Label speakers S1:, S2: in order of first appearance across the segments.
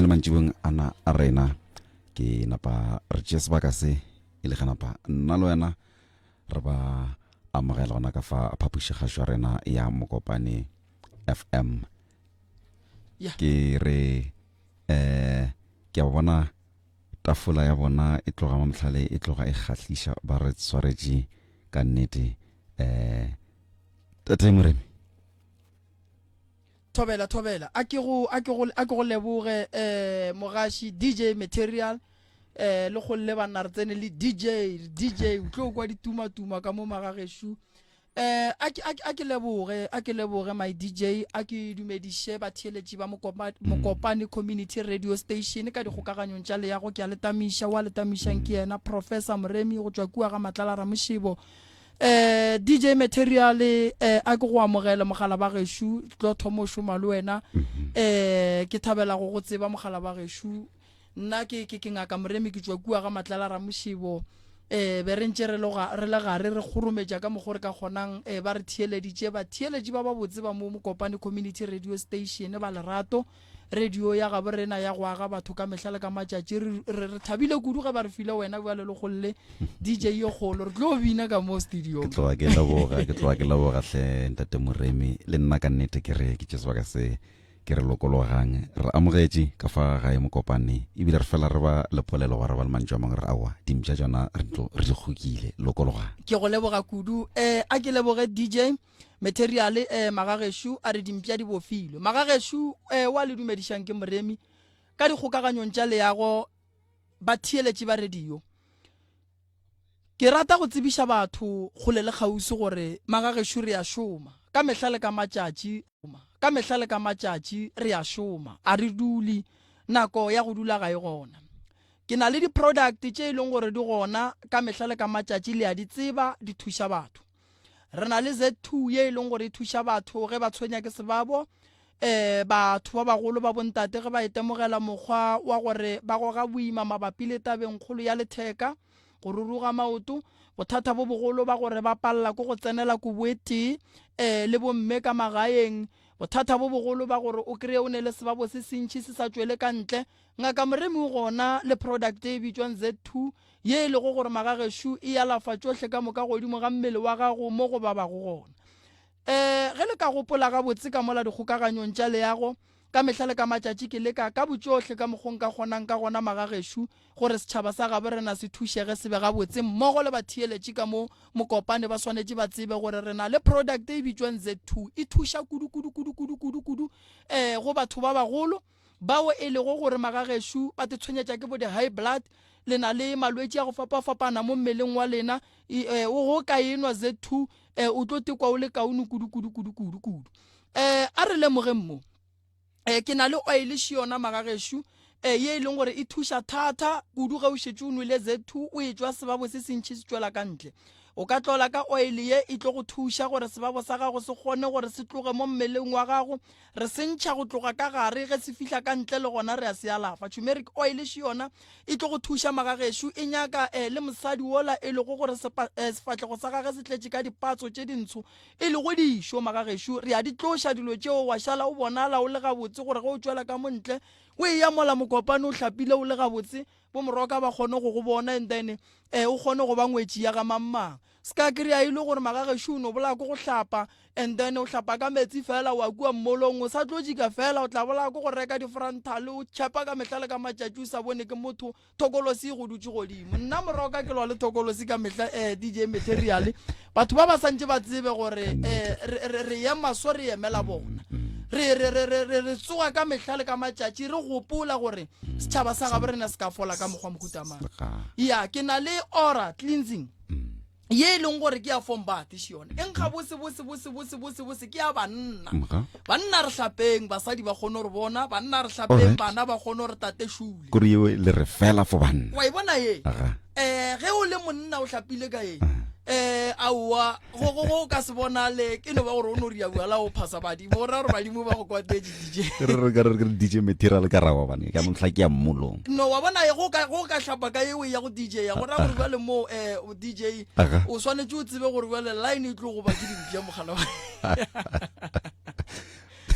S1: le mantšibong ana a rena ke napa re tšee sebaka se e le ge napa nna le wena re ba amogela gona ka fa phapošigašo ya rena ya Mokopane FM. Ke re um ke a bona tafola ya bona e tloga mo mohlale e tloga e kgahliša ba re swaretše ka nnete um tate Moremi.
S2: Thobela thobela a ke go a ke go a ke go leboge eh mogashi DJ Material eh le golle banna re tsene le DJ DJ o tlo kwa dituma tuma ka mo magageshu eh a ke a ke leboge a ke leboge my DJ a ke dumediše batheeletši ba Mokopane Mokopane Community Radio Station ka dikgokaganyong tša leago ke a le tamiša wa le tamišang ke yena Professor Moremi go tšwa kua ga Matlala Ramoshebo Eh, DJ Material eh, a ke go amogele mogala ba gešo tlo thoma o šoma le wena eh ke thabela go go tseba mogala ba gešo nna ke ke ke ngaka Moremi ke tšwa kua ga Matlala Ramošebo eh be re ntše re le ga- re le gare re kgorometša ka mokgo re ka kgonang eh ba re theeleditše batheeletši ba babotse ba mo Mokopane Community Radio Station ba lerato Radio ya gabo rena ya go aga batho ka mehla le ka matšatši. Re, re, re thabile kudu ge ba re file wena bjale le golle DJ yo kgolo. Re tlo bina ka mo studio.
S1: Ke tloga ke leboga, ke tloga ke leboga hle ntate Moremi. Le nna ka nnete ke re ke tše sebaka se ke re lokologang. Re amogetše ka fa gae Mokopane ebile re fela re ba le polelo gore ba le mantšu a mangwe re aowa dimpša tšona re tlo re di kgokile. Lokologang.
S2: Ke go leboga kudu. Eh, a ke leboge DJ. Materiale eh, magagešo a re dimpša di bofilwe. Magagešo eh, wa le dumedišang ke Moremi ka dikgokaganyong tša leago ba theeletše ba radio. Ke rata go tsebiša batho kgole le kgauswi gore magagešo re a šoma ka mehla le ka matšatši ka mehla le ka matšatši re a šoma a re dule nako ya go dula ga e gona. Ke na le di-product tše e leng gore di gona ka mehla le ka matšatši le a di tseba di thuša batho. Re na le Z2 ye e leng gore e thuša batho ge ba tshwenya ke sebabo. Um batho ba bagolo ba bontate ge ba itemogela mokgwa wa gore ba goga boima mabapi le tabeng kgolo ya letheka, go ruruga maoto, bothata bo bogolo ba gore ba palela ke go tsenela kobo e tee um le bomme ka magaeng, bothata bo bogolo ba gore o kreye o ne le sebabo se sentši se sa tšwele ka ntle. Ngaka Moremi o gona le product e bitšwang Z2 ye e lego gore magagešo e alafa tšohle ka moka godimo ga mmele wa gago mo go babago gona. E, ge le ka gopola gabotse ka mola dikgokaganyong tša leago, ka mehla le ka matšatši ke leka ka botšohle ka mokgo nka kgonang ka gona magagešo gore setšhaba sa gabo rena se thušege se be gabotse mmogo le batheeletši ka mo Mokopane ba swanetše ba tsebe gore re na le product e bitšwang Z2 e thuša kudu kudu kudu kudu kudu kudu um go batho ba bagolo bao e lego gore magagešo ba te tshwenyetša ke bo di-high blood, le na le malwetši a go fapafapana mo mmeleng wa lena, e, o go ka enwa Z2 e, o tlo tekwa o le kaone kudu kudu kudu kudu kudu. E, a re lemogeng mo e, ke na le oil še yona magagešo e, ye e leng gore e thuša thata kudu ge o šetše o nwele Z2 o e tšwa sebabo se sentši se tšwela ka ntle. O ka tlola ka oil ye e tlo go thuša gore sebabo sa gago se kgone gore se tloge mo mmeleng wa gago Re se ntšha go tloga ka gare, ge se fihla ka ntle le gona re a se alafa. Turmeric oil še yona e tlo go thuša magagešo. E nyaka eh, le mosadi wola e lego gore sepa, eh, sefahlego sa gage se tletše ka dipatso tše dintsho e lego dišo. Magagešo re a di tloša dilo tšeo, wa šala o bonala o le gabotse gore ge o tšwela ka mo ntle o eya mola mokopane o hlapile o le gabotse, bomoroka ba kgone go go bona and then eh, o kgone go ba ngwetši ya ga mang-mang. Se ka kry-a e le gore magagešo o no bolaya ko go hlapa and then o hlapa ka metsi fela wa kua mmolong o sa tlo jika fela o tla bolaya ko go reka di-frontal o tšhepa ka mehla le ka matšatši o sa bone ke motho thokolosi e go dutše godimo nna moroka ke lwa le thokolosi ka mehla um dj material batho ba ba santse ba tsebe gore um re ema so re emela bona re re re re re tsoga ka mehla le ka matšatši re gopola gore setšhaba sa gabo rena se ka fola ka mokgwa mohutamang ya ke na le ora cleansing ye e leng gore ke ya fombate še yone e nkga bose bose bose bose bose bose ke ya banna banna re hlapeng basadi ba kgone gore bona banna re hlapeng bana ba kgone gore tate šule
S1: kore yeo le re fela for banna
S2: wa e bona ye um ge o le monna o hlapile ka ye um aowa go go go ka se bonale ke no ba gore o no ria bua la o phasa badimo o ra gore badimo ba go kwatetše DJ
S1: re re re re DJ material ka rawa bane ka mohla ke ya mmolong
S2: no wa bona go ka go ka hlapa ka eo ya go DJ ya go ra gore bjale mo eh DJ o swanetše o tsebe gore bjale line e tlo go ba ke dimpša mogala wa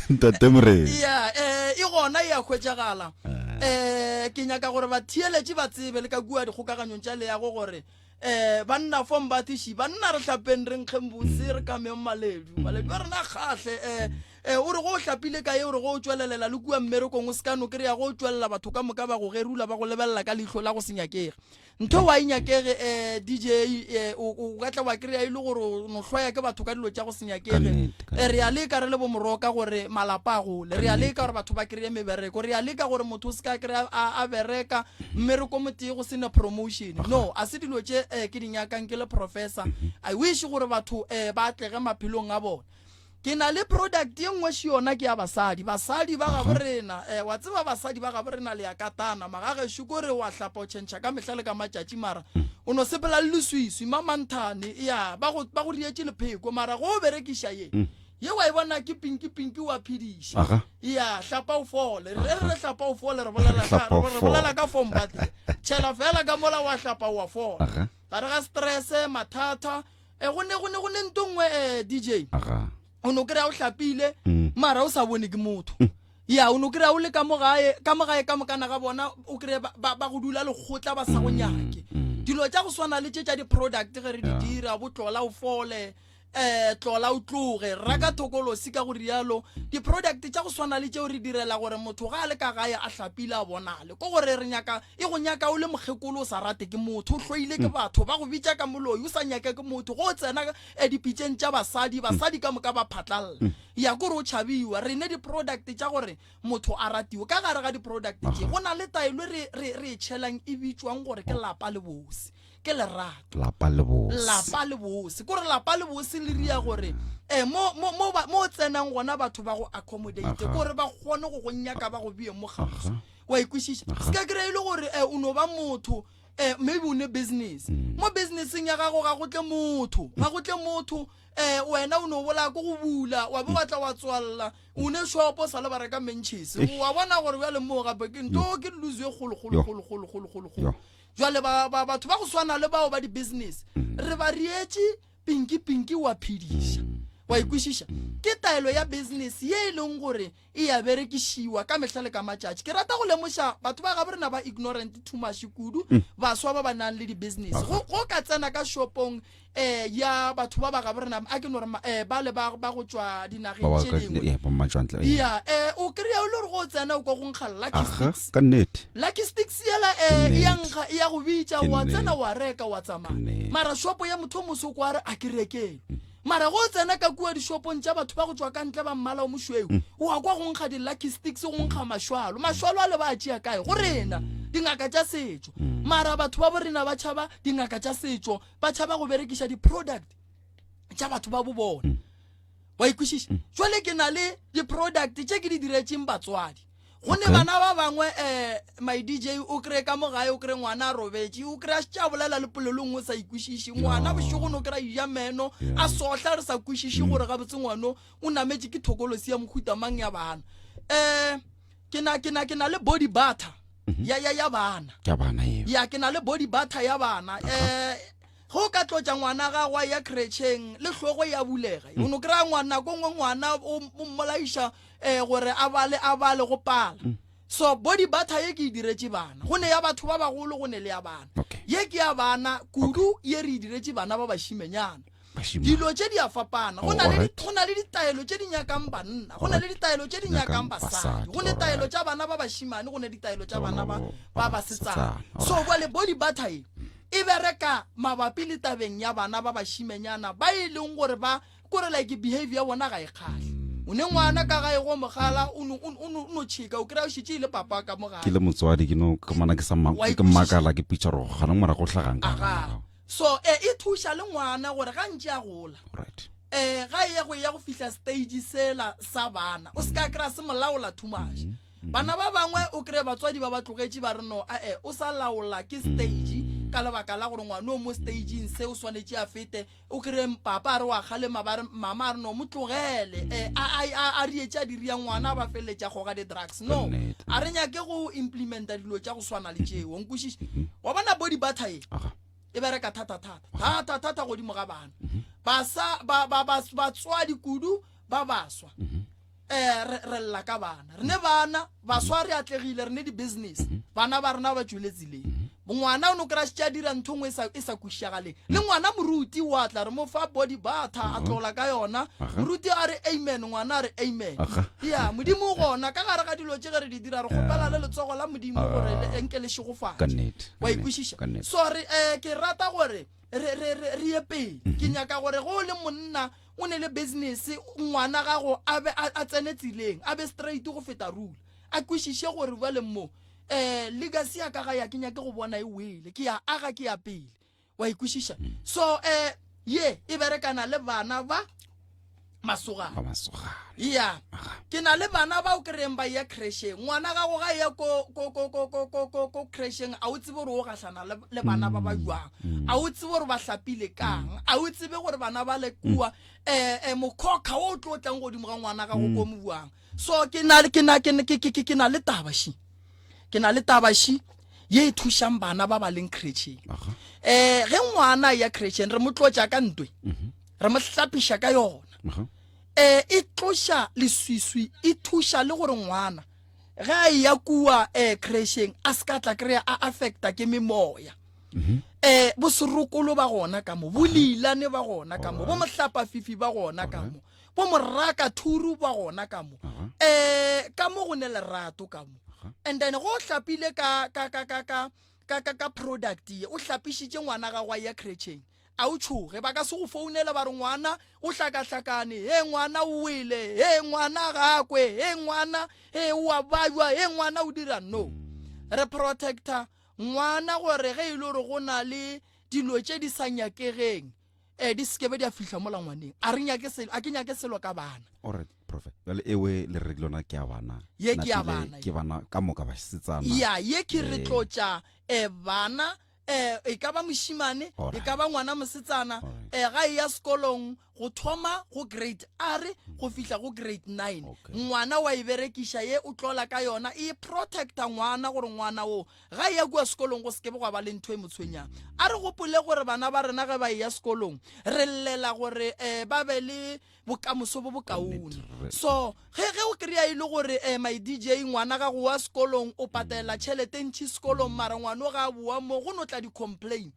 S1: ntate morena
S2: ya eh e gona ya hwetšagala eh. Um ke nyaka gore batheeletši ba tsebe le ka kua dikgokaganyong tša leago gore um banna fo mbathiši banna re hlapeng re nkgeng bose re kameng maledu maledu a rena a kgahle um um o re go o hlapile ka ye o re go o tšwelelela le kua mmerekong o se ka no kry-a go o tšwelela batho ka moka ba go gerula ba go lebelela ka leihlo la go se nyakege ntho wa e nyakege um dj eh, o ka tla wa kry-a e le gore o no hloya ke batho ka dilo tša go se nyakege eh, re a leka re le bomoroka gore malapa a gole re a leka gore batho ba kry-e mebereko re a leka gore motho o se ka kry-a a bereka mmereko motee go sena promotion no a se dilo tše um ke di nyakang ke le professor mhm. I wish gore batho um ba atlege maphelong a bona Ke na le product ye nngwe še yona ke ya basadi. Basadi ba gabo rena, eh, wa tseba basadi ba gabo rena le ya katana. Magagešo ko re wa hlapa o tšhentšha ka mehla le ka matšatši mara o no sepela le leswiswi mamanthane ya ba go ba go rietše lepheko mara go o berekiša ye. Ye wa e bona ke pinki pinki wa phediša.
S1: Aga.
S2: Ya hlapa o fole. Re re re hlapa o fole re bolela ka
S1: Hlapa o
S2: re
S1: fole.
S2: bolela ka form but tšhela fela ka mola wa hlapa wa fola.
S1: Aga.
S2: Gare ga stress mathata E, go ne go ne go ne nto nngwe eh, DJ
S1: Aga.
S2: o no kry-a o hlapile
S1: Mm.
S2: mara o sa bone ke motho ya o no kry-a o le ka mo gae ka mo gae ka mokana ga bona o kry-e ba, ba, ba go dula lekgotla ba sa go nyake
S1: mm.
S2: dilo tša go swana le tše tša di-product ge re di
S1: Yeah.
S2: dira bo tlola o fole um tlola o tloge raka thokolosi ka go rialo di-product tša go swana le tšeo re direla gore motho ga a le ka gae a hlapile a bonale ko gore re nyaka E go nyaka o le mokgekolo o sa rate ke motho, o hloile ke batho, ba go bitša ka moloi, o sa nyake ke motho. Go o tsena eh, dipitšeng tša basadi, basadi ka moka ba phatlalla. Ya kore o tšhabiwa. Re ne di-product tša gore motho a ratiwe. Ka gare ga di-product tše, go na le taelo e re, re, re e tšhelang e bitšwang gore ke lapa le bose. Ke lerato.
S1: Lapa le bose.
S2: Lapa le bose. Kore lapa le bose le ria gore eh, mo, mo, mo, ba, mo o tsenang gona batho ba go accommodate. Kore ba kgone go go nyaka ba go bee mo kgauswi. Wa e kwešiša? Se ka kry-a e le gore eh, o no ba motho eh, maybe o ne business. Mo businesseng ya gago ga go tle motho, ga go tle motho eh, wena o no bolaya ko go bula, wa be wa tla wa tswalla, o ne shop o sa le ba reka mentšhese. Wa bona gore bjale moo gape ke nto ke lose e kgolo kgolo
S1: Yo.
S2: kgolo kgolo kgolo kgolo
S1: Yo.
S2: kgolo. Jwale ba, ba, batho ba go swana le bao ba di-business re ba reetše pinki pinki wa phediša. Wa e kwešiša? Ke taelo ya business ye e leng gore e a berekišiwa ka mehla le ka matšatši. Ke rata go lemoša batho ba gabo rena ba ignorant too much kudu, baswa ba ba nang le di-business. Go, go ka tsena ka shopong eh, ya batho ba ba gabo rena, a ke no re ma- eh, bale ba, ba go tšwa
S1: Ba
S2: dinageng
S1: ba
S2: tše
S1: ka-
S2: dingwe.
S1: yeah, ba matšwantle, yeah.
S2: Ya, eh, o kry-a o le gore go tsena o kwa go nkga Lucky
S1: Aga,
S2: Sticks.
S1: ka nnete.
S2: Lucky Sticks yela eh, e ya
S1: nnete.
S2: nkga, e ya go bitša,
S1: Ke
S2: wa tsena
S1: nnete.
S2: wa reka wa tsamaya.
S1: Ke nnete.
S2: Mara shopo ya motho o moso o kwa re a ke rekeng. Mara ge o tsena ka kua dishopong tša batho ba go tšwa ka ntle ba mmala o mošweu, o a kwa go nkga di-lucky sticks, go nkga mašwalo. Mašwalo a le ba a tšea kae? Go rena, dingaka tša setšo. Mara batho ba bo rena ba tšhaba dingaka tša setšo, ba tšhaba go berekiša di-product tša batho ba bo bona. Wa ikwešiša? Jwale ke na le di-product tše ke di diretšeng batswadi. Go ne
S1: Okay.
S2: bana ba bangwe eh my DJ o kry ka mo gae o kry ngwana a robetše o kry a šetše a bolela le polelo nngwe o sa ikwešiše ngwana bošego no kry a ja meno
S1: Yeah.
S2: a sohla re sa kwešiše gore gabotse ngwano o nametše ke thokolosi ya mohuta mang ya bana um ke na ke na ke na le body butter ya ya ya bana
S1: Ke ya bana eo.
S2: ya ke na le body butter ya bana um ge o ka tlotša ngwana gago a ya kretšheng le hlogo ya bulega o no kry-a ngwana nako nngwe ngwana o o mmolaiša um gore a bale a bale go pala so body butter ye ke e diretše bana go ne ya batho ba bagolo go ne le ya bana
S1: Okay.
S2: ye ke ya bana kudu ye re e diretše bana ba bašimenyana
S1: Bašemane.
S2: dilo tše di a fapana go
S1: Oh,
S2: na le di-
S1: alright.
S2: go na le ditaelo tše di nyakang banna go na le ditaelo tše di nyakang
S1: Nyakang
S2: basadi
S1: basadi,
S2: go ne taelo
S1: alright.
S2: tša bana ba bašimane go ne ditaelo tša
S1: Tša
S2: bana
S1: bana
S2: ba
S1: ba-
S2: ba
S1: ba
S2: basetsana
S1: basetsana,
S2: so
S1: alright.
S2: bjale body butter ye e bereka mabapi le tabeng ya bana ba bašimenyana ba e leng gore ba kore like behavior ya bona ga e kgahle o ne ngwana ka gae go mogala o no o no o no tšhika o kry-a o šetše e le papa ka mo gae
S1: ke le motswadi ke no ke mana ke sa ma
S2: Wa
S1: ke
S2: ikwešiša.
S1: makala ke pitša gore gana morago go hlagang ka
S2: Aga.
S1: morago.
S2: So e e thuša le ngwana gore ga ntše a gola
S1: Right.
S2: um ga e ya go ya go fihla stage sela sa bana o se ka kry-a se molaola too much bana ba bangwe o kry-e batswadi ba ba tlogetše ba re no ae o sa laola ke stage ka lebaka la gore ngwana o mo stageng se o swanetše a fete o kry-e papa a re wa kgalema ba re mama a re no mo tlogele um a, a, a, a rietše a diria ngwana a ba feleletša goga di-drugs no
S1: Nnete.
S2: a re nyake go implementa dilo tša go swana le tšeo nkwešiše wa bona body butter ye
S1: Aga.
S2: e bereka thata-thata thata-thata godimo ga bana basa ba, ba, ba, batswadi kudu ba baswa. eh re re lla ka bana re ne bana baswa re atlegile re ne di-business bana ba rena ba tšwele tseleng ngwana o no kry-a šetše a dira ntho nngwe e sa- e sa kwešišagaleng le ngwana moruti wa tla re mo fa body butter a tlola ka yona moruti a re amen ngwana a re amen ya modimo o gona ka gare ga dilo tše ge re di dira re kgopela le letsogo la modimo gore le enke le
S1: Ka
S2: šegofatše
S1: nnete, ka
S2: wa
S1: nnete,
S2: ikwešiša
S1: ka nnete.
S2: so re um ke rata gore re re re re ye pele ke nyaka gore go o le monna o ne le business ngwana gago a be a tsene tseleng a be straight go feta rula a kwešiše gore bjale mo um legacy ya ka ga ya ke nyake go bona e wele ke ya aga ke ya pele wa ikwešiša so um ye e berekana le bana ba masogana
S1: ba masogana
S2: ya ke na le bana bao ke reng ba ya crasheng ngwana gago ga ya ko ko ko ko ko ko ko ko crasheng a o tsebe gore o gahlana le le bana ba ba jwang a o tsebe gore ba hlapile kang a o tsebe gore bana ba le kua eh eh mokhokha o tlo tlang godimo ga ngwana gago ko mo buang so ke na ke na ke ke ke ke na le taba shi ke na le taba shi ye e thušang bana ba ba leng crasheng eh ge ngwana ya crasheng re mo tlotša ka ntwe re mo hlapiša ka yona um e tloša leswiswi e thuša le gore ngwana ge a eya kua um crasheng a se ka tla kry-a a affecta ke memoya um bo serokolo ba gona ka mo bo leilane ba gona ka mo bo mohlapafifi ba gona ka mo bo moraka thuru ba gona ka mo um ka mo go ne lerato ka mo and then go o hlapile ka ka ka ka ka ka ka ka product ye o hlapišitše ngwana gago a ya crasheng A o tšhoge, ba ka se go founele ba re ngwana o hlakahlakane, he ngwana o wele, he ngwana ga a kwe, he ngwana he o a bajwa, he ngwana o dira. No. Re protecta ngwana gore ge e le gore go na le dilo tše di sa nyakegeng eh di sekebe di a fihla mola ngwaneng. A re nyake selo, a ke nyake selo ka bana.
S1: Alright, Prophet. Bjale ewe le re lona ke ya bana.
S2: Ye ke ya
S1: Napile
S2: bana.
S1: Ke bana ka moka basetsana.
S2: Ya, ye ke re
S1: Eh.
S2: tlotša eh bana eh e ka ba mošimane e ka ba ngwana mosetsana eh ga e ya sekolong go thoma go grade r go fihla go grade 9 ngwana wa e berekiša ye o tlola ka yona e protecta ngwana gore ngwana o ga e ya kua sekolong go sekebe gwa ba le ntho e mo tshwenyang a re gopole gore bana ba rena ge ba e ya sekolong re llela gore um ba be le bokamoso bo bokaone so ge ge o kry-a e le gore um my dj ngwana gago wa sekolong o patela tšhelete ntšhi sekolong mara ngwana o ga a boa mo go no tla di-complain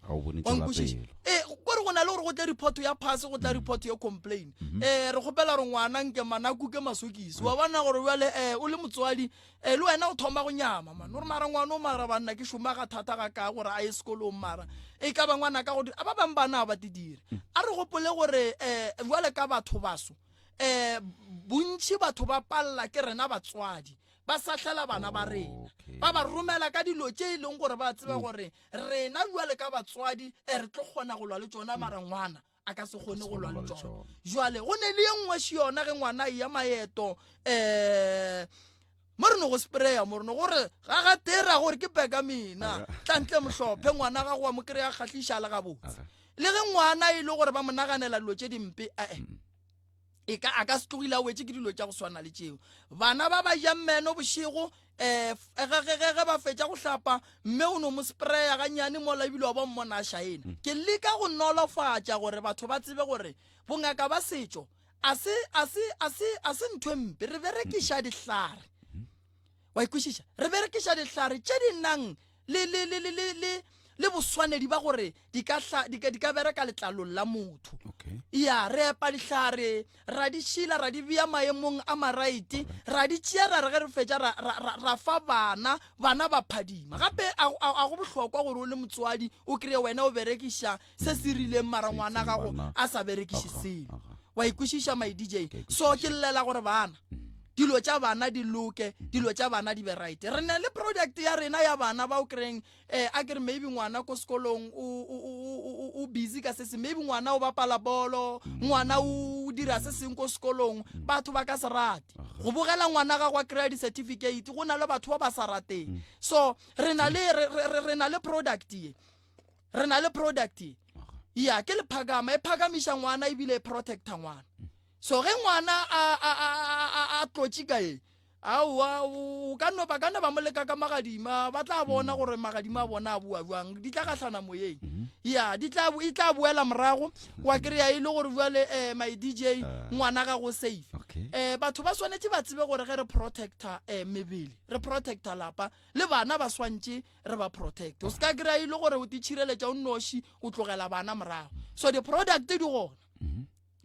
S2: wankwešiša ee kore go na le gore go tle report ya pass go tla report ya complain um re kgopela gore ngwana nke manaku ke masokisi wa bona gore bjale um o le motswadi E, le wena o thoma go nyama man gore mara ngwana o mara banna ke šoma ga thata ga ka gore a ye sekolong mara e ka ba ngwana ka go a ba bangwe bana ba te dire a re gopole gore um jwale ka batho baso um bontši batho ba palela ke rena batswadi ba sahlela bana ba rena ba ba romela ka dilo tše e leng gore ba tseba gore rena jwale ka batswadi eh, re tlo kgona go lwa le tšona mara ngwana a ka se kgone go lwa le tšona jwale go ne le ye nngwe še yona ge ngwana e ya maeto um mo re no go spraya mo re no gore ga ga tera gore ke peka mina tlantle mohlophe ngwana gago wa mo kry-a kgahliša le gabotse le ge ngwana e le gore ba mo naganela dilo tše dimpe ee e ka a ka se tlogile a wetše ke dilo tša go swana le tšeo bana ba ba jang meno bošego um ge ba fetša go hlapa mme o no mo spraya gannyane mola ebile wa ba mmona a šaena mm. ke leka go nolofatša gore batho ba tsebe gore bongaka ba setšo a se a se a se a se ntho e mpe re berekiša mm. dihlare mm. wa ikwešiša re berekiša dihlare tše di nang le le le le le le le boswanedi ba gore di ka hla di ka di ka bereka letlalong la motho
S1: okay
S2: ya re epa dihlare ra di šila ra di bea maemong a maraite ra di tšea ra re ge re fetša ra, ra, ra, ra fa bana bana ba phadima gape a, a, a go bohlokwa gore o le motswadi o kry-e wena o berekiša se se rileng mara ngwana gago a sa berekiše selo wa ikwešiša my dj so ke llela gore bana dilo tša bana di loke dilo tša bana di be right re ne le product ya rena ya bana ba o kry-eng um a kere maybe ngwana ko sekolong o busy ka se seng maybe ngwana o bapala bolo ngwana o dira se seng ko sekolong batho ba ka se rate go bogela ngwana gago a kry-a di-certificate go na le batho ba ba sa rateng so re na le product ye re na le product ye ya ke lephakama e phakamiša ngwana ebile e protecta ngwana so ge ngwana a, a, a, a, a tlotše ka e Aowa, o ka no ba ka no ba mo leka ka magadima, ba tla bona gore magadima a bona a boa bjang, di tla gahlana moyeng. Ya, di tla e tla boela morago, wa kry-a e le gore bjale eh, my DJ ngwana ga go safe.
S1: Okay.
S2: Eh, batho ba swanetše ba tsebe gore ge re protector eh, mebele, re protector lapa, le bana ba swantše re ba protect. O se ka kry-a e le gore o titšhireletša o nnoši, o tlogela bana morago. So di-product di gona.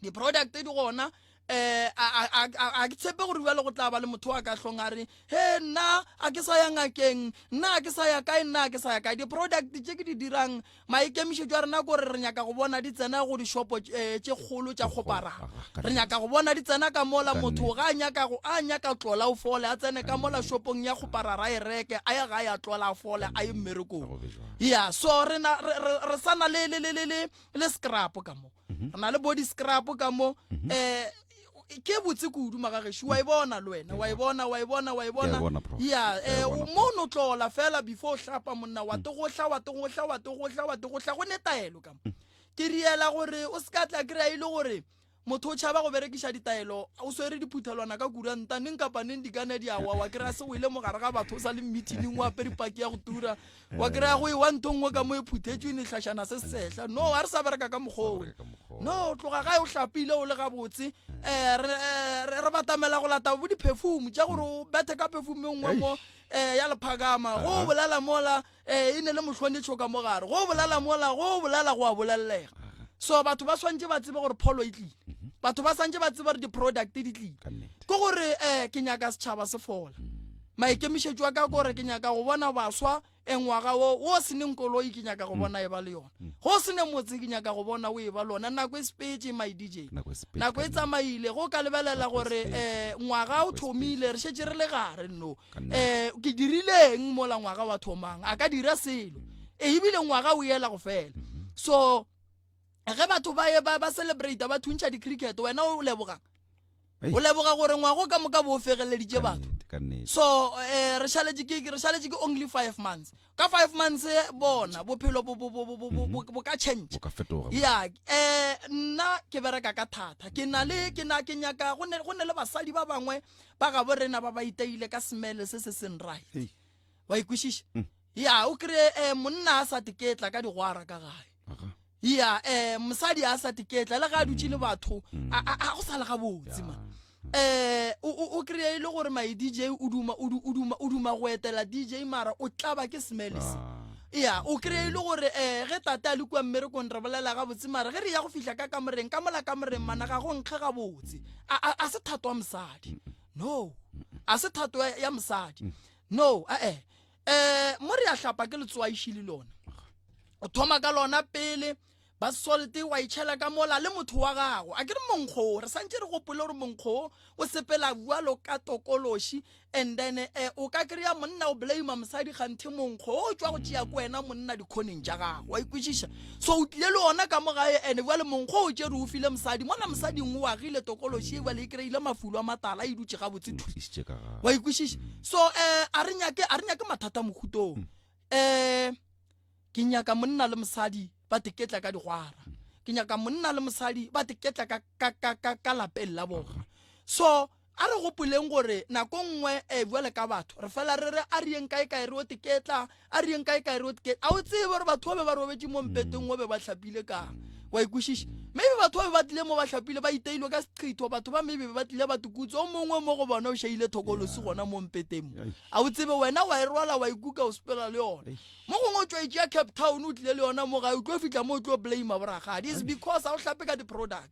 S2: Di-product di gona eh a ke tshepe gore bjale go tla ba le motho wa ka hlong a re he nna a ke sa ya ngakeng nna a ke sa ya kae nna a ke sa ya kae di-product tše ke di dirang maikemišetšo a rena kore re nyaka go bona di tsena go dishopo eh, tše kgolo tša kgoparara re nyaka go bona di tsena ka mola motho ga a nyaka go a nyaka tlola o fole a tsene ka mola shopong ya kgoparara e reke a ye ga ya tlola a fole a ye mmerekong ya so re sa na le le le le le scrap ka mo re na le body scrap ka mo um ke botse kudu magagešu wa e bona le wena wa e bona wa e bona wa e bona ya um mo no tlola fela before o hlapa monna wa tegohla wa tegohla wa tegohla wa tegohla go ne taelo ka mo mm. ke riela gore o se ka tla kry-a e le gore motho o tšhaba go berekiša ditaelo o swere diphuthelwana ka kuranta neng kapa neng di kane di awa wa kry-a se o ile mogare ga batho o sa le meetingng o apere paki ya go tura wa kry-a go e wa ntho nngwe ka mo e phuthetšwe ne hlašana se sehla no a re sa bereka ka mokgowe no tloga gae o hlapile o le gabotse um re batamela go lata bo di-perfume tša gore o bethe ka perfume e nngwe mo um ya lephakama go bolela mola um e ne le mohlonetšho ka mogare go bolela mola go bolela go a bolelelega so batho ba swantše ba tsebe gore pholo e tlile mhm. batho ba swantše ba tsebe gore di-product di tlile ke gore um ke nyaka setšhaba se fola mm. Maikemišetšo a ka kore ke nyaka go bona baswa e ngwaga wo wo se neng koloi ke nyaka go mm. bona e ba le yona mm. go se ne motse ke nyaka go bona o e ba lona nako e sepetse my DJ nako e tsamaile go ka lebelela gore um ngwaga o thomile re šetše re le gare no um ke dirileng mola ngwaga wa thomang a ka dira selo mm. e ebile ngwaga o ela go fela mm-hmm. so ge batho ba ye ba celebrate ba thuntšha di-cricket wena o lebogang o leboga gore ngwago ka moka bo o fegeleditše batho so um re šaletše ke re šaletše ke only five months ka five months eh, bona bophelo bo mhm. ka change ya um nna ke bereka ka thata ke na le ke na ke nyaka go ne le basadi ba bangwe ba gabo rena ba ba iteile ka smele se se seng right wa ikwešiša mm. ya o kry-e um monna a sa teketla ka digwara ka gae ya um mosadi a sa teketla le ga a dutše le batho mm. a go sa le gabotse ma um o kry-e e le gore my dj o duma o duma go etela dj mara o tlaba ke smell se ah. ya o kry-e e le gore um ge tate a le kua mmerekong re bolela gabotse mara ge re ya go fihla ka kamoreng ka mola kamoreng mana ga go nkge gabotse a se thato wa mosadi no a se thato ya mosadi mm. No, eh eh mo re ya hlapa ke letswaiši le lona. O thoma ka lona pele ba salt wa itšhela ka mola le motho wa gago a ke re monkgo re santse re gopole gore monkgo o sepela bjalo ka tokološi and then eh, o ka kry-a monna o blame mosadi ganthe monkgo o tšwa go tšea ko wena monna dikhoneng tša gago wa ikwešiša so o tlile le ona ka mo gae ene bjale monkgo o tšere o file mosadi mona mosading o agile tokološi e bjale e kry-ile mafulo a matala e dutše gabotse thwi wa ikwešiša so um a re nyake a re nyake mathata mohutong um ke nyaka monna le mosadi ba teketla ka digwara ke nyaka monna le mosadi ba teketla ka, ka, ka, ka, ka lapeng la bona so a re gopoleng gore nako nngwe um bjale ka batho re fela re re a reyeng kae kae re o teketla a reyeng kae kae re o teketla a o tsebe gore batho ba be ba robetše mo mpeteng o be ba hlapile kang wa ikwešiša maybe batho ba be ba tlile mo ba hlapile ba iteilwe ka seqhitho batho ba maybe ba tlile ba tukutse o mongwe mo go bona o šaile thokolosi gona mo mpeteng mo a o tsebe wena wa e rwala wa ikuka o sepela le yona mo gongwe o tšwa e tšea cape town o tlile le yona mo gae o tlo fihla mo o tlo blame boragadi is because a o hlape ka di-product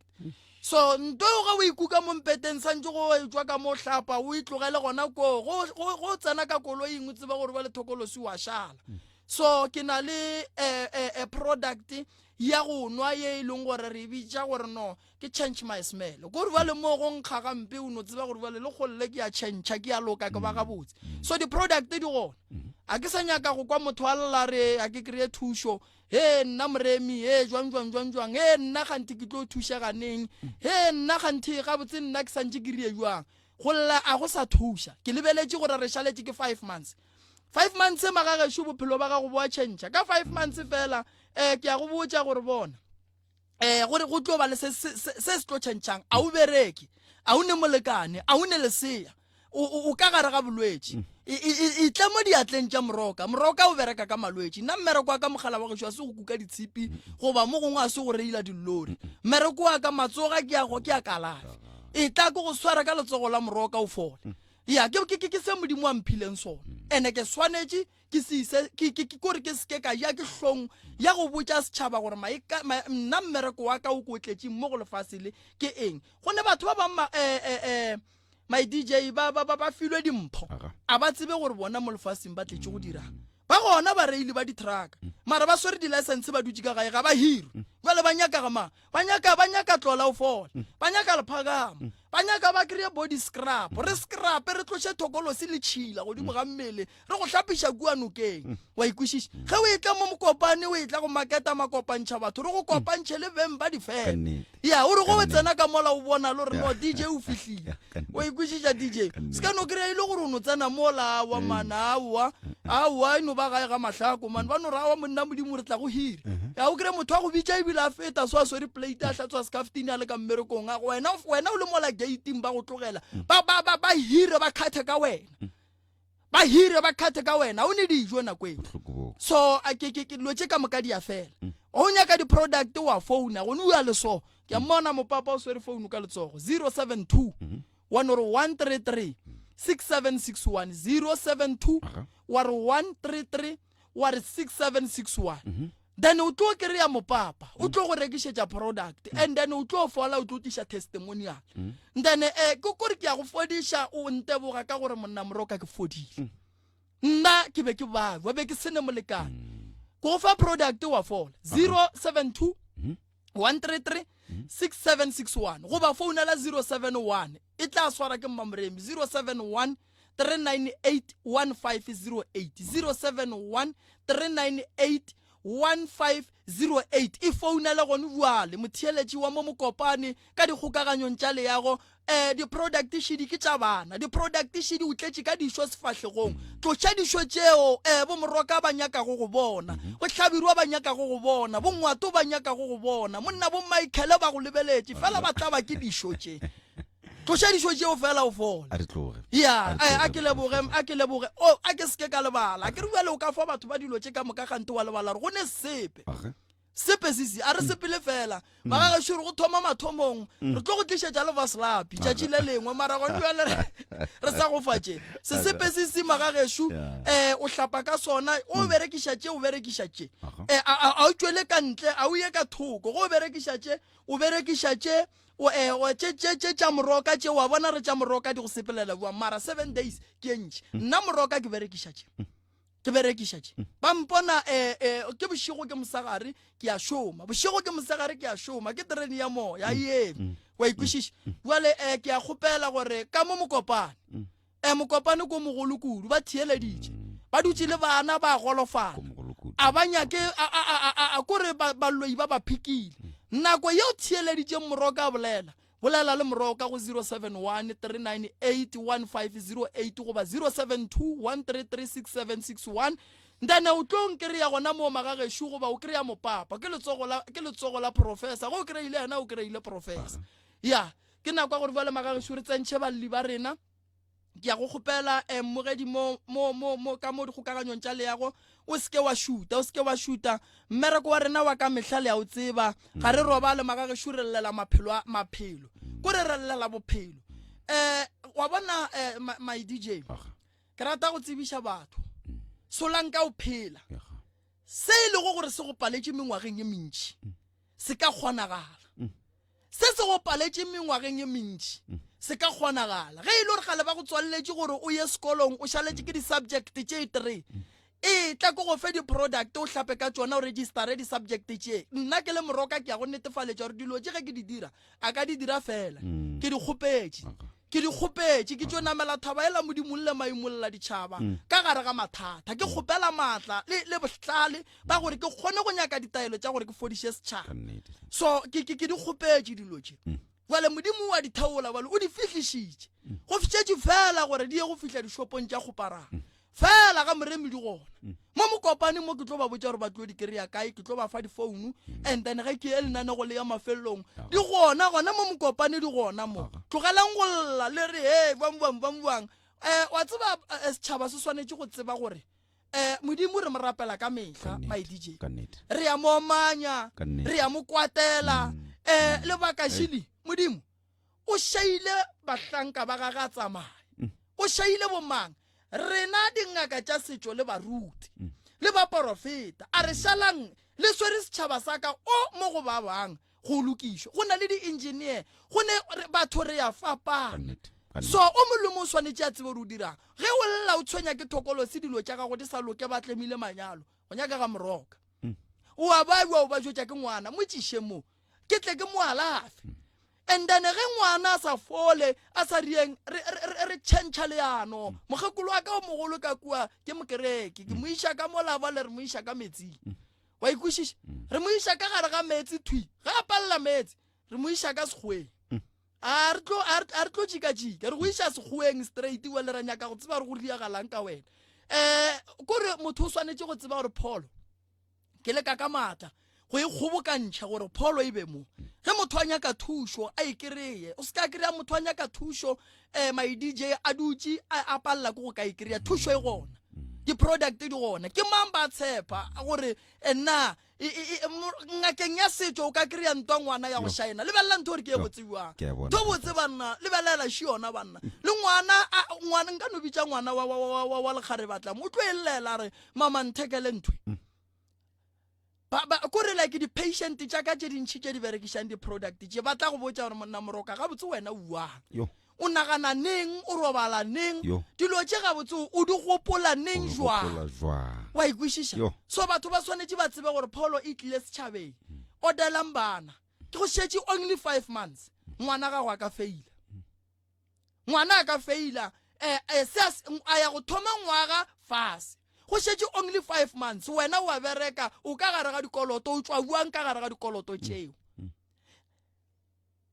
S2: so nto eo ge o ikuka mo mpeteng santse go e tšwa ka mo hlapa o itlogele gona koo go tsena ka koloing o tseba gore ba le thokolosi wa šala so ke na le eh, eh, eh, product ya go nwa ye e leng gore re e bitša gore no ke change my smell ko re bjale mo go nkga gampe o no tseba gore bjale le golle ke ya change ke ya loka ke ba gabotse so di-product di gona a ke sa nyaka go kwa motho a lla re a ke kry-e thušo he nna moremi he jwang jwang jwang jwang he nna ganthe ke tlo thušega neng he nna ganthe gabotse nna ke santse ke rie jwang go lla a go sa thuša ke lebeletše gore re šaletše ke five months five months magagešo bophelo ba gago bo a change ka five months fela um ke ya go botša gore bona eh gore go tlo ba le se se se se tlo tšhentšhang a o bereke a o ne molekane a o ne lesea O ka gare ga bolwetši. E tla mo diatleng tša moroka. Moroka o bereka ka malwetši. Nna mmereko wa ka mogala wa gešo a se go kuka ditshipi goba mo gongwe a se go reila dillori. Mmereko wa ka matsoga ke a go ke a kalafi. E tla ke go swara ka letsogo la moroka o fole. Ya ke ke ke se Modimo a mphileng sona. Ene ke swanetše ke se ise ke ke ke kore ke seke ka ja ke hlong ya go botša setšhaba gore maika nna mmereko wa ka o ko tletšeng mo go lefase le ke eng. Go ne batho ba bang ma eh eh eh my DJ ba ba ba filwe dimpho a ba tsebe gore bona mo lefaseng ba tletše go dirang. Ba gona bareili ba di-truck mara ba swere di-license ba dutše ka gae ga ba hirwe. Jwale ba nyaka ga mang? Ba nyaka ba nyaka tlola o fola. Ba nyaka lephakamo. Ba nyaka ba kry-e body scrub. Re scrape re tloše thokolosi le tšhila godimo ga mmele re go hlapiša kua nokeng. Wa ikwešiša? Ge o etla mo Mokopane o etla go maketa makopantšha batho re go kopantšhe le beng ba difeme. Ya o re go o tsena ka mola o bona le gore no DJ o fihlile. Wa ikwešiša DJ? Se ka no kry-a e le gore o no tsena mola aowa man aowa aowa e no ba gae ga mahlako man ba no re aowa monna Modimo re tla go hira. Ya o kry motho a go bitša ebile a feta so a swere plate a hlatswa scaftini a le ka mmerekong a wena wena o le mola gating ba go tlogela ba ba ba ba hire ba khathe ka wena. Ba hire ba khathe ka wena o ne dijo nako eo. So a ke ke dilo tše ka moka di a fela. O nyaka di product wa founa gone o ya le so. Ke a mmona mopapa o swere phone ka letsogo 072 133 6761 072 wa re 133 wa re 6761 then o tlo kry-a mopapa o tlo go rekišetša product and then o tlo fola o tlo tliša testimonial then eh ke kore ke ya go fodiša o nteboga ka gore monna moroka ke fodile nna ke be ke babja be ke sene molekane ke go fa product wa fola 072 133 6761 goba founela 071 e tla swara ke mmamoremi 071 398 1508 071 398 1508 e founele gone bjale motheeletši wa mo mokopane ka dikgokaganyong tša leago um di-product šidi ke tša bana di-product šidi o tletše ka dišo sefahlegong tloša dišo tšeo um bomoroka ba nyakago go bona go hlabirwa ba nyakago go bona bongwato ba nyakago go bona monna bo michael ba go lebeletše fela ba tlaba ke dišo tše tloša dišo tšeo fela o fole
S1: a re tloge
S2: ya a ke leboge a ke leboge o a ke seke ka lebala ke re bjale o ka fa batho ba dilo tše ka moka gante wa lebala gore go ne sepe sepe sisi a re mm. sepele fela mm. magagešo re go thoma mathomong mm. re tlo go tlišetša le vaslapi tšatši le lengwe mara gone bjale re sa go fa tše sesepe sisi magagešo um eh, o hlapa ka sona o berekiša tše o berekiša tše um a o tšwele ka ntle a o ye ka thoko go o berekiša tše o berekiša tše O, eh, o, tše, tše, tše tša moroka tše, wa bona re tša moroka di go sepelela bjang, mara seven days ke e ntši. Nna moroka ke berekiša tše. Ke berekiša tše. Ba mpona, eh, eh, ke bošego ke mosegare ke a šoma. Bošego ke mosegare ke a šoma. Ke terene ya moya, e eme. Wa ikwešiša? Bjale, eh, ke a kgopela gore ka mo mokopane, E mokopane ko mogolo kudu, ba theeleditše. Ba dutše le bana ba golofala. A ba nyake a kore baloi ba ba phikile. Nako yeo theeleditšeng Moroka a bolela, bolela le Moroka go 071 398 1508 goba 072 133 6761. Then o tlo nkreya gona moo magagešo goba o kreya mopapa. Ke letsogo la ke letsogo la professor. Ge o kreile yena o kreile professor. Ya. Ke nako ya gore bjale magagešo re tsentšhe balli ba rena. Ke ya go kgopela eh, mmogedi mo, mo, mo, mo, ka mo dikgokaganyong tša leago, o seke wa šuta, o seke wa šuta. Mmereko wa rena wa ka mehla le a o tseba. Ga re robale magagešo re llela maphelo a maphelo. Ko re re llela bophelo. Eh, wa bona eh, my, my DJ. Ke rata go tsebiša batho. Solanka o phela. Se e lego gore se go paletše mengwageng e mentši, se ka kgonagala. Se se go paletše mengwageng e mentši se ka kgonagala. Ge e le gore kgale ba go tswaleletše gore o ye sekolong o šaletše ke di-subject tše three, e tla ko go fe di-product o hlape ka tšona o registere di-subject tše. Nna ke le moroka ke ya go netefaletša gore dilo tše ge ke di dira a ka di dira fela. Ke di kgopetše. Ke di kgopetše, ke tšo namela thaba yela Modimolle maimolla ditšhaba ka gare ga mathata. Ke kgopela maatla le, le bohlale ba gore ke kgone go nyaka ditaelo tša gore ke fodiše setšhaba. So ke, ke, ke di kgopetše dilo tše. Bjale Modimo wa di theola, bjale o di fihlišitše. Go šetše fela gore di ye go fihla dishopong tša kgoparara. Fela ga moremi di gona. Mo mokopane mo ke tlo ba botša gore ba tlo di kry-a kae, ke tlo ba fa difounu and then ge ke ye lenanego le ya mafelelong di gona gona mo mokopane di gona mo. Tlogelang go lla le re he bang bang bang bang. Um wa tseba eh, setšhaba se swanetše go tseba gore um modimo re mo rapela ka mehla my dj re ya mo omanya re ya mo kwatela um lebaka šili modimo o šaile bahlanka ba gage a tsamaya mm. o šaile bomang rena dingaka tša setšo le baruti mm. le baporofeta a re šalang le swere setšhaba sa ka o mo go ba bang go lokišwa go na le di-engineer go ne batho re ya fapana so o molemo o swanetše a tsebe gore o dirang ge o lla o tshwenya ke thokolosi dilo tša gago di sa loke ba tlemile manyalo go nyaka ga moroka mm. o a bajwa o ba jotša ke ngwana mo tšiše mo ke tle ke mo alafe mm. and then ge ngwana a sa fole a sa rieng re change leano mm. mokgekolo wa ka o mogolo ka kua ke mokereke ke mo iša ka molaba le re mo iša ka metsing wa ikwešiša re mo iša ka gare ga meetse thwi ge a palela meetse re mo iša ka sekgweng a re tlo a re tlo tšikatšika re go iša sekgweng straight wa le ra nyaka go tseba re go riagalang ka wena um kore motho o swanetše go tseba gore pholo ke leka ka maatla go e kgobokantšha gore pholo e be mo ge motho a nyaka thušo a e kry-e o se ka kry-a motho a nyaka thušo um my dj a dutše a palela ke go ka e kry-a thušo e gona di-product di gona ke mang ba tshepa gore eh, nna ngakeng ya setšo o ka kry-a ntwa ngwana ya go shaena lebelela ntho gore ke e botsebiwang ntho botse banna lebelela še yona banna le ngwana ngwana nka no bitša ngwana wa lekgare batla mo tlo e llela re mama nthekele nthwe mm. ba ba ko re like di-patient tša ka tše dintšhi tše di berekišang di-product tše ba tla go botša gore monna moroka gabotse wena uang o nagana neng o robala neng dilo tše gabotse o di gopola neng jwang wa ikwešiša so batho ba swanetše ba tsebe gore pholo e tlile setšhabeng hmm. ordelang bana ke go šetše only five months ngwana gago a ka feila ngwana a ka feila eh, eh, se a ya go thoma ngwaga fase go šetše only five months wena wa bereka o ka gare ga dikoloto o tšwa buang ka gare ga dikoloto tšeo mm.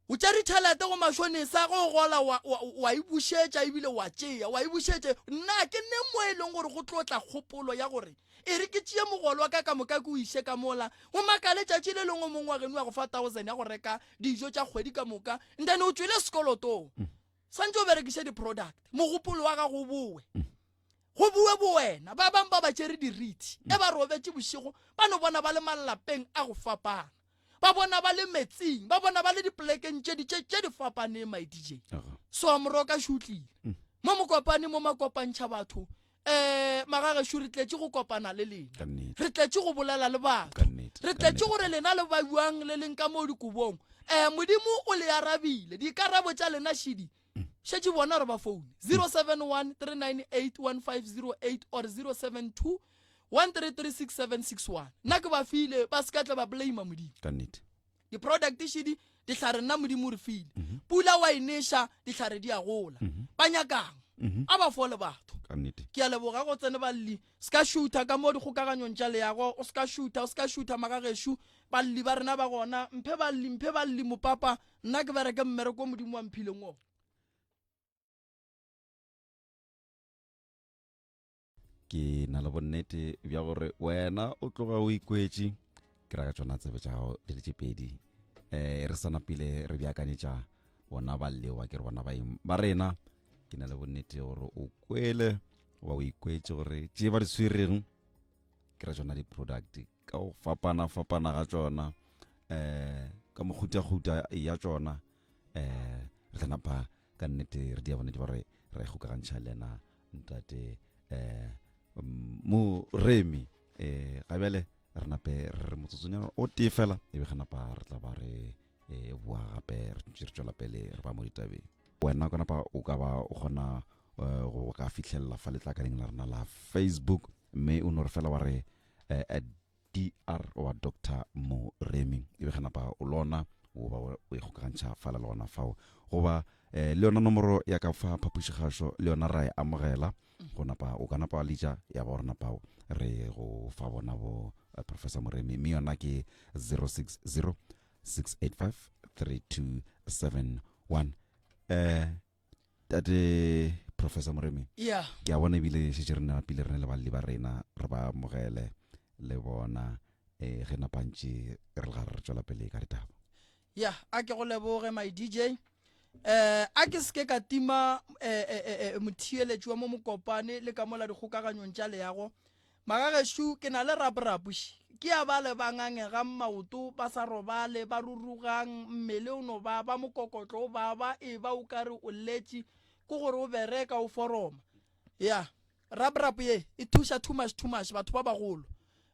S2: o tšere tšhelete go mashonisa go gola wa, wa, wa e bušetša ebile wa tšea wa e bušetše nna ke ne mo e leng gore go tlo tla kgopolo ya gore e re ke tšee mogolo wa ka ka moka ke o iše ka mola o makale tšatši le lengwe mongwe wa geno wa go fa thousand ya go reka dijo tša kgwedi ka moka ntane o tšwele sekolotong mm. swantse o berekiše di-product mogopolo wa gago o bowe mm. go bue bowena ba bangwe ba ba tšere dirithi e ba robetše bošego ba no bona ba le malapeng a go fapana ba bona ba le metsing ba bona ba le dipolekeng tše di tše di fapaneng my dj so a moroka šutlile mm. mo mokopane mo makopantšha batho eh magagešo re tletše go kopana le lena re tletše go bolela le batho re tletše gore lena le ba buang le leng ka mo dikobong eh modimo o le arabile dikarabo tša lena šidi mm. šetše bona re ba foune 071 398 1508 or 072 1336761 nna ke ba file ba se ka tla ba blame modimo
S1: ka nnete
S2: di-product šedi dihlare nna modimo re file mhm. pula wa e neša dihlare di a gola mhm. ba nyakang mhm. a ba fole batho ke a leboga go tsene balli se ka šutha ka mo dikgokaganyong tša leago o se ka šutha o se ka šutha magagešo balli ba rena ba gona mphe balli mphe balli mopapa nna ke bereke mmereko modimo wa mphileng o
S1: Ke na le bonnete bja gore wena o tloga o ikwetše ke raka tšona tsebe tša gago di le tše pedi um re sa napile re beakanyetša bona ba lewa ke re bona baeng ba rena ke na le bonnete gore o kwele goba o ikwetše gore tše ba di swereng ke ra tšona di-product ka go fapana fapana ga tšona um ka mokgutaguta ya tšona um re tla napa ka nnete re dia bonnete ba gore re kgokagantšha le ena ntate um moremi um ga bjale re nape re motsotsonyana o tee fela e be ga napa re tla ba re um boa gape re ntse re tswela pele re ba mo ditabeng wena ka napa o ka ba o kgona eh, go ka fitlhelela fa letlakaleng la rena la facebook mme o no re fela wa re eh, DR wa Doctor Moremi e be ge napa o lona o ba o ikgokagantšha fala le gona fao goba eh, le yona nomoro ya ka fa phapošigašo le yona ra e amogela go napa o ka napa wa litša ya ba gore napa re go fa bona bo eh, Professor Moremi mme yona ke 060 685 3271 eh tate professor moremi
S2: yeah
S1: ke a bona ebile šetše re napile re ne le balli ba rena re ba amogele le bona um ge napantše re le gare re tswela pele ka ditaba
S2: ya a ke go leboge my dj Eh a ke seke ka tima eh, eh, eh, eh motheeletši wa mo mokopane le ka mola dikgokaganyong tša leago. Magagešo ke na le raporapo ši. Ke ya bale ba ngangegang maoto ba sa robale ba rurugang mmele o no baba mokokotlo o baba e ba o kare o letše ke gore o bereka o foroma. Ya raporapo ye e thuša too much too much batho ba bagolo.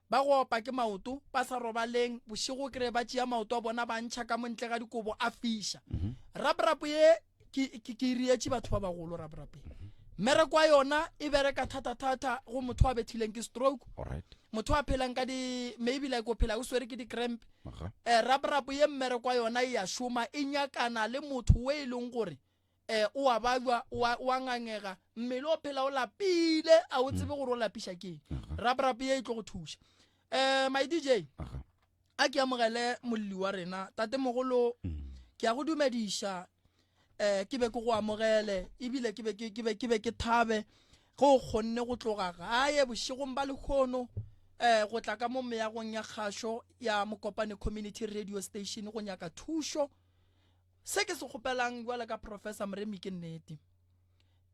S2: Ba go opa ke maoto, ba sa robaleng, bošego o kry-e ba tšea maoto a bona ba ntšha ka mo ntle ga dikobo a fiša. Mhm. Raporapo ye ke ke ke rietše batho ba bagolo raporapo ye. Mmereko wa yona e bereka thata-thata go motho a bethileng ke stroke,
S1: Alright.
S2: motho a phelang ka di maybe like o phela o swere ke di-cramp.
S1: Aha.
S2: Eh, raporapo ye mmereko wa yona e ya šoma e nyakana le motho o e leng gore eh o a bajwa o a o a ngangega mmele o phela o lapile a o tsebe gore o lapiša keng raporapo ye e tlo go thuša eh my dj a ke amogele molli wa rena tatemogolo ke a go dumediša eh ke be ke go amogele ebile ke be ke ke be ke be ke thabe ge o kgonne go tloga gae bošegong ba lekgono eh go tla ka mo meagong ya kgašo ya Mokopane Community Radio Station go nyaka thušo Se ke se kgopelang bjale ka Professor Moremi ke nnete.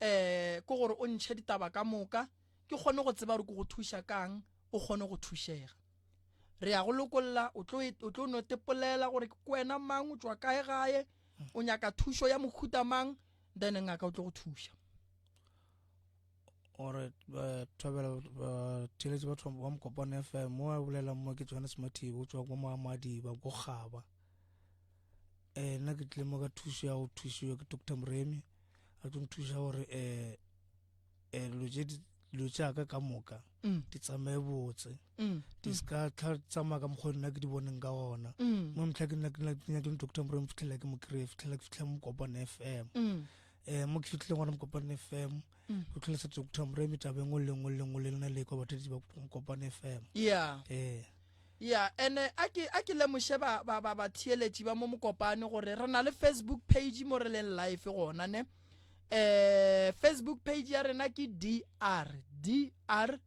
S2: Eh, ke gore o ntšhe ditaba ka moka, ke kgone go tseba gore ke go thuša kang, o kgone go thušega. Re ya go lokolla, o tlo o tlo no tepolela gore ke wena mang, o tšwa kae gae, o nyaka thušo ya mohuta mang, then ngaka o tlo go thuša.
S3: Alright, eh, thobela batheeletši ba ba Mokopane FM mo a bolelang mo ke Johannes Mathibe o tšwa ko Madiba ko Gaba. Eh nna ke tlile mo ka thušo ya go thušiwa ke Dr Moremi a tlo nthuša gore eh eh dilo tše dilo tša ka ka moka mm. di tsamaye botse mm. di se ka tsamaya ka mokgwa nna ke di boneng ka gona mm. mo mtlha ke nna ke nyake Dr Moremi fitlhela ke mo kry fitlhela ke fitlhela mo Kopane FM eh mo ke fitlhileng gona Mokopane FM go tlhalosa Dr Moremi taba e nngwe le nngwe le nngwe le lena le kwa batheetši ba Mokopane FM
S2: yeah
S3: eh
S2: ya ene a ke a ke lemoše ba ba ba batheeletši ba mo mokopane gore re na le facebook page mo re leng live gona ne eh facebook page ya rena ke dr dr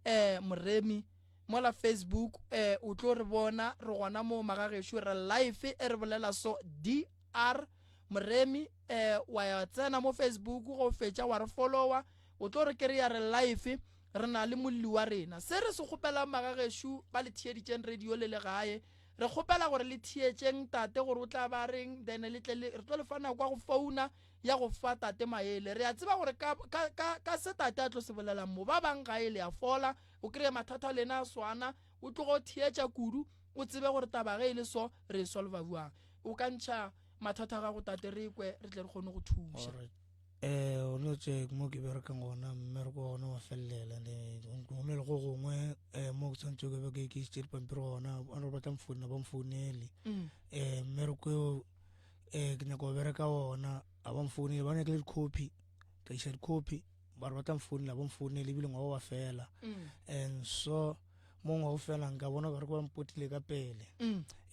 S2: eh moremi mola facebook eh o tlo re bona re gona mo magagešo re live e re bolela so dr moremi eh wa ya tsena mo facebook go fetša wa re follower o tlo re kry-a re live Re na le molli wa rena. Se re se kgopelang magagešo ba le theeditšeng radio le le gae, re kgopela gore le theetšeng tate gore o tla ba reng, then le tle le, re tlo le fa nako ya go founa ya go fa tate maele. Re a tseba gore ka, ka, ka, ka se tate a tlo se bolelang mo, ba bang gae le a fola, o kry-e mathata a lena a swana, o tloge o theetša kudu, o tsebe gore taba ge e le so, re e solva bjang. O ka ntšha mathata a gago tate re kwe, re tle re kgone go thuša.
S3: Alright. Eh, o no tše mo ke berekang gona mmereko wa gona wa felelela and go ne le go gongwe um mo ke tshwanetse ke be ke ke isitše dipampiri gona ba re ba tla mfounela ba mfounele um mmereko eo um ke nyaka go bereka ona ga ba mfounele ba nyakile di-copy ka iša di-copy ba re ba tla mfounela ba mfounele ebile ngwaga wa fela and so mo ngwaga o felang ka bona ba re ba mpotile ka pele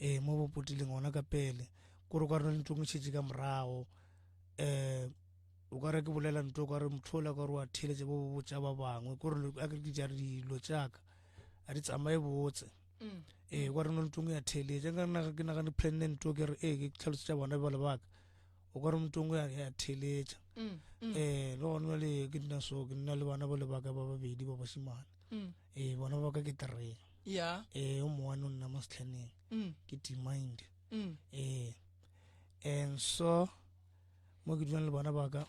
S3: ee mo ba potileng gona ka pele kore ka re ntho e šetše ka morago um o ka re ke bolela ntho o ka re motho ola ka re wa theeletša bo botša ba bangwe kore a ke ke dilo tšaka a di tsamaye botse mm. ee ka re no ntong ya theeletša nka naga ke nagane planne ntho ke re ee ke tlhalosetša bona bale baka o ka re montong ya theeletša um le gone jale ke nna so ke nna le bana ba le baka ba babedi ba bašimane ee bona ba ka ke tereng ee o mongwe o nna mo setlhaneng ke demind ee and so mo ke dulang le bona ba ka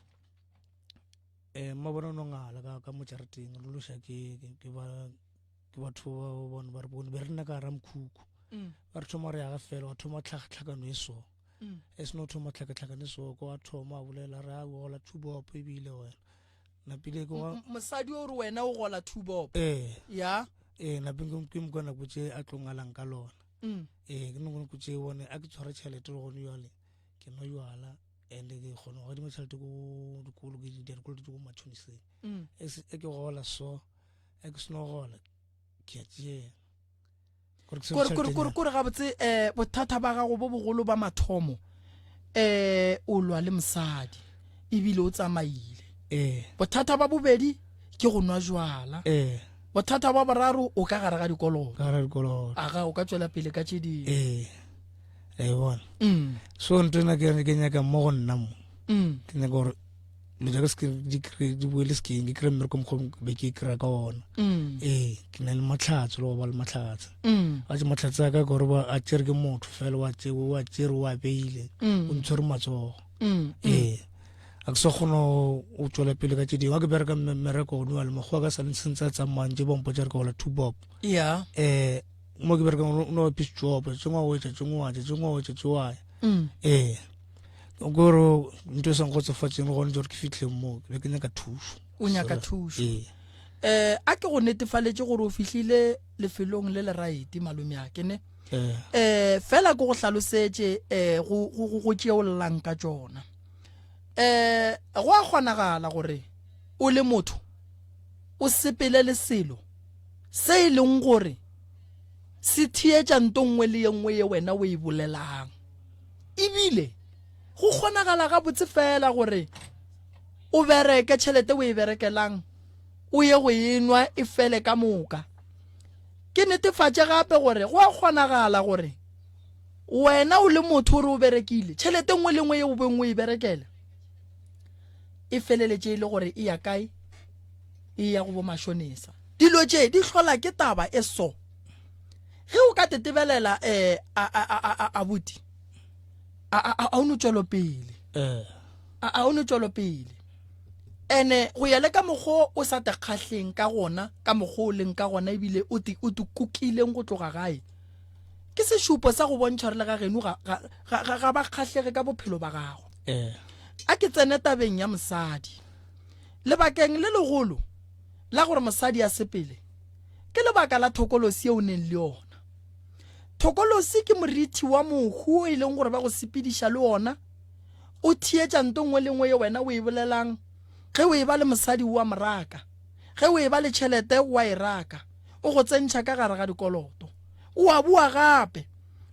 S3: um mma bona o no ngala ka ka mo jarateng re loša ke ke ba ke batho ba bone ba re bone be re nna ka gara mokhukhu mm. ba re thoma re yaga fela wa thoma tlhakatlhakano e so mm. e seno thoma tlhakatlhakano e so ko wa thoma a bolela re a gola two bopo ebile wena napile ke wa
S2: mosadi o re wena o gola two bopo
S3: ee
S2: ya
S3: ee napile ke mo nako tse a tlo ngalang ka lona
S2: mm.
S3: ee ke nako tse bone a ke tshwara tšhelete le gone jale ke nwa jwala and ke kgona go adima tšhelete ko dikolo ke di dikolo di ko matšhoniseng mm. e, e ke gola so e ke seno gola ke a tšea
S2: kore gabotse um bothata ba gago bo bogolo ba mathomo um o lwa le mosadi ebile o tsamaile
S3: ee
S2: bothata ba bobedi ke go nwa jwala
S3: ee
S2: bothata ba boraro o ka gare ga dikoloto
S3: ka gare dikoloto
S2: aga o ka tswela pele ka tše dingwe
S3: ee e bona
S2: mm.
S3: so ntho ena ke ke nyaka mo go nna mo
S2: Mm.
S3: Ke nyaka gore dilo tša ka se di kry- di boele sekeng ke kry mmereko mokgwa be ke kry-a ka ona.
S2: Mm.
S3: Ee, ke na le matlhatse le go ba le matlhatse.
S2: Mm.
S3: A tse matlhatse a ka ke gore ba a tšere ke motho fela wa tse wa tšere wa beile.
S2: Mm.
S3: O ntshwere matsogo.
S2: Mm.
S3: Ee. A ke sa kgona go tswela pele ka tše dingwe. A ke bereka mmereko one wa le mokgwa ka sa le sentse a tsamayang tše ba mpotša re ka gola two bob.
S2: Yeah.
S3: Eh mo ke berekang o no piece job tše ngwe wa etša tše ngwe wa tše ngwe wa etša tše wa ya.
S2: Mm.
S3: Ee. Gore ntho e sa nkgotsofatseng gone gore ke fitlhe mo ke be ke nyaka thušo.
S2: O nyaka thušo.
S3: Ee.
S2: Eh a ke go netefaletše gore o fihlile lefelong le le right malome a ke ne.
S3: Eh.
S2: Eh fela ke go hlalosetše eh go go go tšeo llang ka tšona. Eh go a kgonagala gore o le motho o sepele le selo se e leng gore se theetša nto nngwe le ye nngwe ye wena o e bolelang. Ebile go kgonagala gabotse fela gore o bereke tšhelete o e berekelang o ye go e nwa e fele ka moka. Ke netefatše gape gore go a kgonagala gore wena o le motho o re o berekile tšhelete nngwe le nngwe ye o beng o e berekela e feleletše e le gore e ya kae e ya go bomašonesa. Dilo tše di hlola ke taba e so. Ge o ka tetebelela eh a a a a abuti a a a o no tšwelopele.
S3: Eh.
S2: A a o no tšwelopele. Ene go ya le ka mokgo o sa te kgahleng ka gona ka mokgo o leng ka gona ebile o te o te kukileng go tloga gae. Ke sešupo sa go bontšha gore le ga geno ga ga ga ga ba kgahlege ka bophelo ba gago.
S3: Eh.
S2: A ke tsene tabeng ya mosadi. Lebakeng le legolo la gore mosadi a sepele ke lebaka la thokolosi ye o neng le yona. Thokolosi ke morithi wa mohu o e leng gore ba go sepediša le ona, o theetša nto nngwe le nngwe ye wena o e bolelang. Ge o eba le mosadi o a mo raka, ge o eba le tšhelete o a e raka, o go tsentšha ka gare ga dikoloto. O a boa gape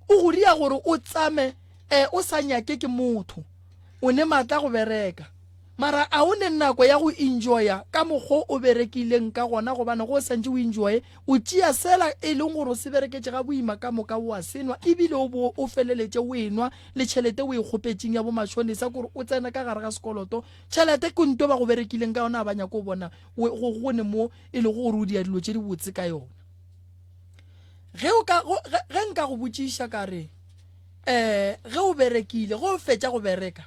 S2: o go ria gore o tsame e o sa nyake ke motho. O ne matla go bereka. Mara a o ne nako ya go enjoya ka mokgo o berekileng ka gona gobane go o santše o enjoye o tšea sela e leng gore o se bereketše ga boima ka moka o a senwa ebile o bo o feleletše o enwa le tšhelete o e kgopetšeng ya bo mashonisa kore o tsena ka gare ga sekoloto tšhelete ke nto ba go berekileng ka yona a ba nyako o bona go go ne mo e lego gore o dia dilo tše dibotse ka yona ge o ka ge nka go botšiša ka re eh ge o berekile go fetša go bereka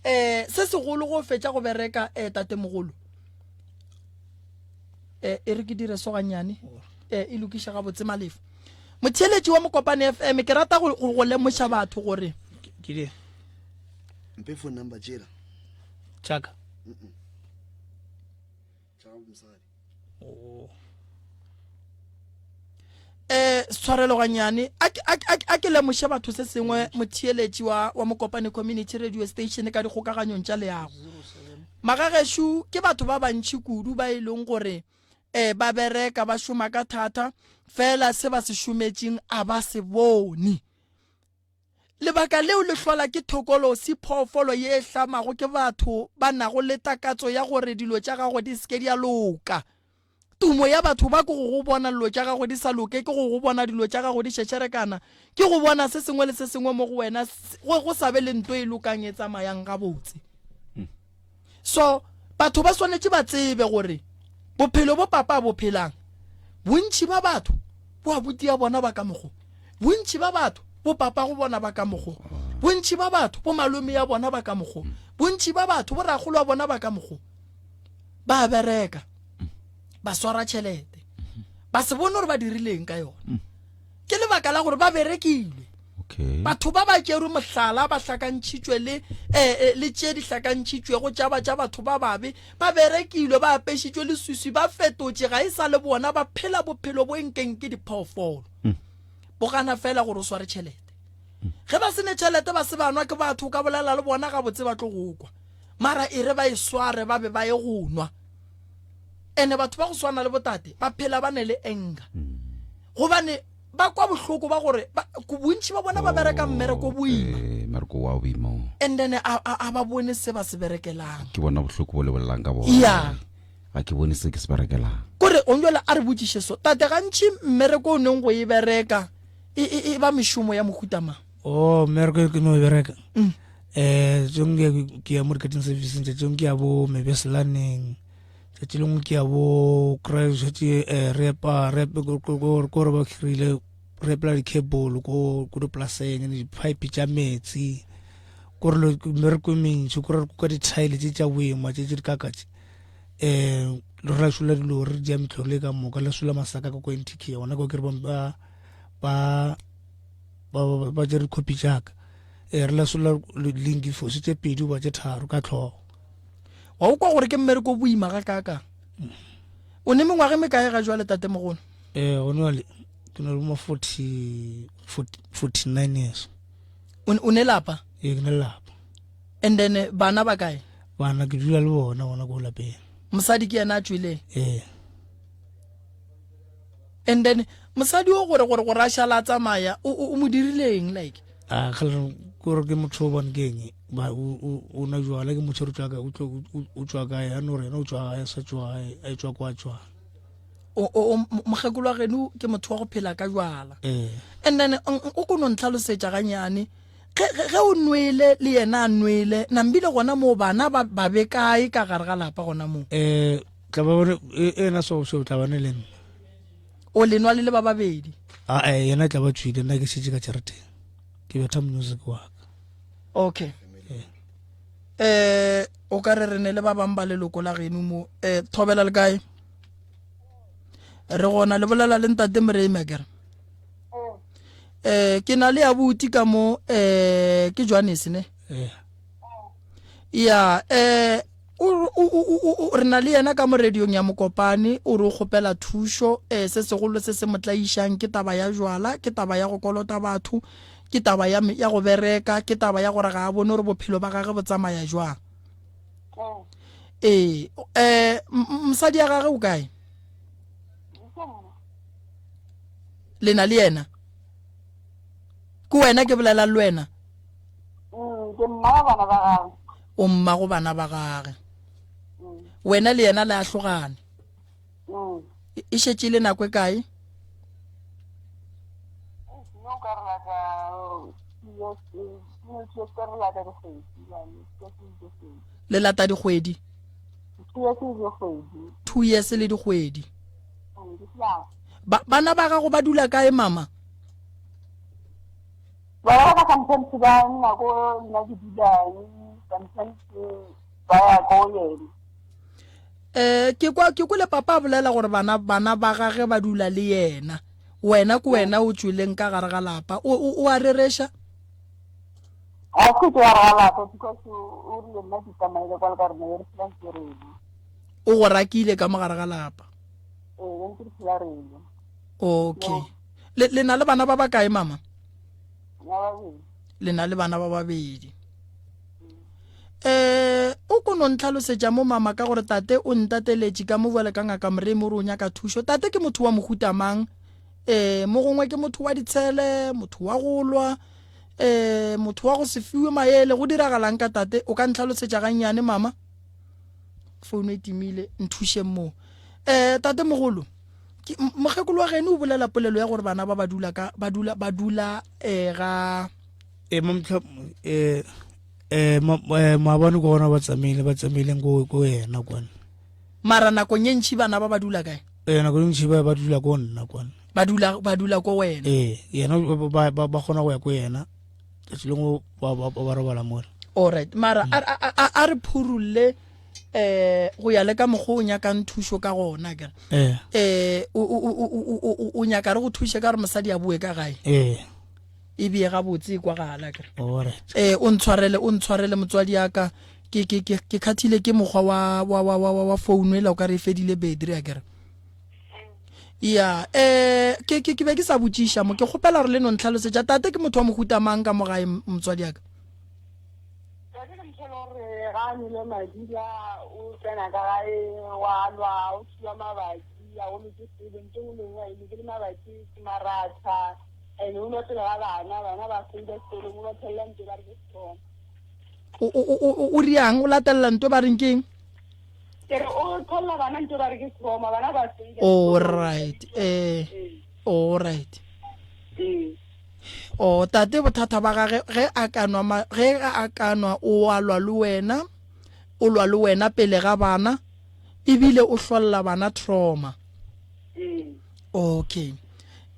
S2: eh se segolo go fetša go bereka eh tatemogolo eh e re ke dire so ganyane eh e lokiša gabotse malefo motheeletši wa mokopane fm ke rata go go lemoša batho gore
S3: ke di
S4: mpe phone number tšela
S3: tšaka
S4: tša gago mosadi
S3: oh.
S2: eh tshwarelo ganyane a ke lemoše batho se sengwe motheeletši wa wa mokopane community radio station ka dikgokaganyong tša leago magagešo ke batho ba bantši kudu ba e leng gore eh ba bereka ba šoma ka thata fela se ba se šometšeng a ba se bone Lebaka leo le hlola ke thokolosi, phoofolo ye e hlamago ke batho ba nago le takatso ya gore dilo tša gago di se ke di a loka. Tumo ya batho ba ke go go bona dilo tša gago di sa loke, ke go go bona dilo tša gago di šešerekana, ke go bona se sengwe le se sengwe mo go wena go, go sa be le nto e lokang e tsamayang gabotse. So batho ba swanetše ba tsebe gore bophelo bo papa a bo phelang, bontši ba batho bo abuti ya bona ba ka mokgo, bontši ba batho bo papa go bona ba ka mokgo, bontši ba batho bo malome ya bona ba ka mokgo, bontši ba batho bo rakgolo wa bona ba ka mokgo. Ba bereka, ba swara tšhelete, ba se bone gore ba dirileng ka yona. Ke lebaka la gore ba berekile.
S1: Okay.
S2: Batho ba ba tšerwe mohlala ba hlakantšhitšwe le eh, eh, le tše di hlakantšhitšwego tša ba tša batho ba babe, ba berekilwe, ba apešitšwe leswiswi, ba fetotše, ga e sa le bona, ba phela bophelo bo nkeng ke diphoofolo.
S1: Mm.
S2: Bo gana fela gore o sware tšhelete. Ge ba se ne tšhelete ba se ba nwa ke batho, o ka bolela le bona gabotse ba tlo go kwa. Mara e re ba e sware ba be ba ye go nwa. Ene batho ba go swana le botate ba phela ba ne le anger.
S1: Mm.
S2: Gobane ba kwa bohloko ba gore bontši ba bona ba bereka mmereko boima.
S1: Eh, mmereko wa boima o.
S2: And then a, a, a ba bone se ba se berekelang.
S1: Ke bona bohloko bo le bolelang ka bona.
S2: Yeah.
S1: Ga ke bone se ke se berekelang.
S2: Kore onjwale a re botšiše so. Tate gantši mmereko o neng go e bereka e, e, e ba mešomo ya mohuta mang?
S3: Oh, mmereko e ke no e bereka.
S2: Mm.
S3: Um tšengwe ke ya mo di-cutting serviceng, tšatši ke ya bo mebeselaneng, tšatši lengwe ke ya bo kry šetše um re epa re kore ba kry-ile re epela di-cable ko ko dipolaseng di-pipe tša metsi kore mmereko e mentši kore re kuka di-tile tše tša boima tše tše di kaka tše um re la šola dilo re dia metlholo e ka moka la šola masaka ka ko ntk gona ko ke re ba ba ba tšere dikhopi tšaka e re lasolla linki fosi tše pedi goba tše tharo ka tlhogo
S2: wa o kwa gore ke mmereko o boima ga kaakang o ne mengwaga e mekae ga jwale tatemogolo
S3: ee gone jale ke na le ma 49 years
S2: o ne lapa
S3: ee ke ne lapa
S2: and then eh, bana ba kae
S3: bana ke dula le bona gona ko lapeng
S2: mosadi ke yena a tswileng
S3: ee
S2: and then mosadi o gore gore gore a šala a tsamaya o mo dirileng like
S3: a kgale kore ke motho o bone ke eng ba o na jwala ke motho re tswa kae o tswa kae a no rena o tswa gae sa tswa gae a tswa kwa tswa
S2: mokgekolo wa geno ke motho wa go phela ka jwala
S3: ee.
S2: And then o ko no ntlhalosetša ganyane ge o nwele le yena a nwele nambile gona moo bana ba be kae ka gare ga lapa gona moo
S3: um tla ba bone ena so so tla bane le nna
S2: o lenwa le le ba babedi
S3: a eh yena tla ba tswile nna ke šetše ka tšhereteng ke betha music wa ka
S2: okay eh o ka re re ne le ba bang ba leloko la geno mo eh thobela le kae re gona le bolela le ntate Moremi akere eh ke na le abuti ka mo eh ke Johannes ne
S3: eh
S2: ya eh o re na le yena ka mo radiong ya Mokopane o re o kgopela thušo um se segolo se se mo tlaišang ke taba ya jwala ke taba ya go kolota batho ke taba ya, ya go bereka ke taba ya gore ga a bone gore bophelo ba gage bo tsamaya jwang ee um mosadi ya gage o kae le na le yena ke wena ke bolela le wena
S5: Mm, ke mma wa bana ba gagwe.
S2: O mma go bana ba gage.
S5: Mm.
S2: Wena le yena le ahlogane.
S5: Mm.
S2: E šetše le nako e kae?
S5: No ka re lata
S2: le lata dikgwedi two years le dikgwedi bana ba gago ba dula kae mama
S5: Bana ba ka sometimes ba nna ko nna ke dulang, sometimes ba ya ko yena.
S2: Eh ke kwa ke kwele papa a bolela gore bana bana ba gage ba dula le yena. Wena ke wena o tšweleng ka gare ga lapa. O o o a rereša?
S5: Ga se ke gare ga lapa because o rile nna ke tsamaile kwa le ka rena re phela ntse re
S2: O go rakile ka mo gare ga lapa.
S5: Ee, ntse re phela re
S2: Okay. Le le na le bana ba ba kae mama? Le na le bana ba babedi. Eh o ko no ntlhalosetša mo mama ka gore tate o ntateletše ka mo bjale ka ngaka Moremi o re o nyaka thušo. Tate ke motho wa mohuta mang? Eh mo gongwe ke motho wa ditshele, motho wa go lwa, eh motho wa go se fiwe maele go diragalang ka tate o ka ntlhalosetša gannyane mama? Founu e timile nthušeng moo. Eh tate mogolo Ke, mokgekolo wa geno o bolela polelo ya gore bana ba ba dula ka ba dula ba dula eh ga
S3: e mamtlha eh eh maabane ko gona ba tsamaile ba tsamaileng ko ko yena kwana
S2: mara nakong ye ntšhi bana ba ba dula kae
S3: eh nako e ntšhi ba ba dula ko nna kwana
S2: ba dula ba dula ko wena
S3: eh yena ba ba ba kgona go ya ko yena tsatsi lengwe ba ba ba robala mola
S2: all right mara a a a re phurulle eh go ya le ka mokgwa o nyakang thušo ka gona kere
S3: eh
S2: eh o nyaka re go thuše ka gore mosadi a boe ka gae
S3: eh
S2: e bie gabotse e kwagala kere
S3: alright
S2: eh o ntshwarele o ntshwarele motswadi ya ka ke ke ke ke khathile ke mokgwa wa wa wa wa wa phone ela o ka re e fedile battery a kere ya eh ke ke ke be ke sa botšiša mo ke kgopela gore le no ntlhalosetša tate ke motho wa mohuta mang ka mo gae motswadi ya ka
S5: Tate ke motho e le gore ga a nwele madila o tsena ka gae wa lwa o thiba mabati a go loke selo nto engwe le engwe a e loke le mabati ke maratha and o nwa pele ga bana bana ba feila sekolong o ba thelela nto ba re ke strong.
S2: O o o o riang o latelela nto ba reng keng?
S5: Ke re o thelela bana nto ba re ke trauma bana ba feila.
S2: All right eh all right.
S5: Ee.
S2: O tate bothata ba gage ge a ka nwa ge a ka nwa o a lwa le wena, o lwa le wena pele ga bana ebile o hlolla bana trauma.
S5: Mm.
S2: Okay.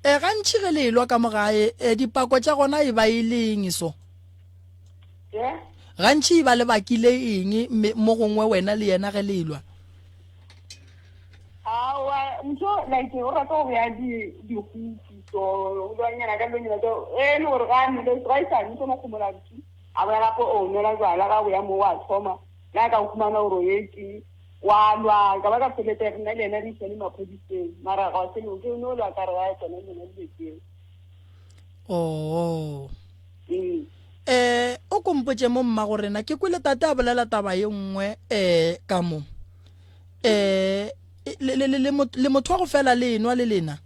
S2: E gantši ge le elwa ka mo gae e dipako tša gona e ba e leng so?
S5: Yeah.
S2: Gantši e ba le bakile eng mo gongwe wena le yena ge le elwa?
S5: Aowa, motho like o rata go beya di dikhuti so o lwanyana ka lonyana so e le gore ga a nwele ga e sa nwe mo kgomola ntši a boya gape o nwela jwala ga boya mo wa thoma le a ka o khumana gore o etse wa lwa ka ba ka feleta re nna le yena re isane maphodiseng mara ga se no ke no lwa ka re ga tsona tsona dilo tseo.
S2: Oh. Eh o kompotše mo mmago rena ke kwele tate a bolela taba ye nngwe eh ka mo. Eh le le le le motho wa go fela le enwa le lena.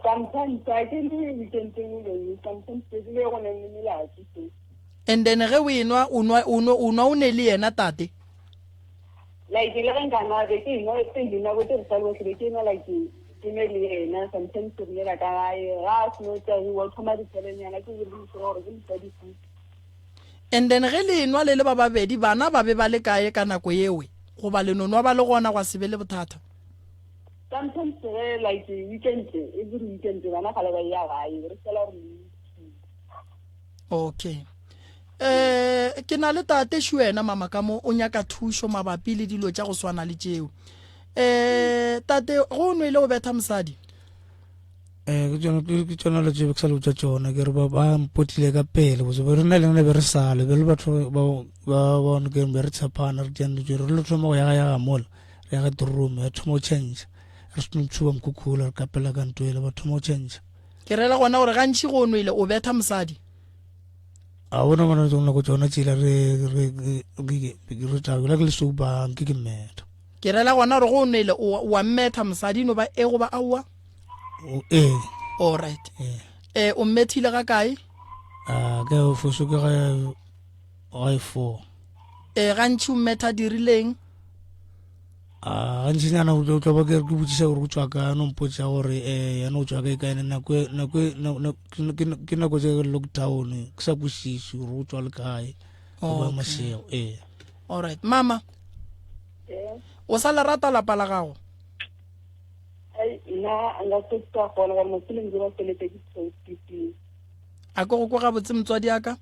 S5: Sometimes a ke le weekend e nngwe sometimes ke le go neng le melato so.
S2: And then ge o enwa o nwa o nwa o nwa o ne le yena tate.
S5: Like le ge nka nwa be ke enwa pele nako tse re sa le bohle be ke enwa like ke nwe le yena sometimes re nwela ka gae ga a seno tagiwa o thoma ditselenyana ke gore ke gore ke mosadi futhi.
S2: And then ge le enwa le le ba babedi bana ba be ba le kae ka nako ewe goba le no nwa ba le gona gwa se be le bothata?
S5: Sometimes ge like weekend every weekend bana gale ba ya gae re fela gore
S2: Okay. Eh ke na le tate shu wena mama ka mo o nyaka thušo mabapi le dilo tša go swana le tšeo. Eh tate go nwele o betha mosadi?
S3: Eh ke tsona ke tsona le tšeo ke sa le botša tšona ke re ba ba mpotlile ka pele botse be re na le nna be re sale be le batho ba ba ba ke be re tshepana re diang dilo re le thoma go yaga yaga mola re yaga room ya thoma go change re se no tshuba mkhukhula re kapela ka ntwele ba thoma go change.
S2: Ke rela gona gore gantši go nwele o betha mosadi.
S3: A bona bona tsona nako tsona tsela re re re tla ke le soba nke ke mmetha.
S2: Ke rela gona gore go nwele o wa mmetha mosadi no ba e goba aowa.
S3: Ee.
S2: All right. Eh o mmethile ga kae?
S3: A ke o foso ke ga ga e 4.
S2: Eh gantši o mmetha dirileng?
S3: A gantšinyana o tlo ba ke ke botšiša gore o tswa kae no mpotša gore um yena o tswa kae kae nako e, nako e, ke nako tse lockdown ke sa kwešiše gore o tswa le kae goba mašego ee.
S2: Alright mama, o sa le rata lapa la gago?
S5: Nna nka se ka kgona gore mafelong ke ba felete ke tshwanetse.
S2: A ke go kwa gabotse motswadi a ka?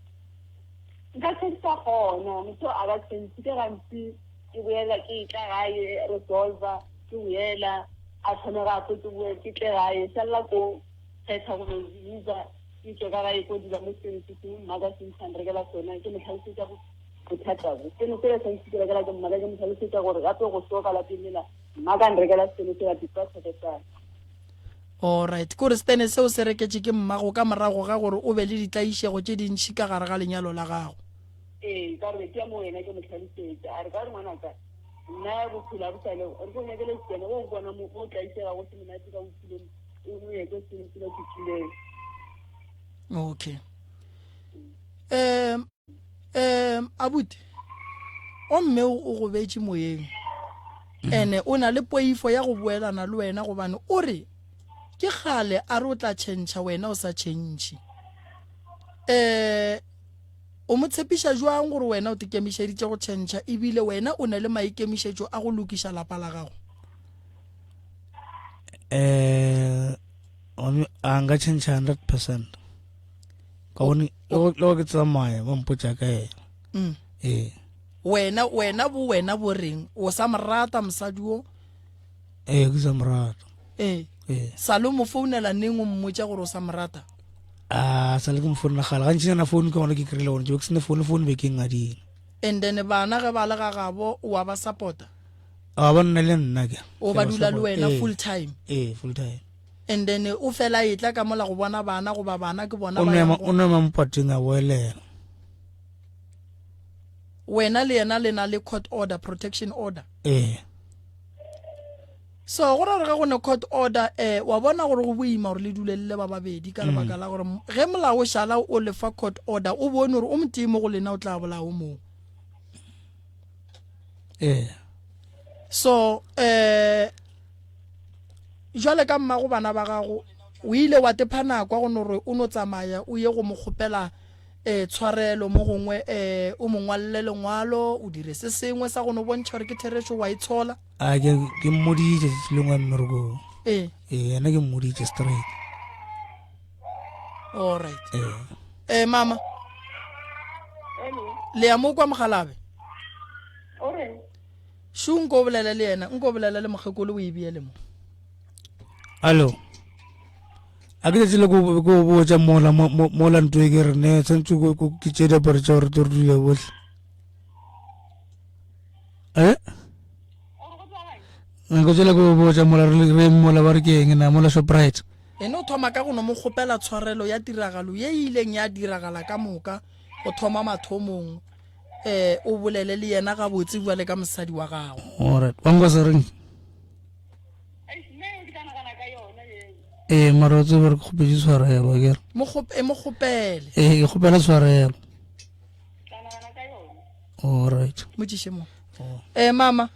S5: Nka se ka kgona motho a ka tshwanetse ke gantsi ke boela ke tla gae re solva ke boela a thome gape ke boe ke tle gae šalela ko kgetha go no bitsa ke tswe ka gae ko dula mo seng se sengwe mma ka sentšha nrekela sona ke mo tlhalosetša bothata bo seno sela santse ke rekela ke mma ka ke mo tlhalosetša gore gape go soka lapeng lela mma ka nrekela seno sela pipa tlhoketsana.
S2: Alright, kore setene seo se reketše ke mmago ka morago ga gore o be le ditlaišego tše dintši ka gare ga lenyalo la gago.
S5: Ee, ka gore ke ya mo wena ke mo hlalosetša. A re ka gore ngwanaka, nna bophelo ga bo sa le, re ko nyakele setene go bona mo o tlaišega go se monate ka bophelong, o mo nyake seno se ba se fileng.
S2: Okay. Um um abuti, o mme o gobetše moyeng. Ene o na le poifo ya go boelana le wena gobane o re ke kgale a re o tla tšhentšha wena o sa tšhentšhe. Um O mo tshepiša bjang gore wena o tekemišeditše go tšhentšha e bile wena o na le maikemišetšo a go lokiša lapa la gago?
S3: Eh, a nka tšhentšha 100%. Ka gone le go ke tsamaya ba mpotša ka yena.
S2: Mm.
S3: Ee.
S2: Wena wena bo wena bo reng? O sa mo rata mosadi wo?
S3: Ee, ke sa mo rata.
S2: Ee.
S3: Ee.
S2: Sa le mo founela neng o mmotša gore o sa mo rata?
S3: A sa le ke mo founela gale. Gantšinyana phone ke gona ke kry-ile gone. Ke be ke sene phone, phone be ke ngadile.
S2: And then bana ge ba le ga gabo o a ba support-a?
S3: A ba nna le nna ke.
S2: O ba dula le wena full time?
S3: Ee, full time.
S2: And then o fela e tla ka mola go bona bana goba bana ke bona
S3: ba yang go. O no ema mo pateng a boelela.
S2: Wena le yena le na le court order, protection order?
S3: Ee.
S2: So go ra gore ge go ne court order eh wa bona gore go boima gore le dule le le ba babedi ka lebaka la gore ge molao o šala o le fa court order o bone gore o motee mo go lena o tla bolaya o mongwe.
S3: Ee.
S2: So eh jwale ka mmago bana ba gago O ile wa tepha nako go no re o no tsamaya o ye go mo kgopela um tshwarelo mo gongwe um o mo ngwalele lengwalo o dire se sengwe sa go no bontšha gore ke therešo wa itshola?
S3: A ke ke mmoditše tšatši lengwe mmerekong.
S2: Ee.
S3: Ee, yena ke mmoditše straight.
S2: All right.
S3: Ee.
S2: Eh mama.
S5: Hello.
S2: Le ya mo kwa mogalabe?
S5: O reng?
S2: Šu nko bolela le yena, nko bolela le mokgekolo o e bie le mo.
S3: Allo. A ke tšatši le ko ko botša mola mola ntwe ke re ne tshwanetse ko ke tše diaparo tša gore tlo re dule bohle. Eh? Nako tšela ko botša mola re re mola ba re ke eng na mola Shoprite.
S2: Ene o thoma ka go no mo kgopela tshwarelo ya tiragalo ye e ileng ya diragala ka moka go thoma mathomong. Eh o bolele le yena gabotse bjale ka mosadi wa gago.
S3: Alright. Wa nkwa se reng? Ee, mara o tsebe gore ke kgopetše tshwarelo akere.
S2: Mo kgope, mo kgopele.
S3: Ee, ke kgopela tshwarelo. Alright.
S2: Mo tšiše mo. Oh. Eh mama.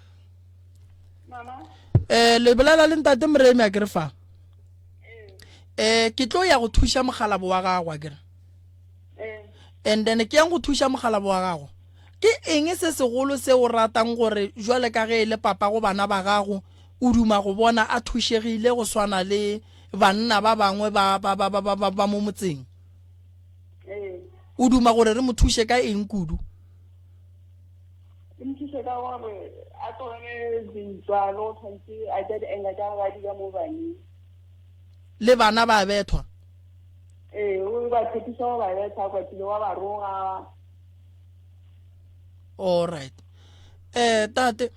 S5: Mama.
S2: Eh le bolela le ntate Moremi a kere fa. Eh ke tlo ya go thuša mogalabo wa gago a kere.
S5: Eh.
S2: And then ke yang go thuša mogalabo wa gago. Ke eng se segolo se o ratang gore jwale ka ge e le papa go bana ba gago o duma go bona a thušegile go swana le banna ba bangwe ba ba ba ba ba ba mo motseng?
S5: Ee.
S2: O duma gore re mo thuše ka eng kudu?
S5: Re mo thuše ka gore a tlogele dintwa le go tshwanetse a ja di-anger tša gagwe a di ka mo baneng.
S2: Le bana ba bethwa?
S5: Ee, o ba tshepiša go ba betha, kwatile wa ba roga.
S2: All right. Eh tate,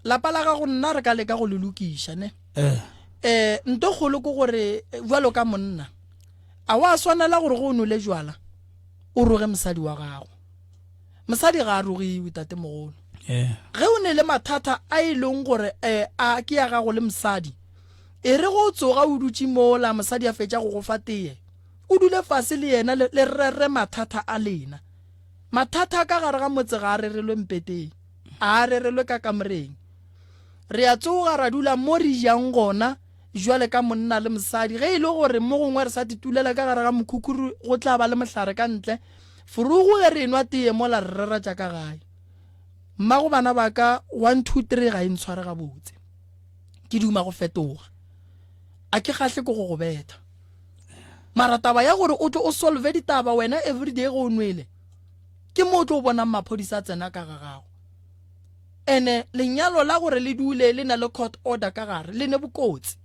S2: lapa la gago nna re ka leka go le lokiša ne.
S3: Eh.
S2: Eh nto kgolo ke gore jwalo ka monna a wa swanela gore go o nole jwala o roge mosadi wa gago. Mosadi ga a rogiwe tate mogolo.
S3: Eh.
S2: Ge o ne le mathata a e leng gore eh a ke ya gago le mosadi e re go tsoga o dutše mola mosadi a fetša go go fa teye o dule fase le yena le le rere mathata a lena. Mathata a ka gare ga motse ga a rerelwe mpeteng, a a rerelwe ka kamoreng. Re a tsoga ra dula mo re jang gona jwale ka monna le mosadi. Ge e le gore mo gongwe re sa titulela ka gare ga mokhukhu go tla ba le mohlare ka ntle. Forogo ge re enwa teye mola re rera tša ka gae. Mmago bana ba ka, one, two, three ga e ntshware gabotse. Ke duma go fetoga. A ke kgahle ke go go betha. Mara taba ya gore o tlo o solve ditaba wena everyday go o nwele, ke mo o tlo bonang maphodisa a tsena ka ga gago. Ene lenyalo la gore le dule le na le court order ka gare le ne bokotsi.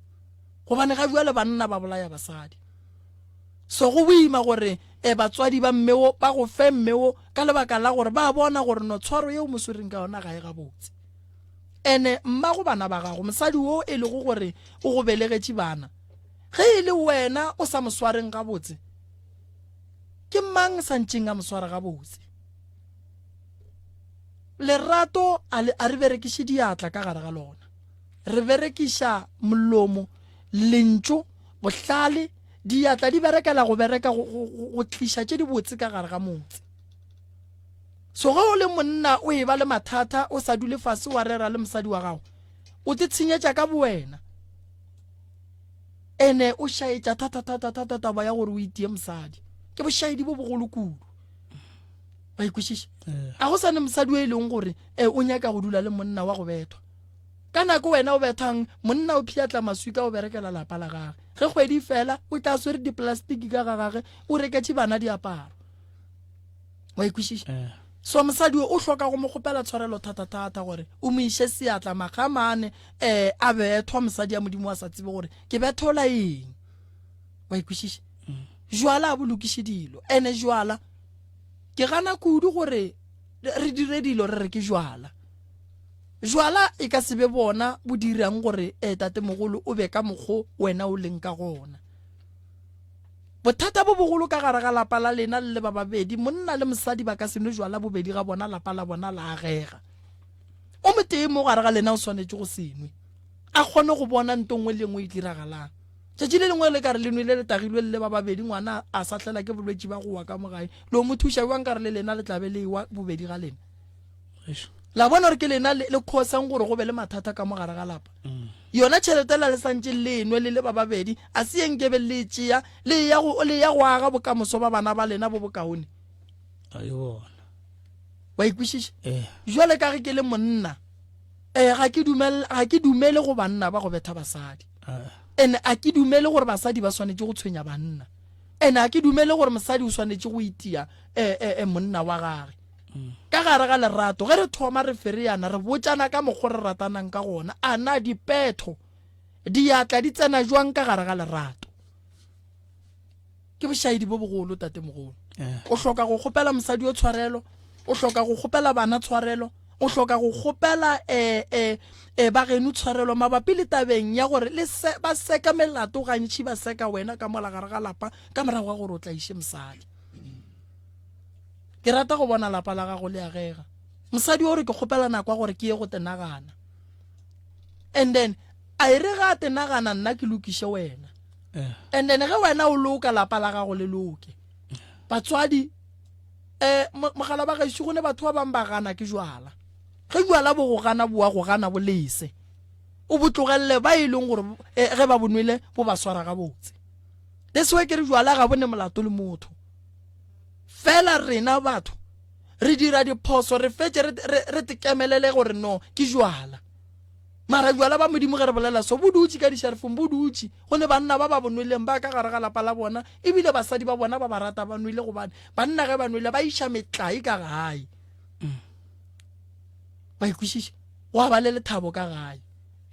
S2: Gobane ga bjale banna ba bolaya basadi. So go boima gore e batswadi ba mme wo ba go fe mme wo ka lebaka la gore ba bona gore no tshwaro yeo mo swereng ka yona ga e gabotse. Ene mmago bana ba gago, mosadi wo e lego gore o go belegetše bana, Ge e le wena o sa mo swareng gabotse, ke mang sa ntšeng a mo swara gabotse? Lerato a le, a re berekiše diatla ka gare ga lona. Re berekiša molomo, lentšu, bohlale, diatla di berekela go bereka go, go, go, go tliša tše dibotse ka gare ga motse. So ge o le monna o eba le mathata o sa dule fase wa rera le mosadi wa gago, o te tshenyetša ka bowena. Ene o šaetša thata-thata-thata taba ya gore o itie mosadi. Ke bošaedi bo bogolo kudu. Wa ikwešiša? A go sa ne mosadi o e leng gore e o nyaka go dula le monna wa go bethwa. Ka nako wena o bethang, monna o phiatla maswika o berekela lapa la gage. Ge kgwedi e fela, o tla swere diplastiki ka ga gage, o reketše bana diaparo. Wa ikwešiša? So mosadi o o hloka go mo kgopela tshwarelo thata-thata gore o mo iše seatla makga a mane eh a bethwa mosadi ya modimo a sa tsebe gore ke bethola eng. Wa ikwešiša? Jwala a bo lokiše dilo. Ene jwala ke gana kudu gore re dire dilo re re ke jwala. Jwala e ka se be bona bo dirang gore eh tatemogolo o be ka mokgo wena o leng ka gona. Bothata bo bogolo ka gare ga lapa la lena le le ba babedi, monna le mosadi ba ka se nwe jwala bobedi ga bona lapa la bona la agega. O motee mo gare ga lena o swanetše go se nwe, a kgone go bona nto nngwe le nngwe e diragalang. Tšatši le lengwe le ka re le nwele le tagilwe le le ba babedi, ngwana a sahlela ke bolwetši ba go wa ka mo gae. Le o mo thuša bjang ka re le lena le tla be le ewa bobedi ga lena? La bona gore ke lena le le khosang gore go be le mathata ka mo gare ga lapa. Yona tšhelete la le santše le enwe le le ba babedi, a se ye nkebe le e tšea le ya go le ya go aga bokamoso ba bana ba lena bo bokaone.
S3: A e bona.
S2: Wa ikwešiša?
S3: Eh.
S2: Jwale ka ge ke le monna, eh ga ke dumele ga ke dumele go banna ba go betha basadi.
S3: Ah.
S2: And a ke dumele gore basadi ba swanetše go tshwenya banna. And a ke dumele gore mosadi o swanetše go itia eh, eh, eh, monna wa gage. Ka gare ga lerato, ge re thoma re fereyana, re botšana ka mokgo re ratanang ka gona. A na dipetho, diatla di tsena jwang ka gare ga lerato? Ke bošaedi bo bogolo, tatemogolo. O hloka go kgopela mosadi yo tshwarelo, o hloka go kgopela bana tshwarelo, o hloka go kgopela eh, eh, eh, ba geno tshwarelo mabapi le tabeng ya gore le se, ba seka melato gantši ba seka wena ka mola gare ga lapa ka morago ga gore o tlaiše mosadi. Ke rata go bona lapa la gago le agega. Mosadi o re ke kgopela nako ya gore ke ye go te nagana. And then a e re ga a te nagana nna ke lokiše wena.
S3: Eh.
S2: And then ge wena o loka lapa la gago le loke. Batswadi eh mogala ba gešo go ne batho ba bang ba gana ke jwala. Ge jwala bo go gana boa go gana bo lese. O bo tlogelele ba e leng gore eh, ge ba bo nwele bo ba swara gabotse. That's why ke re jwala ga bo ne molato le motho. Fela rena batho re dira diphoso re fetše re, re, re tekemelele gore no ke jwala. Mara jwala ba Modimo ge re bolela so bo dutše ka dišarefong bo dutše go ne banna ba ba bo nweleng ba ka gare ga lapa la bona ebile basadi ba bona ba ba rata ba nwele gobane banna ge ba nwele ba iša metlae ka gae. Ba ikwešiša gwa ba le lethabo ka gae.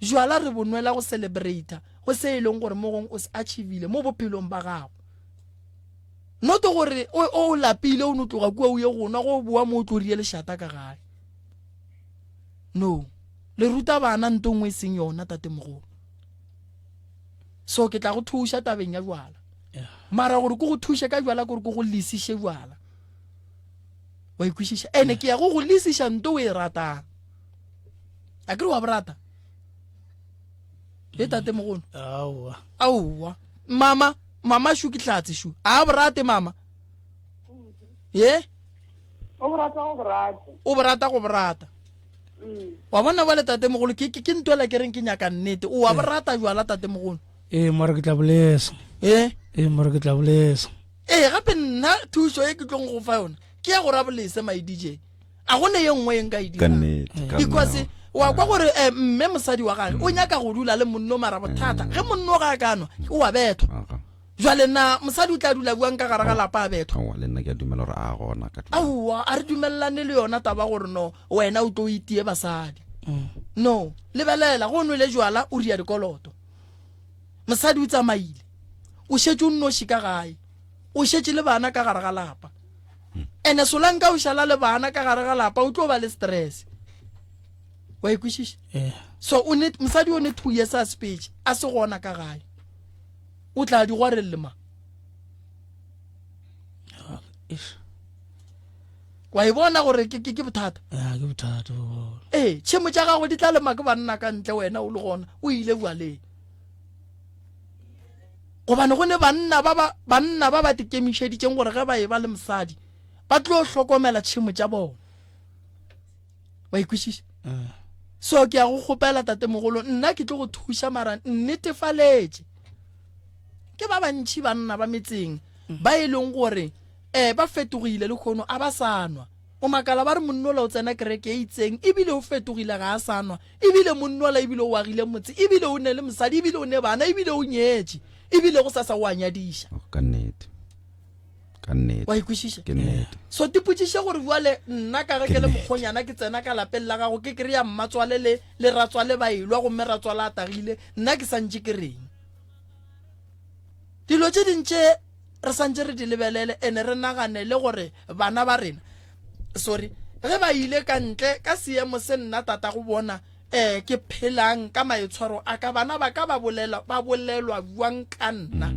S2: Jwala re bo nwela go celebrata go se e leng gore mo gong o se achievile mo bophelong ba gago. Noto gore o o lapile o no tloga kua o ye go nwa go boa mo o tlo rie lešata ka gae. No. Le ruta bana nto nngwe e seng yona tatemogolo. So ke tla go thuša tabeng ya jwala. Mara gore ke go thuše ka jwala gore ke go lesiše jwala. Wa ikwešiša? Ene ke ya go go lesiša nto o e ratang. A ke re wa borata? E tatemogolo.
S3: Aowa.
S2: Aowa. Mama mama shu ke hlatse shu a borate mama ye
S5: o borata go borata
S2: o borata go borata
S5: mm.
S2: wa bona bale tatemogolo ke ke ntwela ke reng ke nyaka nnete o wa
S3: eh.
S2: borata jwala tatemogolo
S3: ee mara ke tla bolesa
S2: ee
S3: ee mara ke tla bolesa
S2: ee gape nna thuso e ke tlong go fa yona ke ya go rabolese my dj a go ne ye nngwe e nka e
S1: Ka
S2: dirang
S1: nnete, ka
S2: because
S1: nnete.
S2: wa kwa gore eh, mme mosadi wa gage o nyaka go dula le monno mara bothata ge monno ga a ka nwa o a bethwa
S1: Aga.
S2: jwale na mosadi o tla dula buang ka gare ga lapa a bethwa
S1: Aowa, le nna ke a dumela gore a gona ka tlung.
S2: aowa a re dumelelane le yona taba gore no wena o tlo o itie basadi no lebelela go nwele jwala o ria dikoloto mosadi o tsamaile o šetše o nnoši ka gae o šetše le bana ka gare ga lapa ene solanka o šala le bana ka gare ga lapa o tlo ba le stress wa ikwešiša
S3: eh.
S2: so o ne mosadi o ne two years a speech a se gona ka gae o tla di gwarelle ma
S3: ah,
S2: wa e bona gore ke ke bothata
S3: ke bothata
S2: ee tšhemo tša gago di tla lema ke banna ka ntle wena o le gona o ile bjaleng Gobane go ne banna ba ba banna ba ba tikemišeditšeng gore ge ba e ba le mosadi ba tlo hlokomela tšhemo tša bona. Wa ikwešiša?
S3: Mm.
S2: So ke ya go kgopela tatemogolo nna ke tlo go thuša mara nnetefaletše. Ke ba bantši banna ba metseng ba e leng gore eh ba fetogile le kgono a ba sa nwa. O makala ba re monnola o tsena kereke e itseng ebile o fetogile ga a sa nwa ebile monnola ebile o agile motse ebile o ne le mosadi ebile o ne bana ebile o nyetše ebile go sasa o a nyadiša.
S1: Oh, ka nnete ka nnete
S2: Wa ikwešiša?
S1: ke nnete
S2: So tipotšiše gore bjale nna ka ge
S1: Ke
S2: ke le
S1: nnete.
S2: mokgonyana ke tsena ka lapeng la gago ke kry-a mmatswale le le ratswale ba elwa gomme ratswale a tagile nna ke santše ke reng? Dilo tše ding tše re santše re di lebelele ene re nagane le gore bana ba rena sorry ge ba ile ka ntle ka seemo se nna tata go bona um ke phelang ka maitshwaro a ka bana ba ka ba bolela ba bolelwa bjang ka nna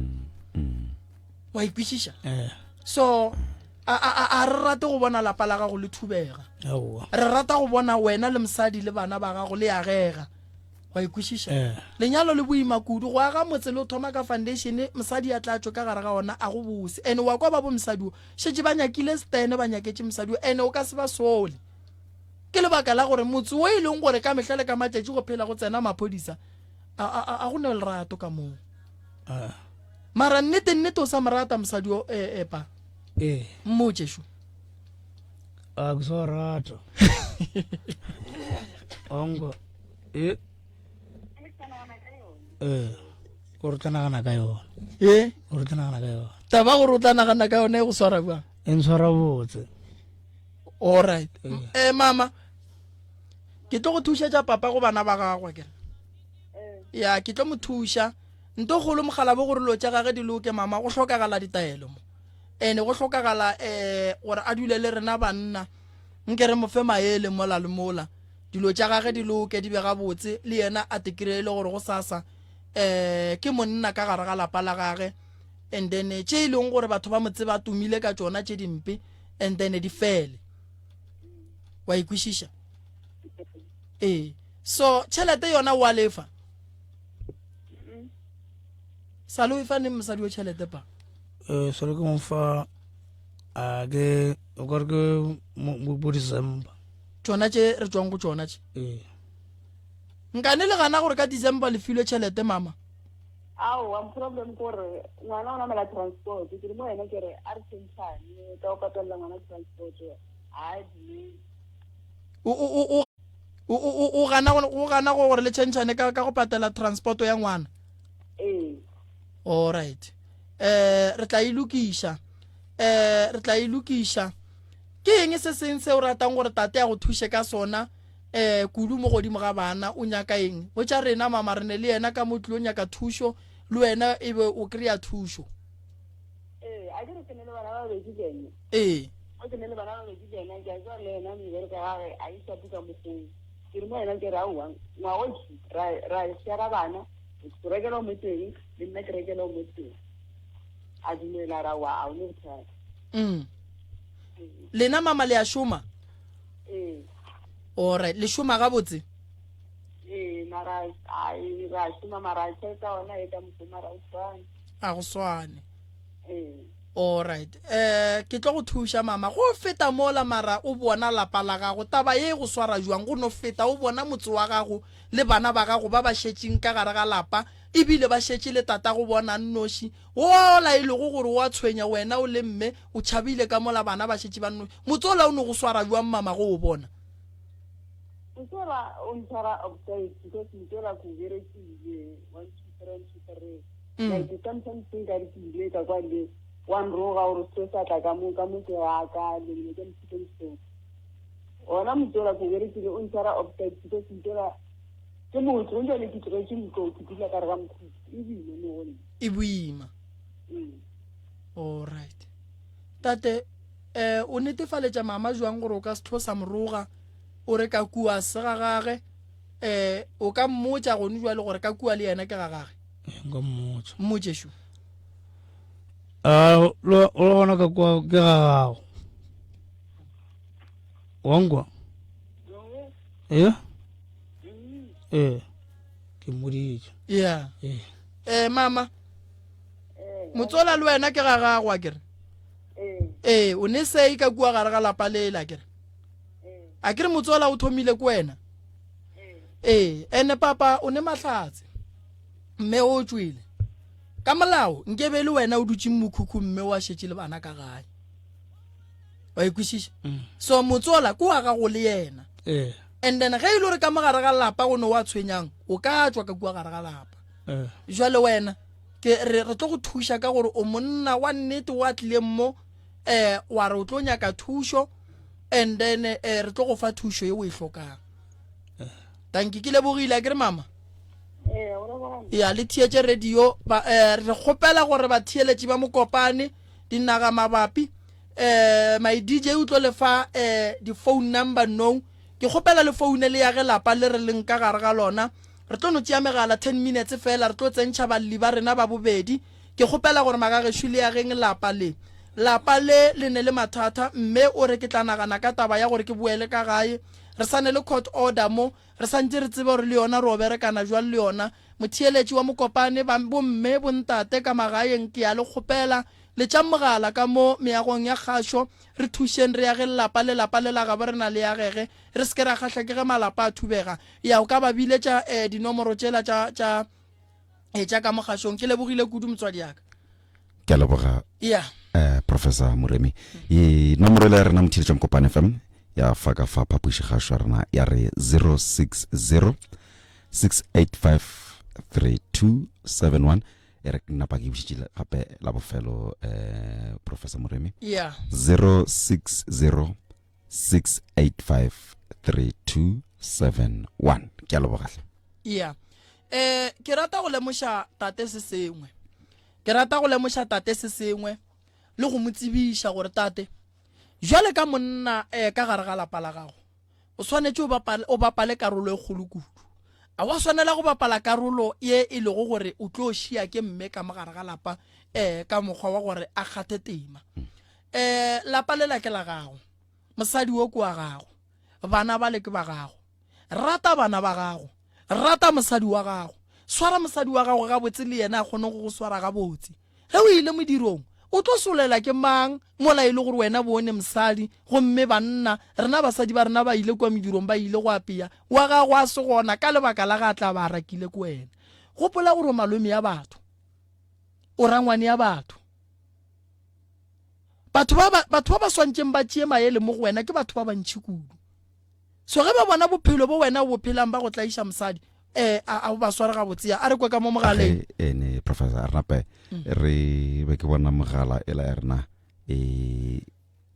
S2: wa ikwešiša
S3: eh.
S2: so a, a, a re rate go bona lapa la gago le thubega re rata go bona wena le mosadi le bana ba gago le agega Wa ikwešiša?
S3: Eh.
S2: Lenyalo le boima kudu. Go aga motse le o thoma ka foundation, mosadi a tla tšwe ka gare ga ona a go bose. Ene wa kwa ba bo mosadi o šetše ba nyakile stene ba nyaketše mosadi o ene o ka se ba sole. Ke lebaka la gore motse wo e leng gore ka mehla le ka matšatši go phela go tsena maphodisa, a, a, a, a go ne lerato ka moo.
S3: Ah.
S2: Mara nnete nnete o sa mo rata mosadi o e, e pa.
S3: Ee.
S2: Mmotše šo.
S3: A ke sa rata. Ongo. E. Ee. O re tla nagana ka yona.
S2: E.
S3: O re tla nagana ka yona.
S2: Taba gore o tla nagana ka yona e go swara bjang?
S3: E ntshwara botse.
S2: All right. Eh mama. Ke tlo go thušetša papa go bana ba gagwe ke. Ya ke tlo mo thuša. Nto kgolo mogalabo gore lo tša gage di loke mama go hlokagala ditaelo mo. Ene go hlokagala eh gore a dule le rena banna. Nke re mo fe maele mola le mola. Dilo tša gage di loke di be gabotse le yena a te kry-e le gore go sasa eh ke monna ka gare ga lapa la gage and then tše e leng gore batho ba mo tseba a tumile ka tšona tše dimpe and then di fele wa ikwešiša ee so tšhelete yona wa lefa sa le o efa neng mosadi o tšhelete pa
S3: eh sore ke mo fa a ke o ka re ke bo December
S2: tšona tše re tšwang go tšona tše
S3: ee
S2: nkane le gana gore ka December le filwe tšhelete mama
S5: Aowa, problem ke gore ngwana o namela transport, ke re mo yena ke re a re tšhentšhane ka go patelela ngwana transport, a dumele.
S2: O o o o o gana o gana gore le tšhentšhane ka ka go patela transport ya ngwana?
S5: Ee.
S2: All right. Eh re tla e lokiša. Eh re tla e lokiša. Ke eng se seng se o ratang gore tate a go thuše ka sona? um kudu mo godimo ga bana o nyaka eng botša rena mama re ne le yena ka mo tlilo nyaka thušo le wena e be o kry-a thušo
S5: ee a ke re ke ne le bana ba babedi le ene
S2: ee
S5: o ke ne le bana ba babedi le ena ke a tseba le yena mebereko ya gage a e shape ka mokgong ke re mo yena ke re aowa ngwagoši ra ra shera bana o rekela o mo teng le nna ke rekela o mo teng a dumela ra wa a o ne bothata
S2: mm. lena mama le a šoma
S5: Ee.
S2: Alright, le šoma gabotse?
S5: Ee, mara ai ra šoma mara tšhelete ya gona e ka mokgo mara o swane.
S2: A go swane.
S5: Ee.
S2: Alright. Eh ke tlo go thuša mama. Go feta mola mara o bona lapa la gago taba ye e go swara jwang go no feta o bona motse wa gago le bana ba gago ba ba šetšeng ka gare ga lapa ebile ba šetše le tatago bona nnoši Wola e lego gore o a tshwenya wena o le mme o tšhabile ka mola bana ba šetše ba nnoši. Motse wola o no go swara bjang mama ge o bona?
S5: Motse wola o ntshwara upside because motse wola ke o berekile one two three one two three mm. like sometimes nka re ke ile ka kwa le wa nroga gore se sa tla ka mo ka mo ke wa ka le ne ke motho motho ona motse wola ke o berekile o ntshwara upside because motse wola ke motho o jale ke tlogetše ntlo ke dula ka re ga mokhukhu e boima mo go nna
S2: e boima alright tate eh o netefaletša mama jwang gore o ka se tlo sa moroga o re ka kua se ga gage eh o ka mmotša gone jwale gore ka kua le yena ke ga gage
S3: nka mmotša
S2: mmotše šo
S3: a lo o gona ka kua ke ga gago wankwa ee ee ke mmoditše
S2: yeah
S3: ee
S2: eh mama motsola le wena ke ga gago a kere ee o ne sei ka kua gare ga lapa lela kere a kere motsola o thomile ko wena ee ene papa o ne mahlatse mme o tšwele ka molao nkebe le wena o dutše mokhukhu mme wa šetše le bana ka gae wa ikwešiša mm. so motsola ke wa gago le yena
S3: eh.
S2: and then ge e le gore ka mogare ga lapa go ne wa tshwenyang o ka tswa ka kua gare ga lapa
S3: eh.
S2: jwale wena ke re re tlo go thuša ka gore o monna wa nnete wa tlileng mo eh wa re o tlo nyaka thušo and then eh re tlo go fa thušo ye o e hlokang
S3: eh.
S2: tanki ke lebogile a ke re mama ya le theetše radio ba eh re kgopela gore batheeletši ba mokopane dinaga mabapi eh my DJ o tlo le fa eh di phone number no ke kgopela le phone le ya ge lapa le re leng ka gare ga lona re tlo no tšea megala 10 minutes fela re tlo tsentšha balli ba rena ba bobedi ke kgopela gore magagešo le ya geng lapa le lapa le le ne le mathata mme o re ke tla nagana ka taba ya gore ke boele ka gae re sane le court order mo Re sa ntše re tseba gore le yona ro berekana jwang le yona. Motheeletši wa Mokopane, ba, bomme, bontate ka magaeng, ke a le kgopela, Letšang mogala ka mo meagong ya kgašo, re thušeng re age lelapa le lapa le la gabo rena le agege, re se ke ra kgahla ke ge malapa a thubega. Ya, o ka ba biletša eh, dinomoro tšela tša, tša, eh, tša ka mo kgašong. Ke lebogile kudu motswadi ya ka.
S1: Ke a leboga.
S2: Ya.
S1: Eh, Professor Moremi. E nomoro ile ya rena motheletša Mokopane FM ya fa ka fa phapoši kgašo ya rena ya re 060 685 3271 e re napa ke bušitše gape la bofelo eh Professor Moremi.
S2: Yeah.
S1: 060 685 3271 ke a leboga hle.
S2: Yeah. Eh ke rata go lemoša tate se sengwe. Ke rata go lemoša tate se sengwe le go mo tsebiša gore tate jwale ka monna eh ka gare ga lapa la gago o swanetše o bapale, o bapale karolo e kgolo kudu. A wa swanela go bapala karolo ye e lego gore o tlo šia ke mme ka mogare ga lapa eh ka mokgwa wa gore a kgathe tema. Eh lapa lela ke la gago, mosadi wo ke wa gago, bana bale ke ba gago. Rata bana ba gago, rata mosadi wa gago, swara mosadi wa gago gabotse le yena a kgone go go swara gabotse. Ge o ile modirong, o tlo solela ke mang mola e le gore wena bone mosadi gomme banna, rena basadi ba rena ba ile kua medirong ba ile go apea, wa gago a se gona ka lebaka la ge a tla ba a rakile ke wena. Gopola gore o malome ya batho, o rangwane ya batho. Batho ba ba, batho ba ba swantšeng ba tšee maele mo go wena ke batho ba bantši kudu. So ge ba bona bophelo bo wena o bo phelang ba go tlaiša mosadi, eh, a, a o ba sware gabotse ya. A re kwe ka mo mogaleng.
S1: Ge ene professor a re nape re be ke bona mogala ela ya rena e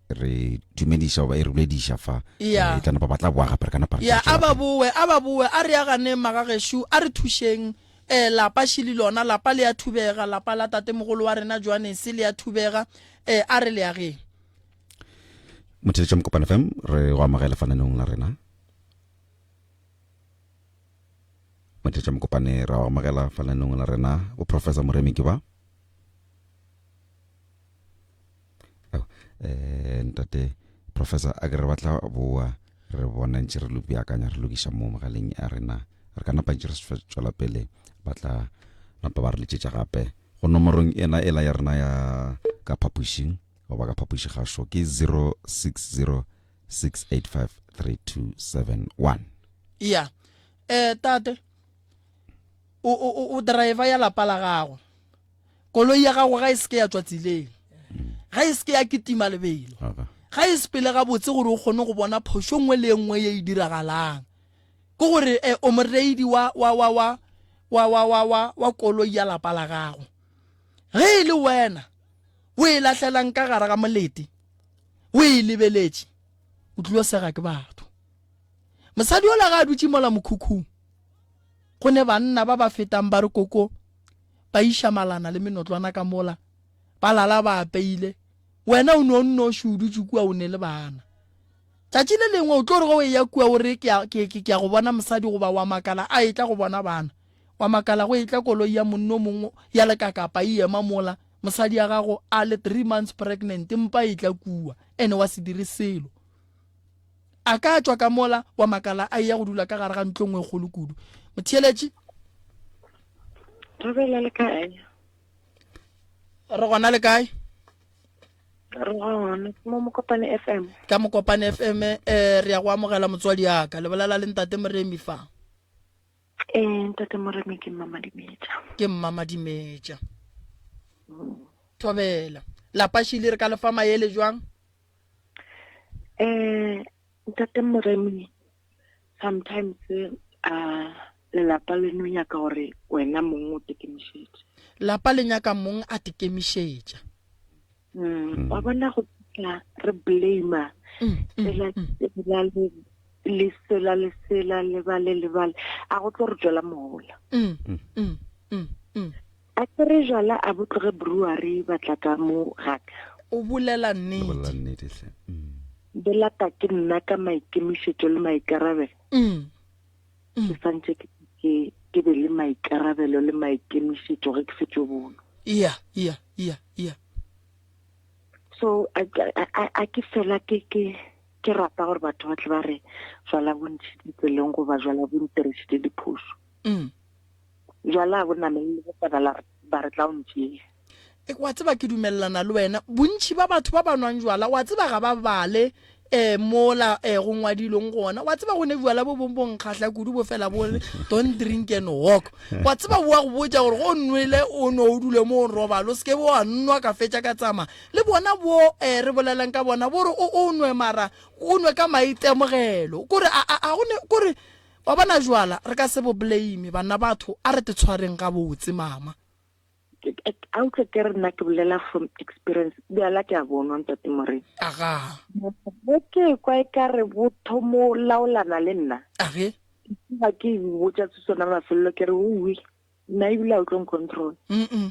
S1: re dumediša goba e re bolediša fa
S2: Ya.
S1: e tla napa ba tla boa gape re ka napa re
S2: Ya,
S1: tla
S2: a ba
S1: tšwela pele.
S2: bowe, a ba bowe, a re aganeng magagešo, a re thušeng. Eh, lapa šili lona, lapa le a thubega, lapa la tatemogolo wa rena Johanese le a thubega, eh, a re le ageng.
S1: Motheletša Mokopane FM re go amogela fananong la rena. Motheletša Mokopane re go amogela fananong la rena bo Professor Moremi ke ba. Oh, eh ntate Professor a ke re batla boa re bona ntše re lo beakanya re lokiša mo mogaleng a rena re ka napa ntše re tšwela pele ba tla napa ba re letšetša gape go nomorong ena ela ya rena ya ka phapošing goba ka phapošigašo ke 0606853271.
S2: Ya. Eh tate o o o driver ya lapa la gago. Koloi ya gago ga e seke ya tšwa tseleng. Ga e seke ya kitima lebelo. Ga e sepele gabotse gore o kgone go bona phošo nngwe le nngwe ye e diragalang. Ke gore eh, o moreidi wa wa wa wa wa wa wa wa wa koloi ya lapa la gago. Ge e le wena o e lahlelang ka gare ga molete o e lebeletše, o tlilo sega ke batho. Mosadi yola ga a dutše mola mokhukhung, go ne banna ba ba fetang ba re koko, ba iša malana le menotlwana ka mola, ba lala ba apeile, wena o ne o nnoši o dutše kua o ne le bana. Tšatši le lengwe o tlo re ge o eya kua o re ke ya, ke, ke, ke ya go bona mosadi goba wa makala a etla go bona bana. Wa makala go etla koloi ya monno mongwe ya lekakapa e ema mola, mosadi ya gago a le 3 months pregnant mpa e tla kua, ene wa se dire selo. A ka tšwa ka mola wa makala a eya go dula ka gare ga ntlo nngwe e kgolo kudu. Motheeletši.
S6: Thobela le kae?
S2: Re gona le kae?
S6: Re gona mo Mokopane FM.
S2: Ka Mokopane FM eh re ya go amogela motswadi ya ka. Le bolela le ntate Moremi fa.
S6: Eh ntate Moremi ke mma Madimetša.
S2: Ke mma Madimetša. Thobela. Lapa šile re ka lefa maele jwang?
S6: Eh ntate Moremi sometimes a lelapa le no nyaka gore wena mong o tekemišetše.
S2: Lapa le nyaka mong a tekemišetša.
S6: Wa bona go tla re blame tsela tsela le le sela le sela le bale le bale a go tlo re tswela mohola. A ke re jala a bo tloge brewery ba tla ka mo gaka.
S2: O bolela nnete.
S1: O bolela nnete hle.
S6: Bolata ke nna ka maikemišetšo le maikarabelo. Ke santše ke ke ke be le maikarabelo le maikemišetšo ge ke fetšo bono.
S2: Iya, iya, iya, iya.
S6: So a a ke fela ke ke ke rata gore batho ba tle ba re jwala bo ntšhitše tseleng goba jwala bo ntirešitše diphošo. Jwala bo namelele bokana la ba re tla o ntšea.
S2: E, wa tseba ke dumelelana le wena. Bontši ba batho ba ba nwang jwala, wa tseba ga ba bale um mola um go ngwadilweng gona. Wa tseba go ne bjala bo bong bo nkgahla kudu bo fela bo re don't drink and walk. Wa tseba bo a go botša gore go nwele o no o dule mo o robale o se ke wa nwa ka fetša ka tsamaya. Le bona bo um re bolelang ka bona bo re o o nwe mara o nwe ka maitemogelo. Kore a a a go ne kore wa bona jwala re ka se bo blame banna batho a re te tshwareng gabotse mama.
S6: A utlwe ke re nna ke bolela from experience bjala ke a bonwa ntate Morena.
S2: Aga.
S6: Ge ke kwa e ka re bo thomo laolana le nna.
S2: Age.
S6: Ga ke botša se sona mafelelo ke re uwi nna ebile a o tlo ncontrol.
S2: Mm.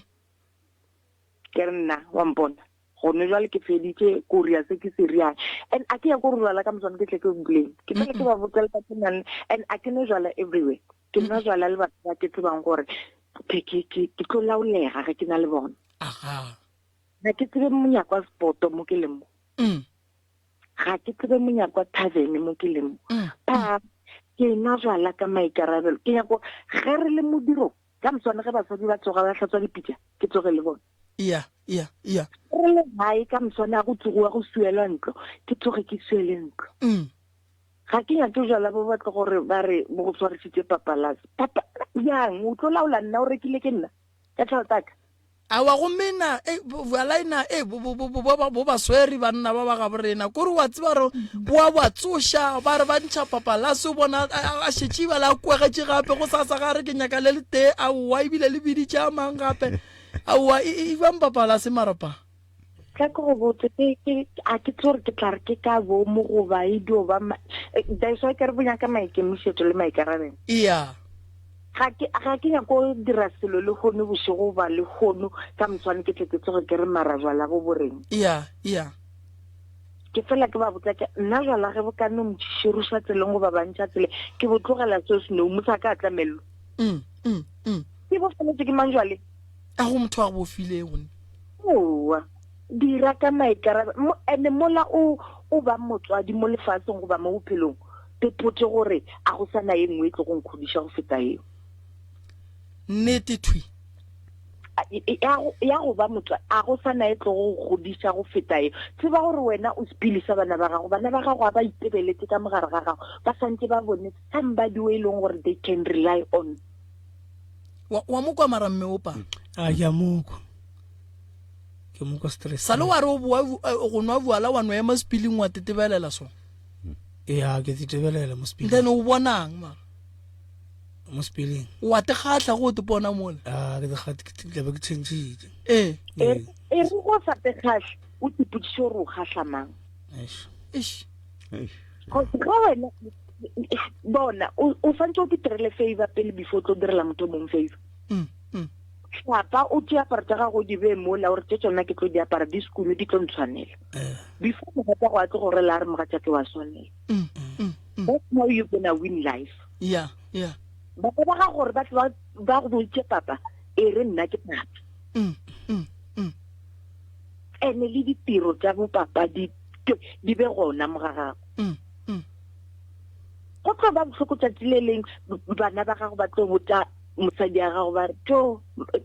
S6: Ke re nna wa mpona gone jwale ke feditše ko ria se ke se riang and a ke ya ko rurala ka moswane ke tle ke blame ke fela ke ba botsa le batho nang and a ke no jwala everywhere ke nwa jwala le batho ba ke tsebang gore ke ke ke ke tlo laolega ge ke na le bona.
S2: Aga.
S6: Ga ke tsebe monyako wa sepoto mo ke leng mo.
S2: Mm.
S6: Ga ke tsebe monyako wa tavern mo ke leng mo.
S2: Mm.
S6: Pa ke nwa jwala ka maikarabelo. Ke nyako ge re le modirong ka moswane ge basadi ba tsoga ba hlatswa dipitša ke tsoge le bona.
S2: Iya, iya, iya.
S6: Re le gae ka moswane a go tsogiwa go suelwa ntlo ke tsoge ke suele ntlo.
S2: Mm.
S6: Ga ke nyake jwala bo batlo gore ba re bo go tshwarisitse papalase. Papa, yang, o tlo laola nna o rekile ke nna ka tšhelete ya ka?
S2: Aowa gomme na e bjala ena e bo bo bo bo bo ba swere banna ba ba gabo rena kore wa tseba re boa ba tsoša ba re ba ntšha papalase o bona a šetše bjale a kwegetše gape go sasa ga re ke nyaka le le tee aowa ebile le biditše a mang gape aowa e bjang papalase marapa
S6: Tla ke go botse, ke, ke, a ke tlo re ke tla re ke ka bomo goba e dio ba, eh, that's why ke re bo nyaka maikemišetšo le maikarabelo.
S2: Iya.
S6: Ga ke, ga ke nyako dira selo le hono bošego goba le hono ka moswane ke tle ke tsoge ke re mara jwala bo bo reng.
S2: Iya, iya.
S6: Ke fela ke ba botsa ke, nna jwala ge bo ka no ntšhiruša tseleng goba ba ntšha tseleng, ke bo tlogela seo snow, mosa ka tlamello.
S2: Mm, mm, mm.
S6: Ke bo feletse ke mang jwale?
S2: A go motho a go bofilego.
S6: Aowa, dira ka maikarabelo. Ene mola o o ba motswadi mo lefaseng goba mo bophelong, tepotše gore a go sa na ye nngwe e tlo go nkgodiša go feta yeo.
S2: Nnete thwi.
S6: Ya go ba motswadi, a go sa na e tlo go godiša go feta yeo. Tseba gore wena o sepili sa bana ba gago. Bana ba gago ga ba itebeletse ka mogare ga gago, ba santse ba bone somebody o e leng gore they can rely on.
S2: Wa, wa mo kwa mara mme opa?
S3: A ke a mokwa. Ke mokwa stress.
S2: Sale wa re o boa eh, go nwa bjala wa no ema sepiling wa tetebelela so.
S3: Ya ke tetebelela mo sepiling.
S2: Then o bonang mara?
S3: Mo sepiling.
S2: Wa te kgahla go te bona mola.
S3: A ke te kgahle ke tla be ke tšhentšhitše.
S2: Ee.
S6: E e re go sa te kgahle o ipotšiše gore o kgahla mang.
S3: Eish.
S2: Eish.
S6: Cause ge wena bona o o santse o ditirele favor pele before o tlo direla motho o mongwe favor.
S2: Mm, mm.
S6: Hlapa o tšee aparo tša gago o di bee mola o re tše tšona ke tlo di apara di sekunu di tlo ntshwanela.
S3: Eh.
S6: Before mogatša go a tlo go rela a re mogatša ke wa swanela.
S2: Mm, mm, mm.
S6: That's how you gonna win life.
S2: Yeah, yeah.
S6: Bana ba gago gore ba tle ba ba go botše papa e re nna ke papa.
S2: Mm, mm, mm.
S6: Ene le ditiro tša bopapa di di be gona mo ga gago.
S2: Mm, mm.
S6: Go tlo ba bohloko tšatši le leng bana ba gago ba tlo botša mosadi ya gago ba re tjo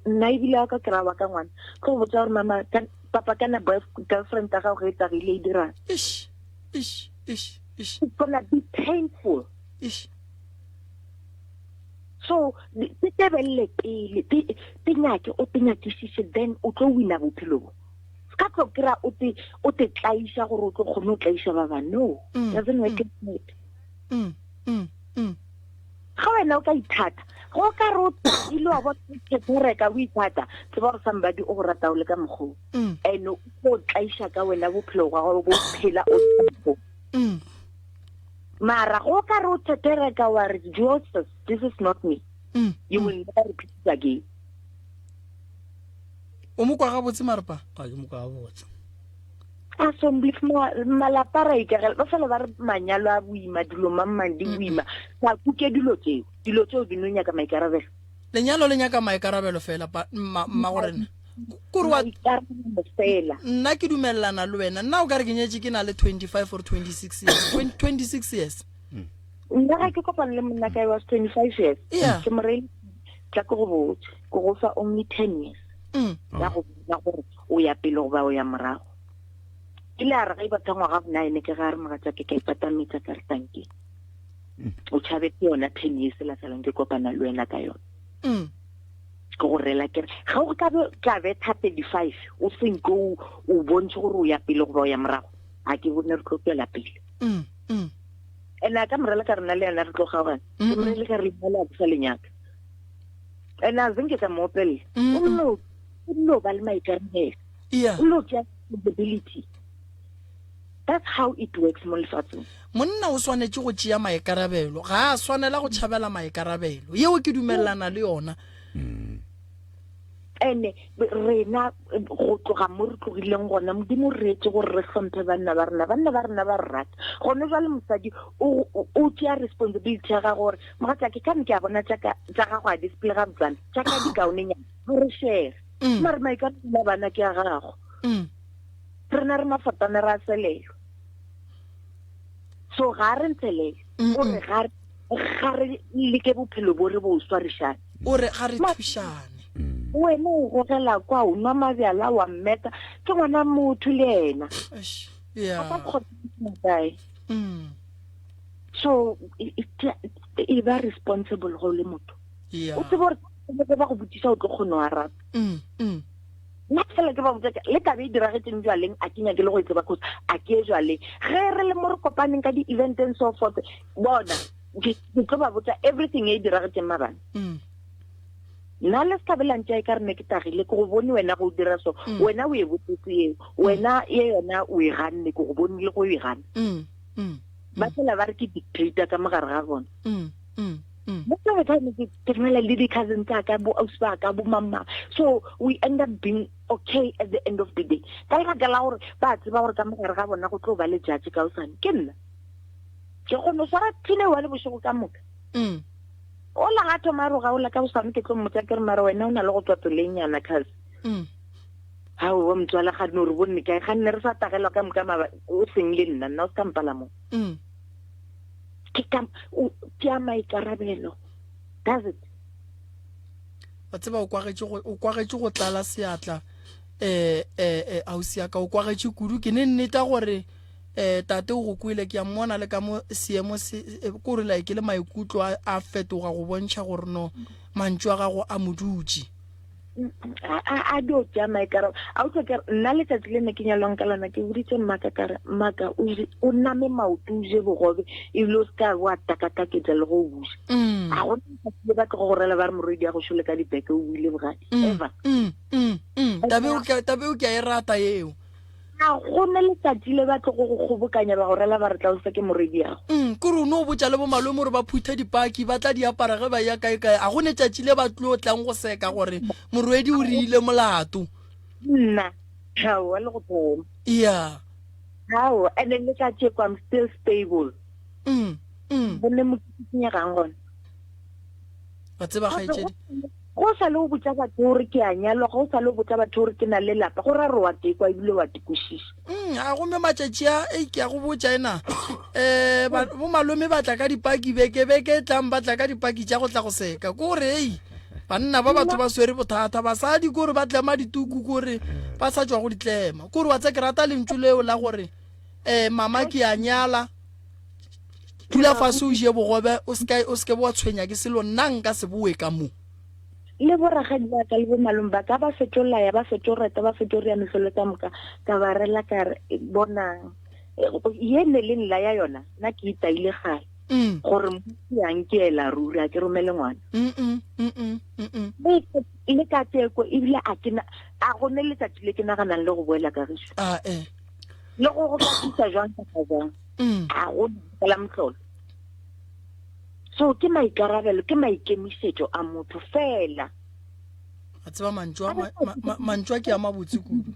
S6: nna ebile wa ka kry-a wa ka ngwana tlo botša gore mama papa kana girlfriend ya gago ge e tagile e dirang.
S2: Ish, ish, ish, ish.
S6: It's gonna be painful.
S2: Ish.
S6: So te tebelele pele te nyake o te nyakišiše then o tlo wina bophelo bo. Se ka tlo kry-a o te o te tlaiša gore o tlo kgone go tlaiša ba bang. No,
S2: mm,
S6: doesn't work
S2: mm.
S6: like that.
S2: Mm, mm, mm.
S6: Ga wena o ka ithata, go ka re o ile wa bona reka o ithata, tseba gore somebody o go rata o le ka mokgwa
S2: mm.
S6: And o tlo tlaiša ka wena bophelo bwa gago bo phela o
S2: mm.
S6: Mara go ka re o thethereka wa re Jesus, this is not me.
S2: Mm.
S6: You will never repeat it again.
S2: O mo kwa gabotse marepa?
S3: A ke mo kwa gabotse.
S6: A somblief malapa ra ikagela ba fela ba re manyalo a boima dilo mang mang di boima sa kuke dilo tseo dilo tseo di no nyaka maikarabelo.
S2: Lenyalo le nyaka maikarabelo fela mma mma go rena. Kore wa
S6: maikarabelo fela.
S2: Nna ke dumelelana le wena. Nna o ka re ke nyetše ke na le 25 or 26 years. 26 years.
S6: Nna ga ke kopana le monna ka was 25 years.
S2: Yeah.
S6: Ke mo reile tla ke go botse ke go fa only 10 years.
S2: Mm.
S6: Ya go bona gore o ya pele goba o ya morago. Ile a re ge e batha ngwaga bonaene ke ga a re mogatšake ka ipatametša ka re tanke. Mm. O tšhabetse yona ten years la salang ke kopana le wena ka yona.
S2: Mm.
S6: Ke go rela ke re ga o ka be tla betha 35 o senke o o bontšhe gore o ya pele goba o ya morago. A ke bone re tlo tswela pele.
S2: Mm. Mm.
S6: Ene a ka morela ka rena le yena re tlo kgaogana. Ke morele ka re lenyalo a ke sa le nyaka. Ene a zenke ka mo opelle. O nno o nno ba le maikarabelo.
S2: Yeah.
S6: O nno tšea responsibility. That's how it works mo lefatsheng.
S2: Monna o swanetše go tšea maikarabelo, ga a swanela go tšhabela maikarabelo. Yeo ke dumelelana le yona.
S6: Ene rena go tloga mo re tlogileng gona, Modimo o re reetše gore re hlomphe banna ba rena. Banna ba rena ba re rata. Gone jwale mosadi o o tšea responsibility ya gagwe gore mogatšake ka ke a bona tša gago a di sepele gabotsana, tša ka di kaonenyana, ga re share. Mare maikarabelo a bana ke a gago. Rena re mafatana re a selelwa. So ga re ntshelele. O re ga ga re leke bophelo bo re bo swarišane.
S2: O re ga re thušane.
S6: Wena o gogela kwa o nwa mabjala wa mmeta ke ngwana motho le ena.
S2: Yeah.
S6: A ka kgona kae. So e ba responsible go le motho.
S2: Yeah.
S6: O tsebe gore ba go botsisa o tlo kgona go araba. Nna fela ke ba botsa le tabe e diragetseng jwaleng a ke nyake le go e tseba cause a ke ye jwaleng. Ge re le mo re kopaneng ka di-event and so forth, bona ke tlo ba botsa everything e diragetseng mabane. Nna le se ka be la ntša e ka re ne ke tagile, ke go bone wena go dira so, wena o e botsetse eo, wena ye yona o e ganne, ke go bone le go e gana. Ba fela ba re ke dictator ka mogare ga bona. Most of the time ke ke le di-cousin tsa ka, bo ausi ba ka, bo mamma. So we end up being okay at the end of the day. Ka lebaka la gore ba tseba gore ka mogare ga bona go tlo ba le judge ka hosane. Ke nna. Ke kgona go swara thine wa le bošego ka moka. Ola ga thoma roga ola ka hosane ke tlo mmotsa ke re mara wena o na le go tswa tseleng nyana cause. Hao wa motswala ga no re bonne kae ga nne re sa tagelwa ka moka maba o seng le nna nna o se ka mpala mo. Ke ka o tšea maikarabelo. Does it?
S2: Wa tseba o kwagetše go o kwagetše go tlala seatla eh eh eh ausi ya ka o kwagetše kudu ke ne nneta gore eh tate o go kwele ke a mmona le ka mo seemo se eh, ko re like le maikutlo a, a fetoga go bontšha gore no mantšu a gago a mo dutše.
S6: A dio tšea maikarabelo. A utlwa ke re nna letsatsi le ne ke nyalwang ka lona ke boditse mmaka ka re mmaka o je o name maoto o je bogobe ebile o se ka wa takataketsa le go o buša. A go letsatsi le ba tlogo go rela ba re morwedi ya go šole ka dibeke o buile bogadi. Ever.
S2: Tabe o ke a e rata eo.
S6: A gona letsatsi le ba tlogo go kgobokanya ba go rela ba re tla o se ke morwedi yago.
S2: Kore o no botša le bomalome gore ba phuthe dipaki ba tla di apara ge ba ya kae kae. A gone tšatši le ba tlo tlang go seka gore morwedi o re ile molato.
S6: Nna, aowa le go thoma.
S2: Yeah.
S6: Aowa, and then le kajeko I'm still stable. Gonne mo ke senyegang gona.
S2: Wa tseba kgaetšedi.
S6: Go sa le o botša batho gore ke a nyalwa, go sa le o botša batho gore ke na le lapa, go ra gore wa tekwa ebile wa tekwešiša.
S2: A gomme matšatši a, ei, ke a go botša ena, um bo malome ba tla ka dipaki beke, beke e tlang ba tla ka dipaki tša go tla go seka. Ke gore, ei, banna ba batho ba swere bothata, basadi ke gore ba tlema dituku, ke gore ba sa tšwa go di tlema. Ke gore wa tse ke rata lentšu leo la gore, um mama ke a nyala, dula fase o je bogobe o seke o seke wa tshwenya ke selo nna nka se boe ka mo
S6: le boragadi ba ka le bomalome ba ka ba fetso laya ba fetso reta ba fetso rea mehlolo ka moka ka ba rela ka re bonang ye ne le nla ya yona nna ke itaile gale gore mo yang ke ela ruri a ke romele ngwana le ka teko ebile a ke a gone letsatsi le ke naganang le go boela ka gešo le go go ka thusa jwang kapa jwang a go fela mohlolo so ke maikarabelo ke maikemišetšo a motho fela
S2: a tseba mantšu a ke a mabotse kudu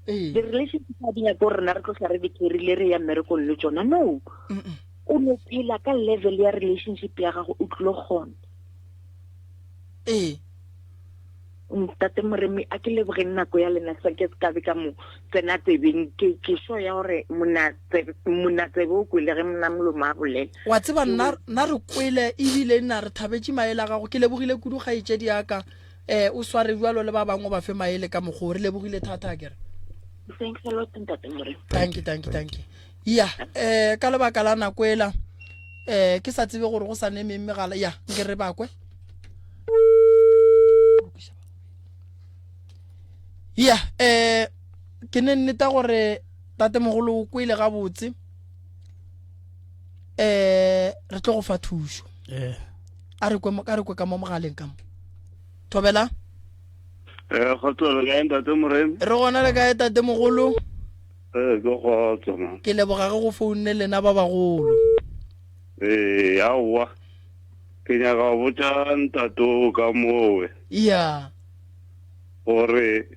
S6: ee. di-relationship ga di nyake gore rena re tlo re di carry-ile re ya mmerekong le tsona no o no phela ka level ya relationship ya gago o tlilo kgona
S2: ee
S6: Ntate Moremi, a ke lebogeng nako ya lena sa ke ka be ka mo tsena tsebeng. Ke ke sure ya gore mona tsebe mona tsebe o kwele ge mona molomo a bolela.
S2: Wa tseba nna nna re kwele ebile nna re thabetše maele a gago. Ke lebogile kudu kgaetšedi ya ka. um o sware bjalo le ba bangwe ba fe maele ka mokgwa o. Re lebogile thata akere.
S5: Thanks a lot ntate Moremi.
S2: Thank you, thank you, thank you. Ya, eh ka lebaka la nako ela eh ke sa tsebe gore go sa ne meng megala ya nke re bakwe. Ya, eh ke ne nneta gore tatemogolo o kwele gabotse. Eh re tlo go fa thušo.
S3: Eh.
S2: A re kwe ka re kwe ka mo mogaleng ka mo. Thobela.
S7: Eh kgotso le kae ntate Moremi?
S2: Re gona le kae tatemogolo?
S7: Ee, ke kgotso man.
S2: Ke leboga ge go founne lena ba bagolo.
S7: Ee, aowa. Ke nyaka go botša ntate o ka mowe.
S2: Ya.
S7: Gore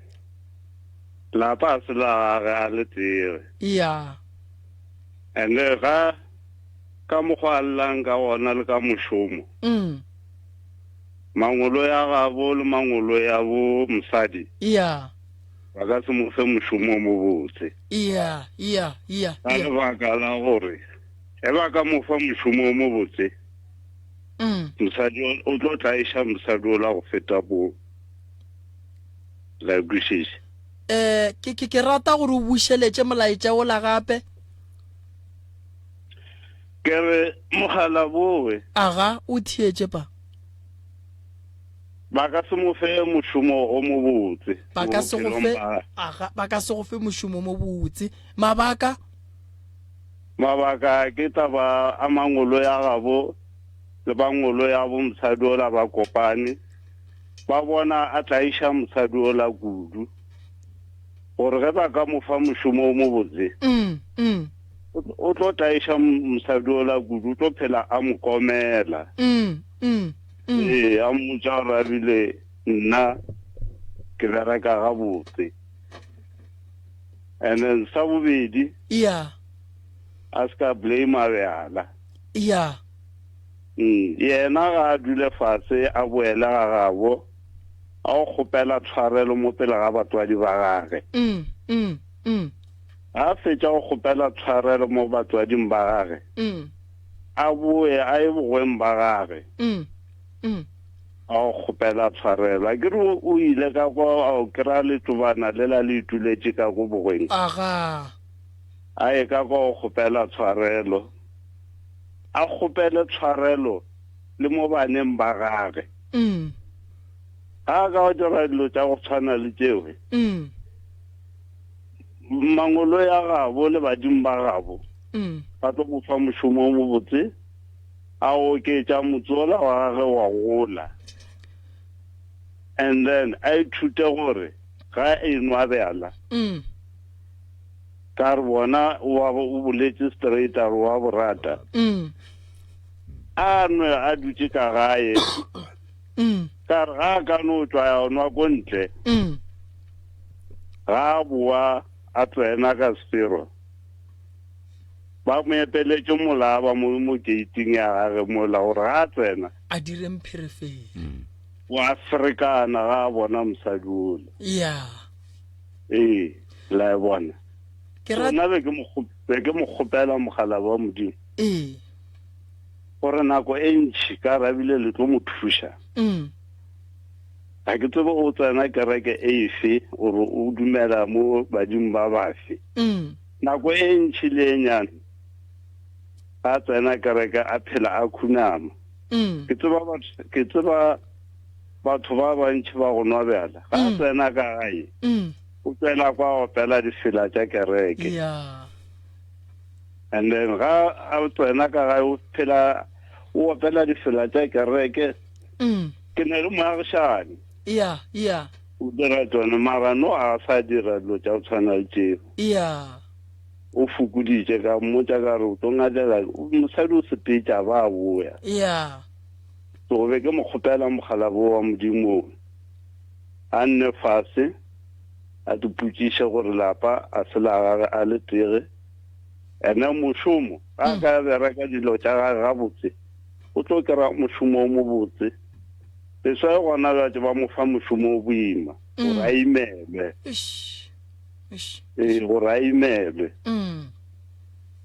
S7: lapa a se la gage a le tsebe.
S2: Ya.
S7: Ene ga ka mokgwa a llang ka gona le ka mošomo.
S2: Mm.
S7: Mangolo ya gabo le mangolo ya bo mosadi.
S2: Ya.
S7: Ba ka se mo fe mošomo o mobotse.
S2: Iya, iya, iya,
S7: Ka lebaka la gore ge ba ka mo fa mošomo o mobotse,
S2: mm.
S7: mosadi o tlo tlaiša mosadi ola go feta bo. La kwešiša?
S2: Eh, ke, ke, ke rata gore o bušeletše molaetša ola gape.
S7: Ke re mogala bowe.
S2: Aga, o theetše pa.
S7: Ba ka se mo fe mošomo o mobotse.
S2: Ba ka se go fe, aga, ba ka se go fe mošomo o mobotse. Mabaka?
S7: Mabaka ke taba a mangolo ya gabo le bangolo ya bo mosadi ola ba kopane. Ba bona a tlaiša mosadi ola kudu. Gore ge ba ka mo fa mošomo o mobotse,
S2: mm, mm.
S7: o tlo tlaiša mosadi ola kudu, o tlo phela a mo komela.
S2: Mm, mm.
S7: Mm. Ee, a mmotša gore a bile nna ke bereka gabotse. And then sa bobedi,
S2: Yeah.
S7: a se ka blame bjala.
S2: Yeah.
S7: Mm, yena ga a dule fase a boele ga gabo a o kgopela tshwarelo mo pele ga batswadi ba gage.
S2: Mm, mm, mm.
S7: Ga a fetša go kgopela tshwarelo mo batswading ba gage.
S2: Mm.
S7: A boe a ye bogweng ba gage.
S2: Mm. Mm.
S7: A o kgopela tshwarelo. A ke re o ile ka kwa a o kry-a letšobana lela le ituletše ka ko bogweng.
S2: Aga.
S7: A ye ka kwa o kgopela tshwarelo. A kgopele tshwarelo le mo baneng ba gage.
S2: Mm.
S7: Ga a ka dira dilo tša go tshwana le tšeo.
S2: Mm.
S7: Mangolo ya gabo le badimo ba gabo.
S2: Mm.
S7: Ba tlo mo fa mošomo o mobotse, a oketša motsola wa gage wa gola. And then a ithute gore ga e nwa bjala.
S2: Mm.
S7: Ka re bona wa o boletše straight a re wa borata.
S2: Mm.
S7: A nwe a dutše ka gae.
S2: Mm.
S7: Ka re ga a ka no tšwa ya nwa ko ntle.
S2: Mm.
S7: Ga a boa a tsena ka sefero. Ba mo epeletše molaba mo mo gate-ing ya gage mola gore ga a tsena.
S2: A dire mpherefere.
S7: Mm. Wa ferekana ga a bona mosadi ola.
S2: Yeah.
S7: Ee, la e bona.
S2: Ke rata.
S7: Nna be ke mo be ke mo kgopela mogala wa Modimo.
S2: Ee.
S7: Gore nako e ntši ka rabile le tlo mo thuša.
S2: Mm.
S7: Ga ke tsebe o tsena kereke e efe gore o dumela mo badimo ba bafe.
S2: Mm.
S7: Nako e ntši le e nyane a tsena kereke a phela a khunama.
S2: Mm.
S7: Ke tseba batho ke tseba batho ba bantši ba go nwa bjala. Ga a
S2: mm.
S7: tsena ka gae.
S2: Mm.
S7: O tswela kwa opela difela tša kereke.
S2: Yeah.
S7: And then ga a tsena ka gae o phela o opela difela tša kereke.
S2: Mm.
S7: Ke ne le moagišani.
S2: Yeah, yeah.
S7: O dira tšona mara no a sa dira dilo tša go tshwana le tšeo.
S2: Yeah.
S7: O fokoditše ka mmotša ka re o tlo ngatela mosadi o sepetše a ba a boya.
S2: Yeah.
S7: So be ke mo kgopela mokgalabo wa Modimo a nne fase a tipotšiše gore lapa a se la gage a le tege. Ene mošomo ga a ka bereka dilo tša gage gabotse o tlo kry-a mošomo o mobotse. Leswae gona bjatše ba mo fa mošomo o boima gore a imelwe. Ee, gore a imelwe.
S2: Mm.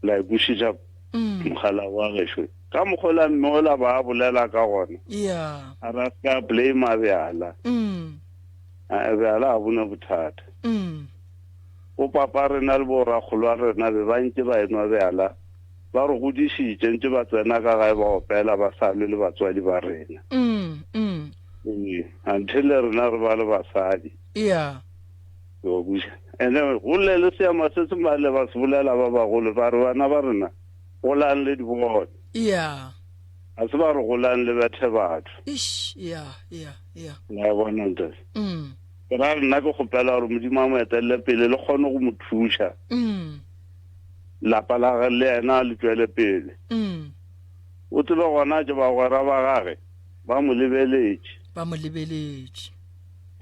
S7: La e kwešiša
S2: mm.
S7: mogala wa gešo. Ka mokgwa ola mme ola ba bolela ka gona.
S2: Yeah.
S7: A re a se ka blame bjala. A bjala ga bona bothata. Bo papa rena le bo rakgolo wa rena be ba ntše ba enwa bjala. Ba re godišitše ntše ba tsena ka gae ba opela ba sa lwe le batswadi ba rena. Ee, until rena re ba le basadi.
S2: Yeah.
S7: Wa buša. Ene go lle le seema se se male ba se bolela ba bagolo ba re bana ba rena golang le di bone.
S2: Yeah.
S7: A se ba re golang le bethe batho.
S2: Ish, yeah, yeah, yeah.
S7: La bona ntate. Ke ra nna ke kgopela gore Modimo a mo etelele pele le kgone go mo thuša. Lapa la gage le yena le tšwele pele. O tsebe gona tše bagwera ba gage ba mo lebeletše.
S2: Ba mo lebeletše.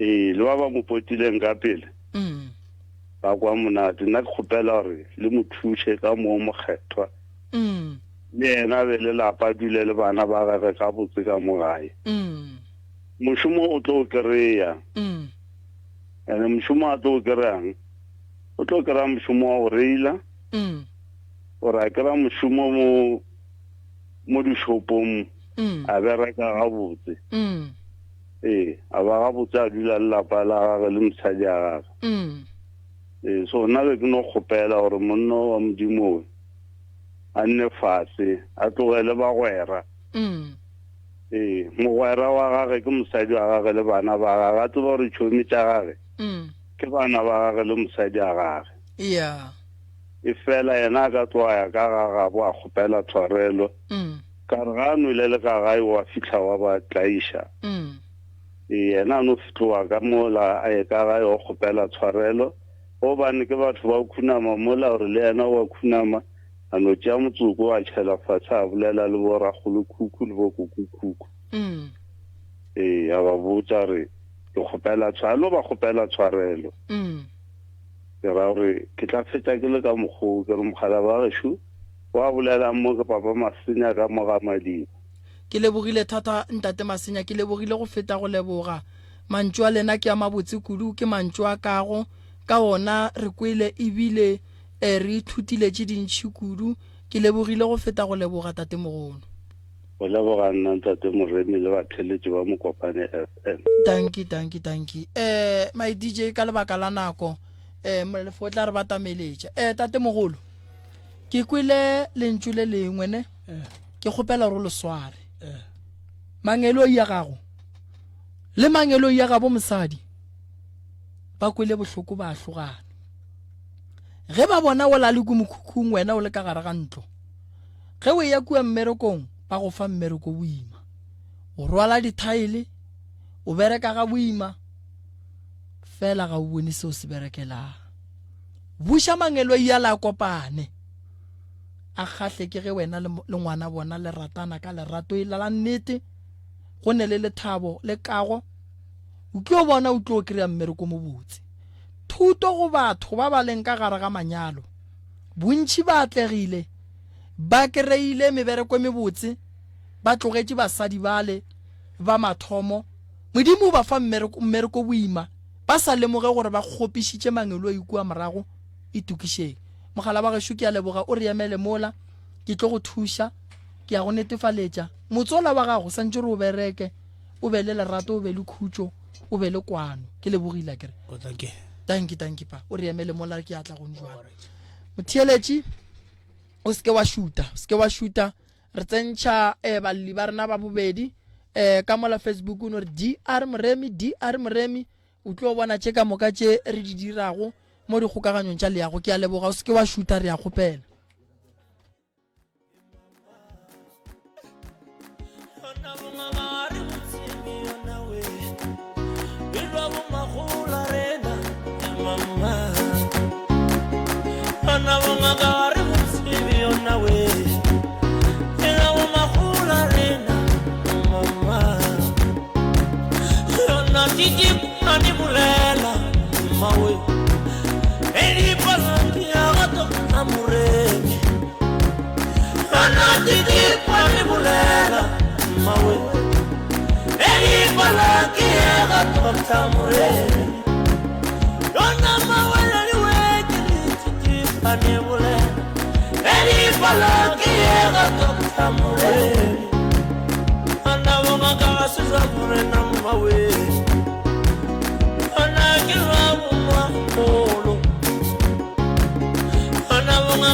S7: Ee, le ba ba mo potileng ka pele. Ba kwa monate. Nna ke kgopela gore le mo thuše ka Moya o Mokgethwa. Le yena a be le lapa, a dule le bana ba gage gabotse ka mo gae. Mošomo o tlo o kry-a. And mošomo a tlo o kry-ang? O tlo kry-a mošomo wa go reila, or a kry-a mošomo mo mo dishopong, a bereka gabotse. Ee, a ba gabotse a dula le lapa la gage le mosadi ya gage. Ee, so nna be ke no kgopela gore monna wa Modimo a nne fase, a tlogele bagwera. Ee, mogwera wa gage ke mosadi wa gage le bana ba gage, a tseba gore tšhomi tša gage ke bana ba gage le mosadi wa gage.
S2: Yeah.
S7: E fela yena a ka tloga ya ka ga gabo a kgopela tshwarelo. Ka re ga a nwele le ka gae wa fihla wa ba tlaiša. Ee, yena a no tloga ka mola a ye ka gae wa kgopela tshwarelo. Gobane ke batho ba khunama mola gore le yena wa khunama, a no tšea motsoko a tšhela fase a bolela le bo rakgolokhukhu le bo kokokhukhu. Ee, a ba botša re ke kgopela tshwarelo, a no ba kgopela tshwarelo. Ke ra gore ke tla fetša ke le ka mokgwa wo, ke re mogala wa gešo wa bolelang mo ke Papa Masenya ka mo ga Madiba.
S2: Ke lebogile thata Ntate Masenya, ke lebogile go feta go leboga. Mantšu a lena ke a mabotse kudu, ke mantšu a kago, ka ona re kwele ebile re ithutile tše dintši kudu. Ke lebogile go feta go leboga Tatemogolo.
S7: Go leboga nna Ntate Moremi le batheeletši ba Mokopane FM.
S2: Dankie, dankie, dankie. Eh, my DJ ka lebaka la nako, eh, Molefo o tla re batameletša. Eh, Tate Mogolo, ke kwele lentšu le lengwe ne?
S3: Eh.
S2: Ke kgopela gore o le sware.
S3: Eh.
S2: Mangeloi ya gago le mangeloi ya gabo mosadi ba kwele bohloko ba ahlogana. Ge ba bona o la le ku mokhukhung wena o le ka gare ga ntlo, Ge o eya kua mmerekong, ba go fa mmereko boima. O rwala dithaele, o bereka ga boima, fela ga o bone seo se berekelang. Buša mangeloi a la kopane. A kgahle ke ge wena le ngwana bona le ratana ka lerato e la nnete, go ne le lethabo le kago. O tlo bona o tlo kry-a mmereko mobotse. Thuto go batho ba ba leng ka gare ga manyalo. Bontši ba atlegile, ba kreile mebereko e mebotse, ba tlogetše basadi bale ba mathomo. Modimo o ba fa mmereko, mmereko boima, ba sa lemoge gore ba kgopišitše mangeloi kua morago. Itokišeng. Mogala wa gešo, ke a leboga, o re emele mola. Ke tlo go thuša. Ke a go netefaletša. Motsola wa gago santše re o bereke, o be le lerato, o be le khutšo, o be le kwano. Ke lebogile akere.
S3: Oh, thank you.
S2: Thank you, thank you, pa. O re emele mola ke a tla gong jwale. Motheeletši, o seke wa šuta, o seke wa šuta. Re tsentšha eh, balli ba rena ba bobedi eh, ka mola Facebook o no re DR Moremi, DR Moremi. O tlo bona tše ka moka tše re di dirago mo dikgokaganyong tša leago. Ke a leboga, o seke wa šuta, re a kgopela.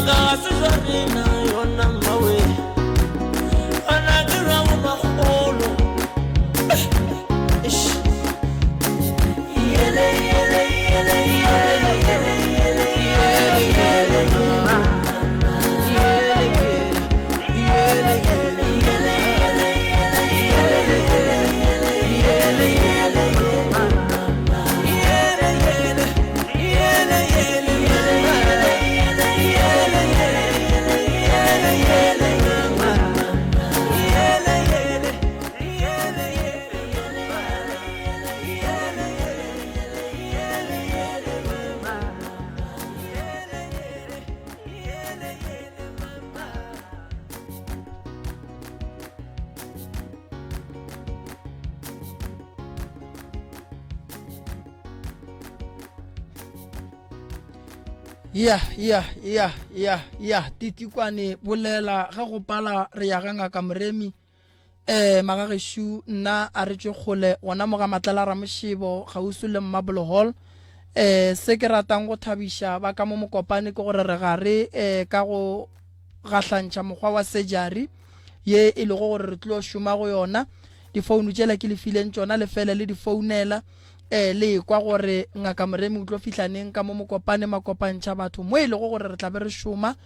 S8: Bongaka ga se jwa rena yona mmawe. Gona ke jwa bomakgolo. Eish. Yele, yele, yele, yele, yele, yele, yele, yele, mama. Yele, yele, yele, yele, yele, yele, yele, yele, yele, mama. Yele, yele, yele, yele, yele, yele, yele, yele, mama. Yele, yele, yele, yele, yele, yele, mama. Yele, yele, yele, mama.
S2: Ya, ya, ya, ya, ya, titikwane bolela ge go pala re ya ga ngaka Moremi. Eh, magagešu nna a re tšwe kgole gona mo ga Matlala Ramošebo kgauswi le Marble Hall. Eh, se ke ratang go thabiša ba ka mo Mokopane ke gore re gare eh ka go gahlantšha mokgwa wa surgery ye e lego gore re tlo šoma go yona. Difounu tšela ke le fileng tšona le fele le di founela eh le kwa gore ngaka Moremi o tlo fihla neng ka mo Mokopane makopantšha batho mo e lego gore re tla be re šoma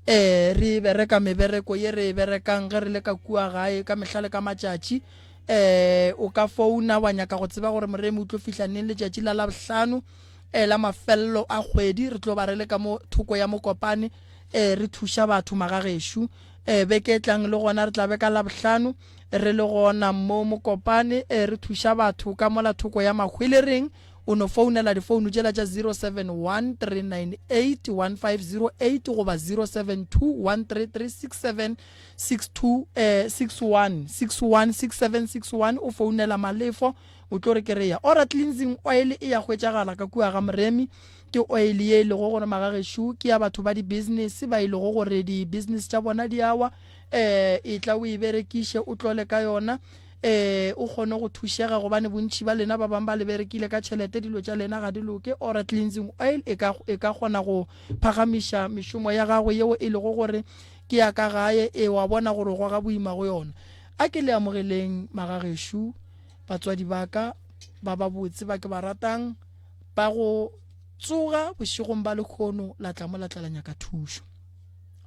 S2: eh re bereka mebereko ye re e berekang ge re le ka kua gae ka mehla le ka matšatši. Eh o ka founa wa nyaka go tseba gore Moremi o tlo fihla neng letšatši la Labohlano eh la mafelelo a kgwedi re tlo ba re le ka mo thoko ya Mokopane eh re thuša batho magagešo. Eh beke e tlang le gona re tla be ka Labohlano re le gona mo Mokopane eh re thuša batho ka mola thoko ya Mahwelereng. O no founela difounu tšela tša 071 398 1508 goba 072 133 6762 eh 61 61 6761 o founela Malefo o tlo re kereya. Ora cleansing oil e ya hwetšagala ka kua ga Moremi. Ke oil ye e lego gore magagešo ke ya batho ba di-business ba e lego gore di-business tša bona di awa. Eh e tla o e berekiše o tlole ka yona eh o kgone go thušega gobane bontši ba lena ba bang ba le berekile ka tšhelete dilo tša lena ga di loke. Ora cleansing oil e ka e ka kgona go phagamiša mešomo ya gago yeo e lego gore ke ya ka gae e wa bona gore o goga boima go yona. A ke le amogeleng magagešo batswadi ba ka ba babotse ba ke ba ratang ba go tsoga bošegong ba lekgono la tla mo la tla la nyaka thušo.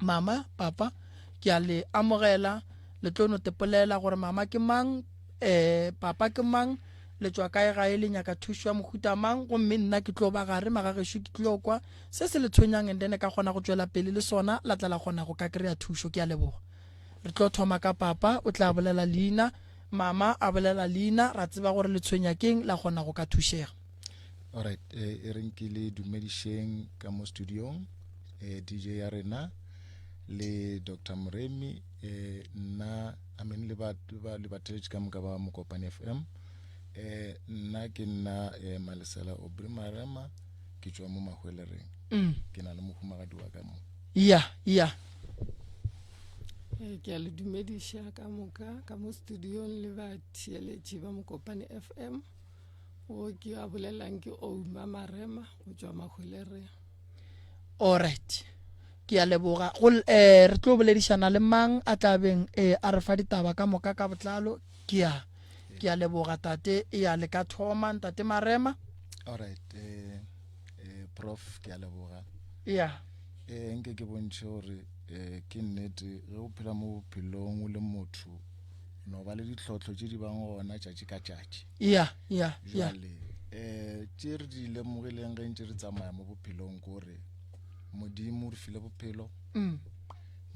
S2: Mama, papa, ke a le amogela le tlo no tepolela gore mama ke mang eh papa ke mang le tšwa kae gae le nyaka thušo ya mohuta mang gomme nna ke tlo ba gare magagešo ke tlo kwa se se le tshwenyang and then ka kgona go tšwela pele le sona la tla la kgona go ka kry-a thušo. Ke a leboga. Re tlo thoma ka papa o tla bolela leina mama a bolela leina ra tseba gore le tshwenya keng la kgona go ka thušega.
S9: Alright, eh, e reng ke le dumedišeng ka mo studiong eh, DJ ya rena le Dr. Moremi eh, nna I mean le ba le batheletši ka moka ba Mokopane FM eh, nna ke nna eh, Malesela Aubrey Marema ke tšwa mo Mahwelereng mm. ke na le mohumagadi wa ka mo
S2: ya ya
S10: Ee, ke a le dumediša ka moka ka mo studiong le batheeletši ba Mokopane FM. O ke a bolelang ke Ouma Marema go tšwa Mahwelereng.
S2: Alright. Ke a leboga. Go eh re tlo boledišana le mang a tla beng eh a re fa ditaba ka moka ka botlalo. Ke a ke a leboga tate ya le ka thoma ntate Marema.
S9: Alright eh eh prof ke a leboga.
S2: Ya.
S9: Eh nke ke bontšhe gore eh ke nnete ge o phela mo bophelong o le motho no ba le ditlhohlo tše di bang gona tšatši ka tšatši.
S2: Ya ya ya.
S9: Jwale eh tše re di lemogileng ge ntše re tsamaya mo bophelong ke gore Modimo re file bophelo.
S2: Mm.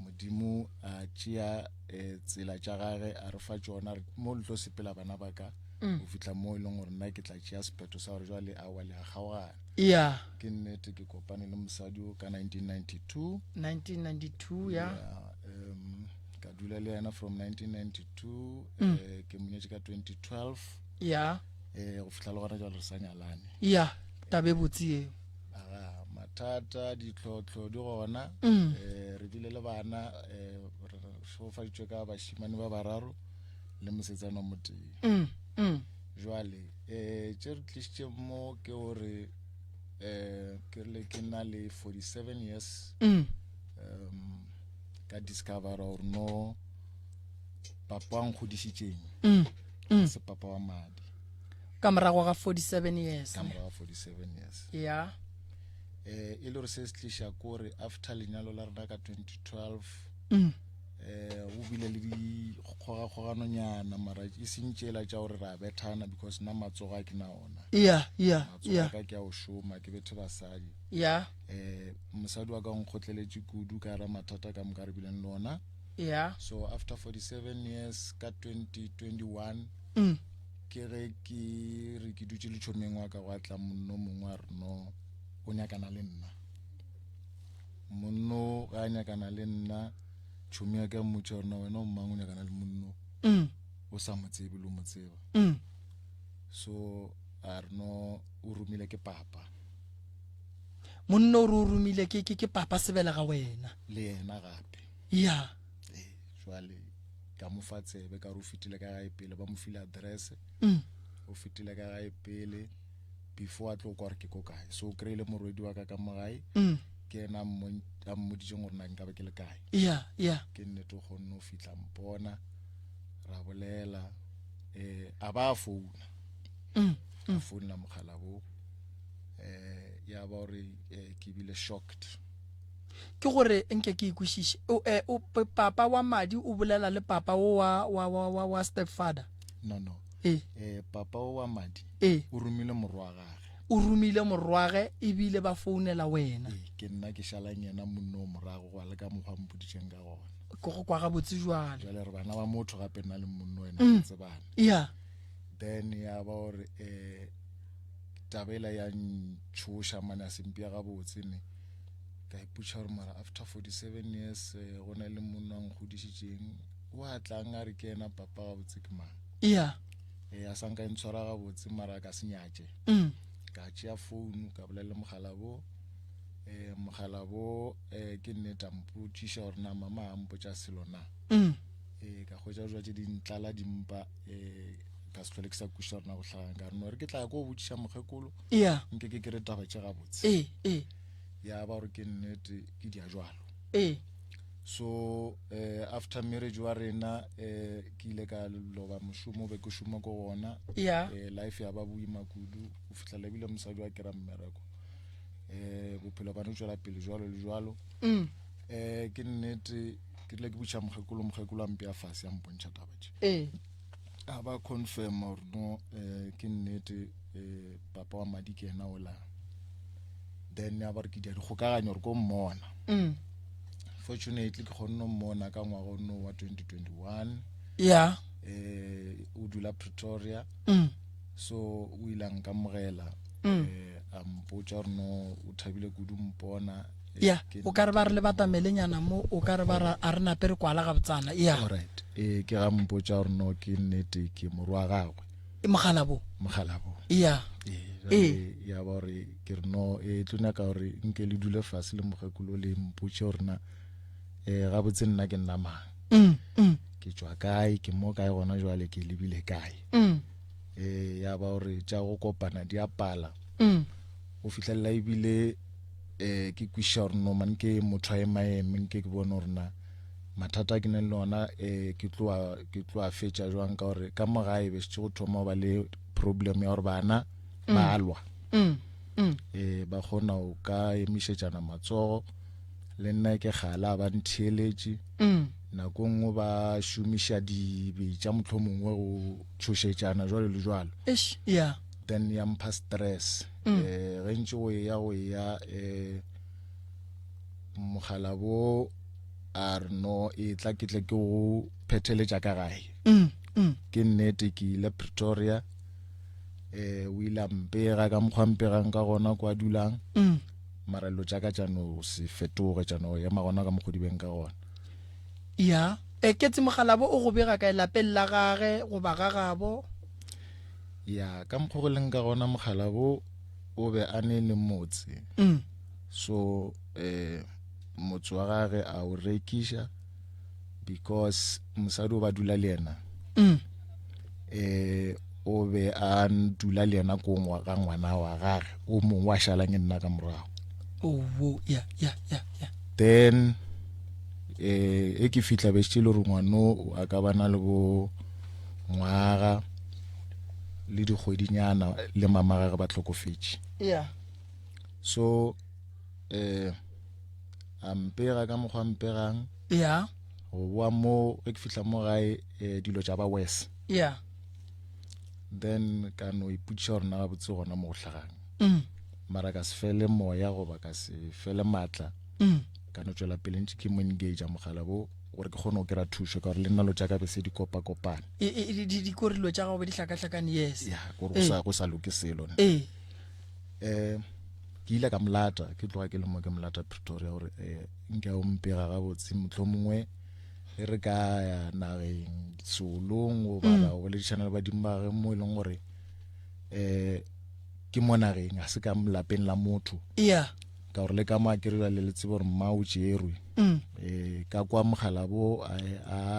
S9: Modimo a tšea eh, tsela tša gage a re fa tšona re mo le tlo sepela bana ba ka
S2: Mm.
S9: go fihla mo e leng gore nna ke tla tšea sephetho sa gore jwale aowa le a kgaogana.
S2: Ya.
S9: Ke nnete ke kopane le mosadi o ka 1992.
S2: 1992 ya.
S9: Yeah, um, ka dula le yena from 1992
S2: Mm.
S9: eh, ke mo nyetše ka 2012
S2: Ya.
S9: eh, go fihla le gona jwale re sa nyalane.
S2: Ya, taba e botse yeo.
S9: Aga, mathata ditlhohlo di gona
S2: Mm.
S9: eh, re bile le bana eh, re šegofaditšwe ka bašemane ba bararo le mosetsana o motee.
S2: Mm, mm.
S9: Jwale eh, tše re tlišitše mo ke gore eh, ke rile ke na le 47 years
S2: Mm.
S9: Um ka discover gore no papa wa nkgodišitšeng se papa wa madi.
S2: Ka morago ga 47 years.
S9: Ka morago ga 47 years.
S2: Ya.
S9: Eh e le gore se se tliša kore after lenyalo la rena ka 2012 eh o bile le dikgogakgoganonyana mara e seng tšela tša gore ra bethana because nna matsogo a ke na ona.
S2: Ya, ya,
S9: ya. Matsogo a ka ke a o šoma ke bethe basadi.
S2: Ya.
S9: Eh mosadi wa ka o nkgotleletše kudu ka ra mathata ka moka re bileng le ona.
S2: Ya.
S9: So after 47 years ka 2021 ke ge ke re ke dutše le tšhomeng wa ka gwa tla monno mongwe a re no o nyakana le nna. Monno ga a nyakana le nna tšhomi ya ka mmotša gore na wena o mang o nyakana le monno o sa mo tsebe le o mo tseba. So a re no o romile ke papa.
S2: Monno o re o romile ke ke ke papa sebelega wena.
S9: Le yena gape.
S2: Ya.
S9: Ee, jwale ka mo fa tsebe ka re o fetile ka gae pele ba mo file address. O fetile ka gae pele before a tlo kwa gore ke ko kae. So o kry-ile morwedi wa ka ka mo gae. Ke yena a mmoditšeng gore na nka be ke le kae.
S2: Ya, ya.
S9: Ke nnete o kgonne go fihla mpona ra bolela eh a ba a founa. A founela mogala bo eh ya ba gore eh, ke bile shocked.
S2: Ke gore nke ke ikwešiše o eh, o papa wa madi o bolela le papa o wa wa wa wa, wa stepfather.
S9: No no.
S2: Eh.
S9: Eh papa o wa madi
S2: eh.
S9: o romile morwa gage.
S2: O romile morwage ebile ba founela wena.
S9: Ee, ke nna ke šalang yena monno o morago go le ka mokgwa mpoditšeng ka gona.
S2: Ke go kwa gabotse jwale.
S9: Jwale re bana ba motho gape nna le monno wena re tsebana.
S2: Ya.
S9: Then ya ba gore eh taba ela ya ntšhoša mane a sempia gabotse ne. Ka ipotša gore mara after 47 years eh, go na le monna a nkgodišitšeng o a tlang a re ke yena papa gabotse ke mang.
S2: Ya.
S9: E a sanka e ntshwara gabotse mara ka se nyatše. Ka tšea founu ka bolela le mogala bo eh mogala bo eh ke nnete a mpotšiša gore na mama a mpotša selo na. Eh ka hwetša jwa tše di ntlala dimpa eh ka se hlole ke sa kwešiša gore na go hlagang ka re no re ke tla ya ko botšiša mokgekolo.
S2: Ya.
S9: Nke ke kere taba tše gabotse.
S2: Ee, ee.
S9: Ya ba gore ke nnete ke dia jwalo.
S2: Ee.
S9: So eh after marriage wa rena eh ke ile ka loba mošomo be ke šoma ko gona.
S2: Ya.
S9: Eh life ya ba boima kudu go fihla le bile mosadi wa kera mmereko. Eh bophelo ba no tšwela pele jwalo le jwalo. Eh ke nnete ke rile ke botša mokgekolo mokgekolo a mpea fase a mpontšha taba tše.
S2: Ee.
S9: A ba confirm gore no eh ke nnete eh papa wa madi ke yena ola. Then ya ba re ke dia dikgokaganyo gore ko mmona. Fortunately ke kgonne mmona ka ngwaga ono wa 2021.
S2: Ya.
S9: Eh o dula Pretoria. So o ile a nkamogela eh a mpotša gore no o thabile kudu mpona.
S2: Ya, o ka re ba re le batamelenyana mo o ka re ba ra a re nape re kwala gabotsana. Ya.
S9: Alright. Eh ke ga mpotša gore no ke nnete ke morwa wa gagwe.
S2: Mogala bo.
S9: Mogala bo.
S2: Ya.
S9: Ee, ya ba gore ke re no e tlo nyaka gore nke le dule fase le mokgekolo le mpotše gore na eh gabotse nna ke nna mang. Ke tšwa kae, ke mo kae gona jwale ke lebile kae. Eh ya ba gore tša go kopana di a pala. Go fihlelela ebile eh ke kwešiša gore no man ke motho a emaeme nke ke bone gore na mathata a ke neng le ona eh ke tloa ke tloa fetša jwang ka gore ka mo gae be šetše go thoma go ba le problem ya gore bana ba lwa. Eh ba kgona go ka emišetšana matsogo le nna ke gala ba ntheeletše. Nako nngwe ba šomiša dibetša mohlomongwe go tšhošetšana jwalo le jwalo.
S2: Eish, ya.
S9: Then ya mpha stress. Eh ge ntše go eya go eya eh mogala bo a re no e tla ke tle ke go phetheletša ka gae. Ke nnete ke ile Pretoria. Eh o ile a mpega ka mokgwa mpegang ka gona kwa dulang. Mara dilo tša ka tša no se fetoge tša no ema gona ka mokgwa di beng ka gona.
S2: Ya. E ketse mogalabo o go bega kae lapeng la gage goba ga gabo?
S9: Ya ka mokgwa go leng ka gona mogalabo o be a ne le motse. So eh motse wa gage a o rekiša because mosadi o ba dula le yena. Eh o be a dula le yena ko ga ngwana wa gage o mongwe wa šalang nna ka morago.
S2: Oh, ya ya ya ya.
S9: Then Eh e ke fihla be šetše le gore ngwano a ka bana le bo ngwaga le dikgwedinyana le mama gage ba hlokofetše.
S2: Yeah.
S9: So eh a mpega ka mokgwa mpegang.
S2: Yeah.
S9: Go boa mo ge ke fihla mo gae eh, dilo tša ba worse.
S2: Yeah.
S9: Then ka no ipotšiša gore na gabotse gona mo go hlagang.
S2: Mm.
S9: Mara ka se fele moya goba ka se fele maatla.
S2: Mm.
S9: Ka no tšwela pele ntše ke mo engage mogala bo gore ke kgone go kry-a thušo ka gore le nna lo tša ka be se di kopakopane.
S2: E, e, di, di, dikorilo tša gago be di hlakahlakane yes.
S9: Ya, gore go sa go sa loke selo ne.
S2: Ee.
S9: Eh ke ile ka molata ke tloga ke le mo ke molata Pretoria gore eh nka o mpega gabotse mohlomongwe ge re ka ya nageng seolong goba
S2: Mm.
S9: ra boledišana le badimo ba gage mo e leng gore eh ke mo nageng ga se ka lapeng la motho
S2: Yeah.
S9: ka gore le ka mo a kere jale le tsebe gore mma o tšerwe
S2: Mm.
S9: eh ka kwa mogala bo a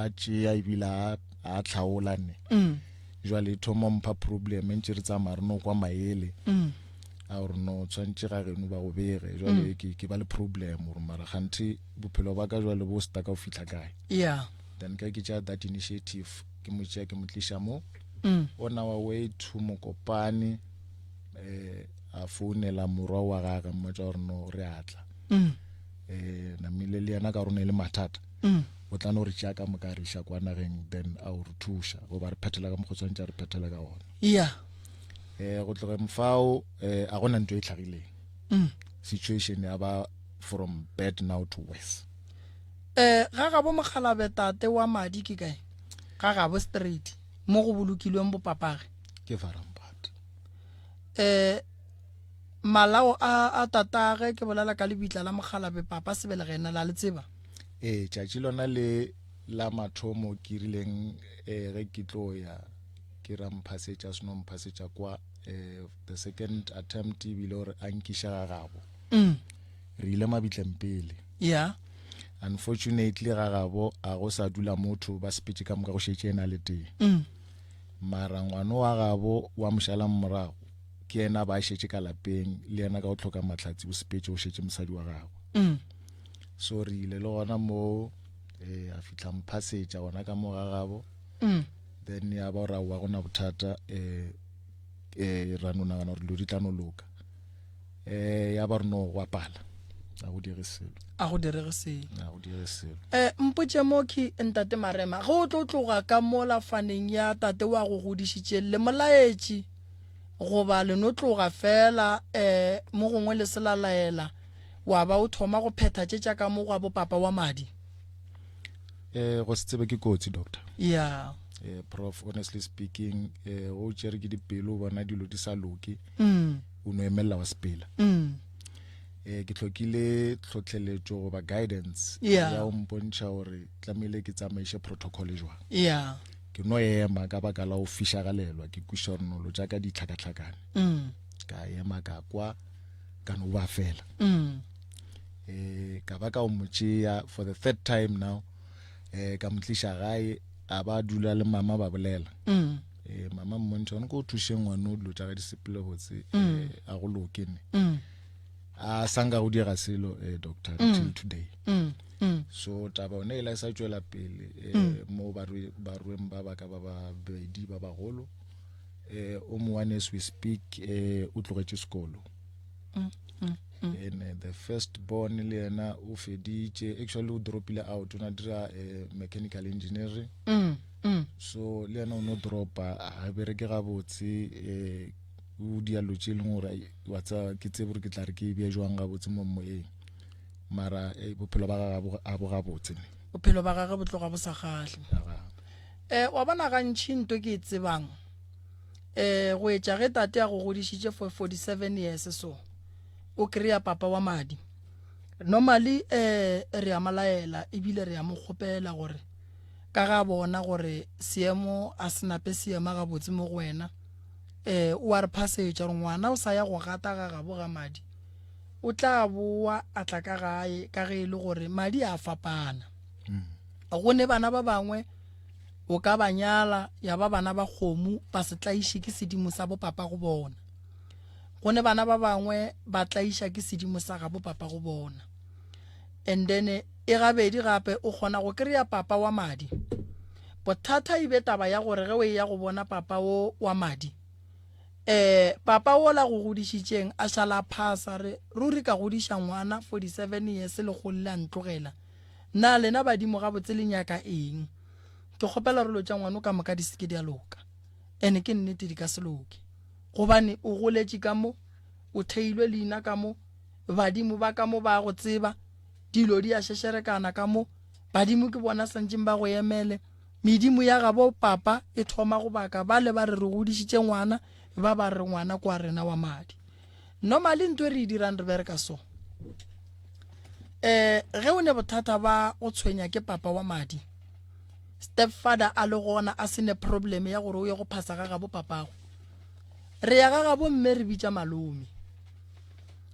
S9: a tšea ebile a a tlhaola ne
S2: Mm.
S9: jwale e thoma mpha problem ntše re tsamaya re no kwa maele
S2: Mm.
S9: a gore no tshwanetse ga geno ba go bege jwale
S2: Mm.
S9: ke ke ba le problem gore mara ganthe bophelo ba ka jwale bo stuck o fihla kae
S2: Yeah.
S9: then ka ke tšea that initiative ke mo tšea ke mo tliša mo
S2: Mm.
S9: on our way to Mokopane eh a founela morwa wa gagwe mmotsa gore no re atla
S2: Mm.
S9: eh namile le yena ka rona e le mathata
S2: Mm.
S9: o tla no re tšea ka moka re iša kwa nageng then a o re thuša goba re phethela ka mokgwa o tshwanetse a re phethele ka gona
S2: Yeah.
S9: eh go tlogeng fao eh a gona ntho e tlhagileng
S2: Mm.
S9: situation ya ba from bad now to worse
S2: Eh ga gabo mogalabe tate wa madi ke kae? Ga gabo street mo go bolokilweng bopapage.
S9: Ke Varampat.
S2: Eh malao a a tatage ke bolela ka lebitla la mogalabe papa sebelegena la le tseba.
S9: Eh tšatši lona le la mathomo ke rileng eh ge ke tlo ya ke ra mphasetša seno mphasetša kwa eh the second attempt e bile gore a nkiša ga gabo.
S2: Mm.
S9: Re ile mabitleng pele.
S2: Yeah.
S9: Unfortunately ga gabo a go sa dula motho ba sepetše ka moka go šetše ena le tee.
S2: Mm.
S9: Mara ngwano wa gabo wa mošalang morago ke yena ba šetše ka lapeng le yena ka go tlhoka mahlatsi o sepetše o šetše mosadi wa gagwe.
S2: Mm.
S9: So re ile le gona mo eh a fihla mphasetša gona ka mo ga gabo.
S2: Mm.
S9: Then ya ba ra wa gona bothata eh eh ra no nagana gore dilo di tla no loka. Eh ya ba re no go apala. A go dire selo.
S2: A go direge selo.
S9: A go dire selo.
S2: Eh mpotše mo ke ntate Marema ge o tlo tloga ka mo lafaneng ya tate wa go godišitše le molaetši goba le no tloga fela eh mo gongwe le se la laela wa ba o thoma go phetha tše tša ka mo gwa bopapa wa madi.
S9: Eh go se tsebe ke kotsi doctor.
S2: Yeah.
S9: Eh prof honestly speaking eh o tšere ke dipelo o bona dilo di sa loke.
S2: Mm.
S9: O no emella wa sepela.
S2: Mm.
S9: Eh ke hlokile tlhotlheletšo goba guidance
S2: Yeah.
S9: ya go mpontšha gore tlamehile ke tsamaiše protocol jwang.
S2: Yeah.
S9: Ke no ema ka baka la go fišagalelwa ke kweša gore nolo tša ka di tlhakatlhakane.
S2: Mm.
S9: Ka ema ka kwa ka no ba fela.
S2: Mm.
S9: Eh ka ba ka o mo tšea for the third time now eh ka mo tliša gae a ba dula le mama ba bolela.
S2: Mm.
S9: Eh mama mmontšha gone ko thušeng ngwana o dilo tša ga di sepele botse
S2: Mm.
S9: eh a go loke ne.
S2: Mm.
S9: A sanka go dira selo eh doctor
S2: Mm.
S9: till today.
S2: Mm. Mm.
S9: So taba yone e la sa tšwela pele eh
S2: Mm.
S9: mo barwe barweng ba ba ka ba babedi ba bagolo eh o mo one as we speak eh o tlogetše sekolo.
S2: Mm. Mm. Mm.
S9: And uh, the first born le yena o feditše actually o dropile out o na dira eh, mechanical engineering.
S2: Mm. Mm.
S9: So le yena o no dropa a bereke gabotse eh o dialo tše e leng gore ai, wa tseba ke tsebe gore ke tla re ke e bee jwang gabotse mo moyeng mara eh, bophelo ba gagwe a bo gabotse ne
S2: Bophelo ba gagwe bo tloga bo sa kgahle. Eh wa bona gantši nto ke e tsebang eh go etša ge tate a go godišitše for 47 years so o kry-a papa wa madi normally eh re a malaela ebile re a mo kgopela gore ka ga bona gore seemo a se nape seema gabotse mo go wena eh o a re phasetša gore ngwana o sa ya go gata ga gabo ga madi o tla boa a tla ka gae ka ge e le gore madi a fapana go ne bana ba bangwe o ka ba nyala ya ba bana ba kgomo ba se tlaiše ke sedimo sa bopapa go bona go ne bana ba bangwe ba tlaiša ke sedimo sa gabo papa go bona. And then e gabedi gape o kgona go kry-a papa wa madi. Bothata e be taba ya gore ge o eya go bona papa wo wa madi, um papa wola go godišitšeng a šala a phasa re ruri ka godiša ngwana 47 years le golle a ntlogela. Na lena badimo gabotse le nyaka eng? Ke kgopela gore dilo tša ngwano ka moka di se ke di a loka. Ene ke nnete di ka se loke. Gobane o goletše ka mo, o theilwe leina ka mo, badimo ba ka mo ba go tseba, dilo di a šešerekana ka mo, badimo ke bona santšeng ba go emele. Medimo ya gabo papa e thoma go baka bale ba re re godišitše ngwana, ba ba re ngwana kwa rena wa madi. Normally ntho e re e dirang re bereka so. Eh ge o ne bothata ba go tshwenya ke papa wa madi, stepfather a le gona a se ne problem ya gore o ye go phasa ga gabo papago. Re ya ga gabo mme re bitša malome.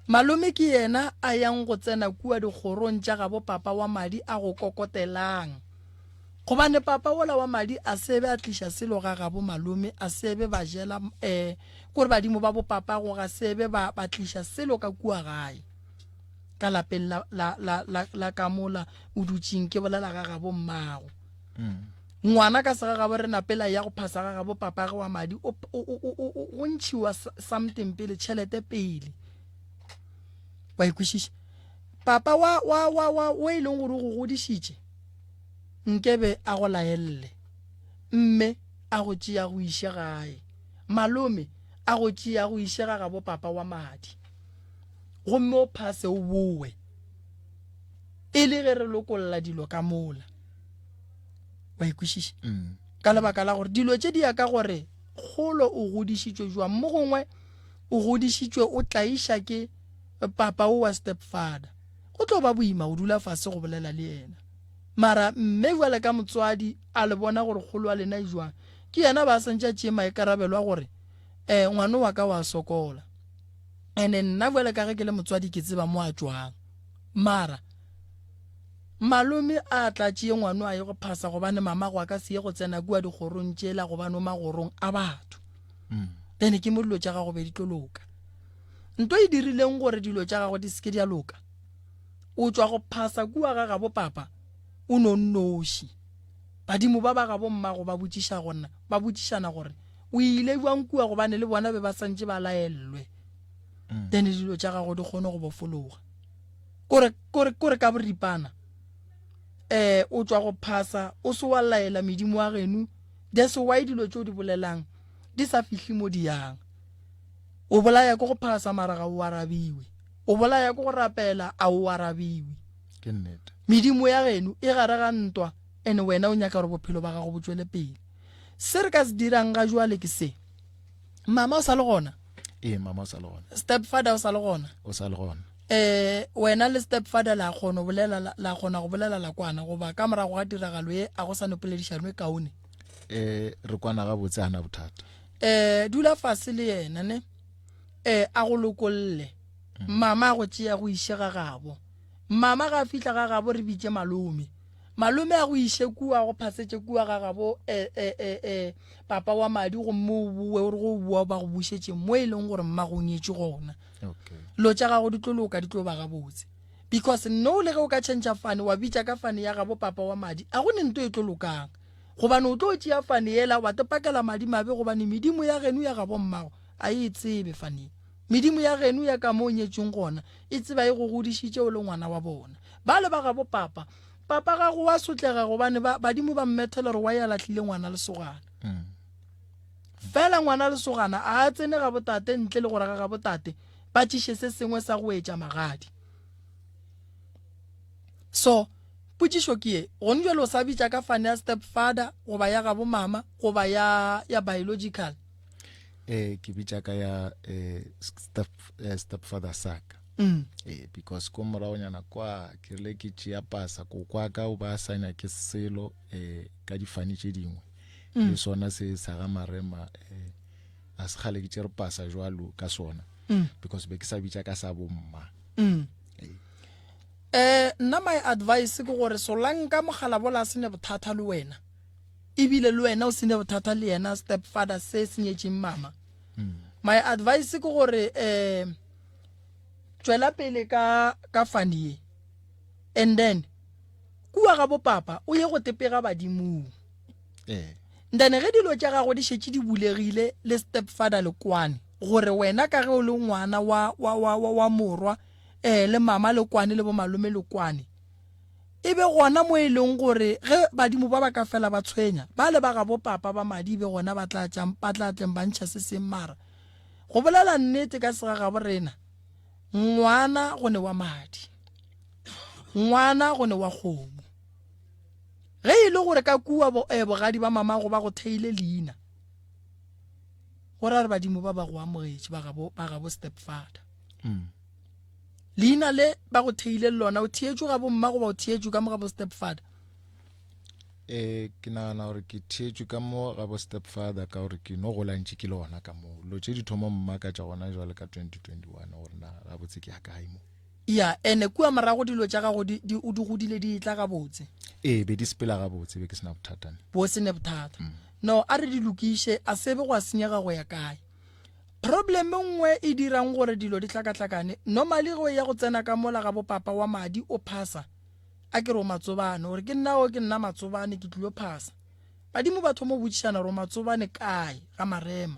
S2: Malome ke yena a yang go tsena kua dikgorong tša gabo papa wa madi a go kokotelang. Gobane papa wola wa madi a se be a tliša selo ga gabo malome, a se be ba jela, eh, kore badimo ba bo papago ga se be ba, ba tliša selo ka kua gae. Ka lapeng la, la, la, la, la ka mola o dutšeng, ke bolela ga gabo mmago. Ngwana ka segagabo rena pele a ya go phasa ga gabo papage wa madi, o, o, o, o, o, go ntšhiwa something pele, tšhelete pele. Wa e kwešiša? Papa wa, wa, wa, wa, o e leng gore o go godišitše, nkebe a go laelle, mme a go tšea go iše gae, malome a go tšea go iše ga gabo papa wa madi, gomme o phase o bowe, e le ge re lokolla dilo ka mola. Wa e kwešiša? Mm. Ka lebaka la gore dilo tše di ya ka gore kgolo o godišitšwe jwang, mo gongwe o godišitšwe o tlaiša ke papa o wa stepfather. Go tlo ba boima go dula fase go bolela le yena. Mara mme bjale ka motswadi a le bona gore kgolo wa lena e jwang, ke yena ba santše a tšee maikarabelo a gore um ngwano wa ka wa sokola. Ene nna bjale ka ge ke le motswadi ke tseba mo a tšwang. Mara malome a tla tšee ngwano a ye go phasa gobane mamago a ka se ye go tsena kua dikgorong tšela gobane o magorong a batho. Mm. Then ke mo dilo tša gago be di tlo loka. Nto e dirileng gore dilo tša gago di se ke di a loka, o tšwa go phasa kua ga gabo papa o no nnoši. Badimo ba ba gabo mmago ba botšiša gona, ba botšišana gore o ile bjang kua gobane le bona be ba santše ba laellwe. Mm. Then dilo tša gago di kgone go bofologa. Kore kore kore ka boripana eh o tšwa go phasa o se wa laela medimo wa geno that's why dilo tšeo di bolelang di sa fihli mo di yang. O bolaya ke go phasa mara ga o arabiwe. O bolaya ke go rapela a o arabiwe.
S9: Ke nnete.
S2: Medimo ya geno e gare ga ntwa and wena o nyaka gore bophelo ba gago bo tšwele pele. Se re ka se dirang ga jwale ke se. Mama o sa le gona?
S9: Ee, mama o sa le gona.
S2: Stepfather o sa le gona?
S9: O sa le gona.
S2: Eh, wena le stepfather la kgona go bolela la kgona go bolela la kwana goba ka morago ga tiragalo ye a go sa ne poledišano e kaone?
S9: Eh, re kwana gabotse a na bothata.
S2: Eh, dula fase le yena ne eh a go lokolle mama a go tšea go iše ga gabo mama ga fihla ga gabo re bitše malome malome a go iše kua go phasetše kua ga gabo eh, eh, eh, eh, papa wa madi gomme o boe o re go boa ba go bušetše mo e leng gore mma go nyetše gona
S9: okay.
S2: lo tša gago di tlo loka di tlo ba gabotse because no le ge o ka change fane wa bitša ka fane ya gabo papa wa madi a go ne nto e tlo lokang Gobane o tlo tšea fane yela wa te pakela madimabe, gobane medimo ya geno ya gabo mmago a e e tsebe fane ye. Medimo ya geno ya ka mo o nyetšweng gona e tseba e go godišitše o le ngwana wa bona. Bale ba gabo papa, papa gago wa sotlega gobane ba, badimo ba mmethela gore wa ya lahlile ngwana lesogana. Fela ngwana lesogana a a tsene gabo tate ntle le gore ga gabo tate ba tšiše se sengwe sa go etša magadi. So, Potšišo ke ye, gone bjale o sa bitša ka fane ya stepfather goba ya gabo mama goba ya ya biological?
S9: Eh ke bitša ka ya eh step eh, stepfather saka.
S2: Mm.
S9: Eh because ko moragonyana kwa ke rile ke tšea pasa ko kwa ka o ba sa nyake selo eh ka difane tše dingwe.
S2: Mm.
S9: Le sona se sa ga marema eh a se kgale ke tšere pasa jwalo ka sona.
S2: Mm.
S9: Because be ke sa bitša ka sa bomma.
S2: Mm.
S9: Eh.
S2: Eh nna my advice ke gore solanka mogala bola a sene bothata le wena ebile le wena o sene bothata le yena step father se senyetšeng mama
S9: mm.
S2: my advice ke gore eh tšwela pele ka ka fani ye. And then kua ga bopapa o ye go tepega badimong.
S9: Ee.
S2: Then ge dilo tša gago di šetše di bulegile le stepfather le kwane gore wena ka ge o le ngwana wa wa wa wa, wa morwa eh le mama le kwane le bomalome le kwane e be gona mo e leng gore ge badimo ba ba ka fela ba tshwenya ba le ba ga bopapa ba madi e be gona ba tla tšang ba tla tleng ba ntšha se seng mara go bolela nnete ka segagabo rena ngwana go ne wa madi ngwana go ne wa kgomo ge e le gore ka kua bo, eh, bogadi ba mamago ba go theile leina go ra re badimo ba ba go amogetše ba gabo ba gabo stepfather
S9: mm.
S2: leina le ba go theile lona o theetšwe ga bomma goba o theetšwe ka mo ga bo stepfather
S9: eh ke nagana gore ke theetšwe ka mo ga bo stepfather ka gore ke no gola ntše ke le gona ka mo lo tše di thoma mmakatša gona jwale ka 2021 gore na gabotse ke ya kae mo
S2: Ya, ene kua morago dilo tša gago di, di, o di godile di etla gabotse.
S9: Ee, be di sepela gabotse, be ke se na bothata ne.
S2: Bo se ne bothata. Mm. No, a re di lokiše, a sebe gwa senyega go ya kae. Problem e nngwe e dirang gore dilo di hlakahlakane, normally ge o ya go tsena ka mola ga bopapa wa madi o phasa, a ke re o matsobane, o re ke nna o ke nna matsobane ke tlilo phasa. Badimo ba thoma go botšišana gore o matsobane kae ga Marema.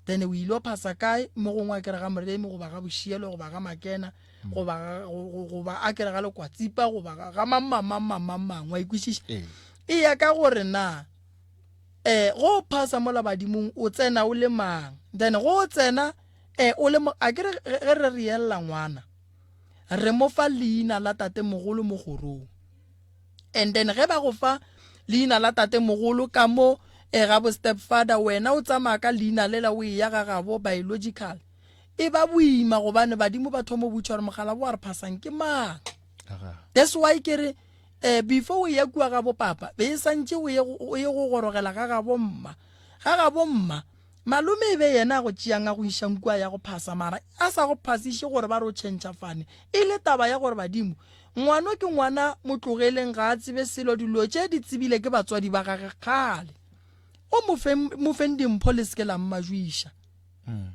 S2: Then o ile phasa kae mo gongwe a kere ga Moremi goba ga Bošielo goba ga Makena mm. goba goba a kere ga Lekwatsipa goba ga mang mang mang mang mang mang wa ikwešiša
S9: ee.
S2: e ya ka gore na eh go phasa mola badimong o tsena o le mang then go tsena eh o le a kere ge re re yella ngwana re mo fa leina la tate mogolo mo gorong And then ge ba go fa leina la tate mogolo ka mo e ga bo stepfather wena o tsamaya ka leina lela o eya ga gabo biological e ba boima gobane badimo ba thoma butšha gore mogala bo a re phasang ke mang. That's why ke re eh before o ya kua ga bo papa be e santše o ye o ye go gorogela ga gabo mma ga gabo mma Malome e be yena a go tšeang a go išang kua ya go phasa mara a sa go phasiše gore ba re o tšhentšha fane e le taba ya gore badimo ngwano ke ngwana mo tlogeleng ga a tsebe selo dilo tše di tsebile ke batswadi ba gage kgale o mo feng mo feng dimpho le seke la mmajwiša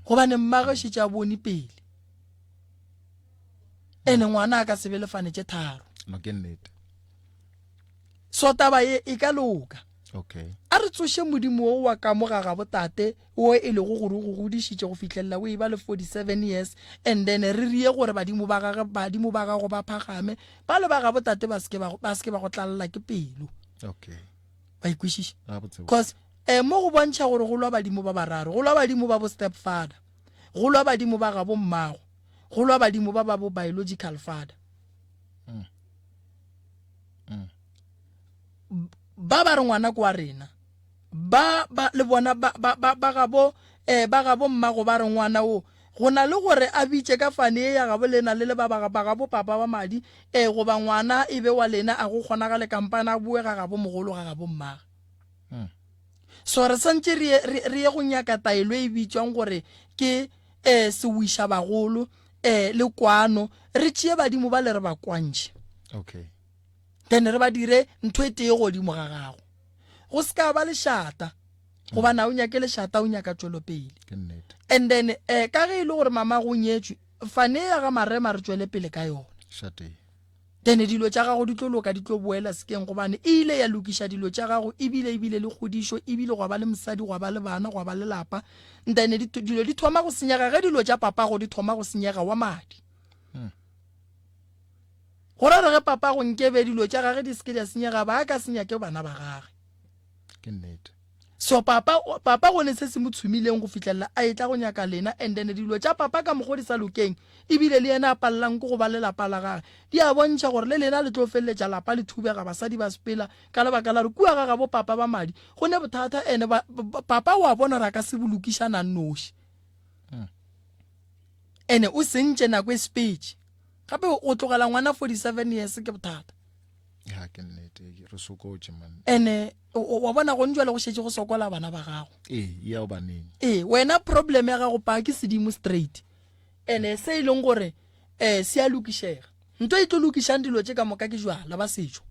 S2: gobane mmagwe šetše a bone pele ene ngwana a ka se be le fane tše tharo
S9: no ke nnete
S2: So taba ye e ka loka.
S9: Okay.
S2: A re tsoše Modimo wo wa ka mo ga gabo tate wo e lego gore o go godišitše go fihlelela o eba le 47 years and then re rie gore badimo ba gage badimo ba gago ba phagame ba le ba gabo tate ba seke ba ba seke ba go tlalela ke pelo.
S9: Okay.
S2: Wa ikwešiša?
S9: Gabotse.
S2: Cause eh mo go bontšha gore go lwa badimo ba bararo, go lwa badimo ba bo stepfather, go lwa badimo ba gabo mmago, go lwa badimo ba ba bo biological father.
S9: Mm.
S2: Mm. Ba ba re ngwana ke wa rena. Ba ba le bona ba ba ba ba gabo eh ba gabo mmago ba re ngwana o go na le gore a bitše ka fane ye ya gabo lena le le ba ba ba gabo papa ba madi eh goba ngwana e be wa lena a go kgonagale kampana a boe ga gabo mogolo ga gabo mmaga.
S9: Mm.
S2: So re santše re re ye go nyaka taelo e bitšwang gore ke eh sewiša bagolo eh le kwano re tšee badimo ba le re ba kwantšhe
S9: okay
S2: then re ba dire ntho e tee godimo ga gago go se ka ba lešata gobane a o nyake lešata o nyaka tšwelopele
S9: ke nnete
S2: and then eh ka ge e le gore mama go nyetšwe fane ya ga marema re tšwele pele ka yona
S9: šate
S2: Then dilo tša gago di tlo loka, di tlo boela sekeng, gobane e ile ya lokiša dilo tša gago, ebile ebile le kgodišo, ebile gwa ba le mosadi, gwa ba le bana, gwa ba le lapa. Then dilo di thoma go senyega ge dilo tša papago di thoma go senyega wa madi.
S9: Hmm.
S2: Go ra re ge papago nkebe dilo tša gage di seke di a senyega, ba ka senya ke bana ba gage.
S9: Ke nnete.
S2: So papa papa go ne se se mo tshumileng go fihlelela a etla go nyaka lena and then dilo tša papa ka mokgo di sa lokeng ebile le yena a palelang ke go ba le lapa la gage di a bontšha gore le lena le tlo feleletša lapa le thubega basadi ba sepela ka lebaka la gore kua ga gabo papa ba madi go ne bothata ene ba, papa wa bona gore a ka se bo lokišana noši
S9: hmm.
S2: ene o sentše nako e sepetše gape o tlogela ngwana 47 years ke bothata
S9: ya ke nnete re sokotše man
S2: ene wa bona go njwale go šetše go sokola bana ba gago
S9: ee ya o baneng
S2: ee wena problem ya gago pa ke sedimo straight ene se e leng gore eh se a lokišega nto e tlo lokišang dilo tše ka moka ke jwala ba setšo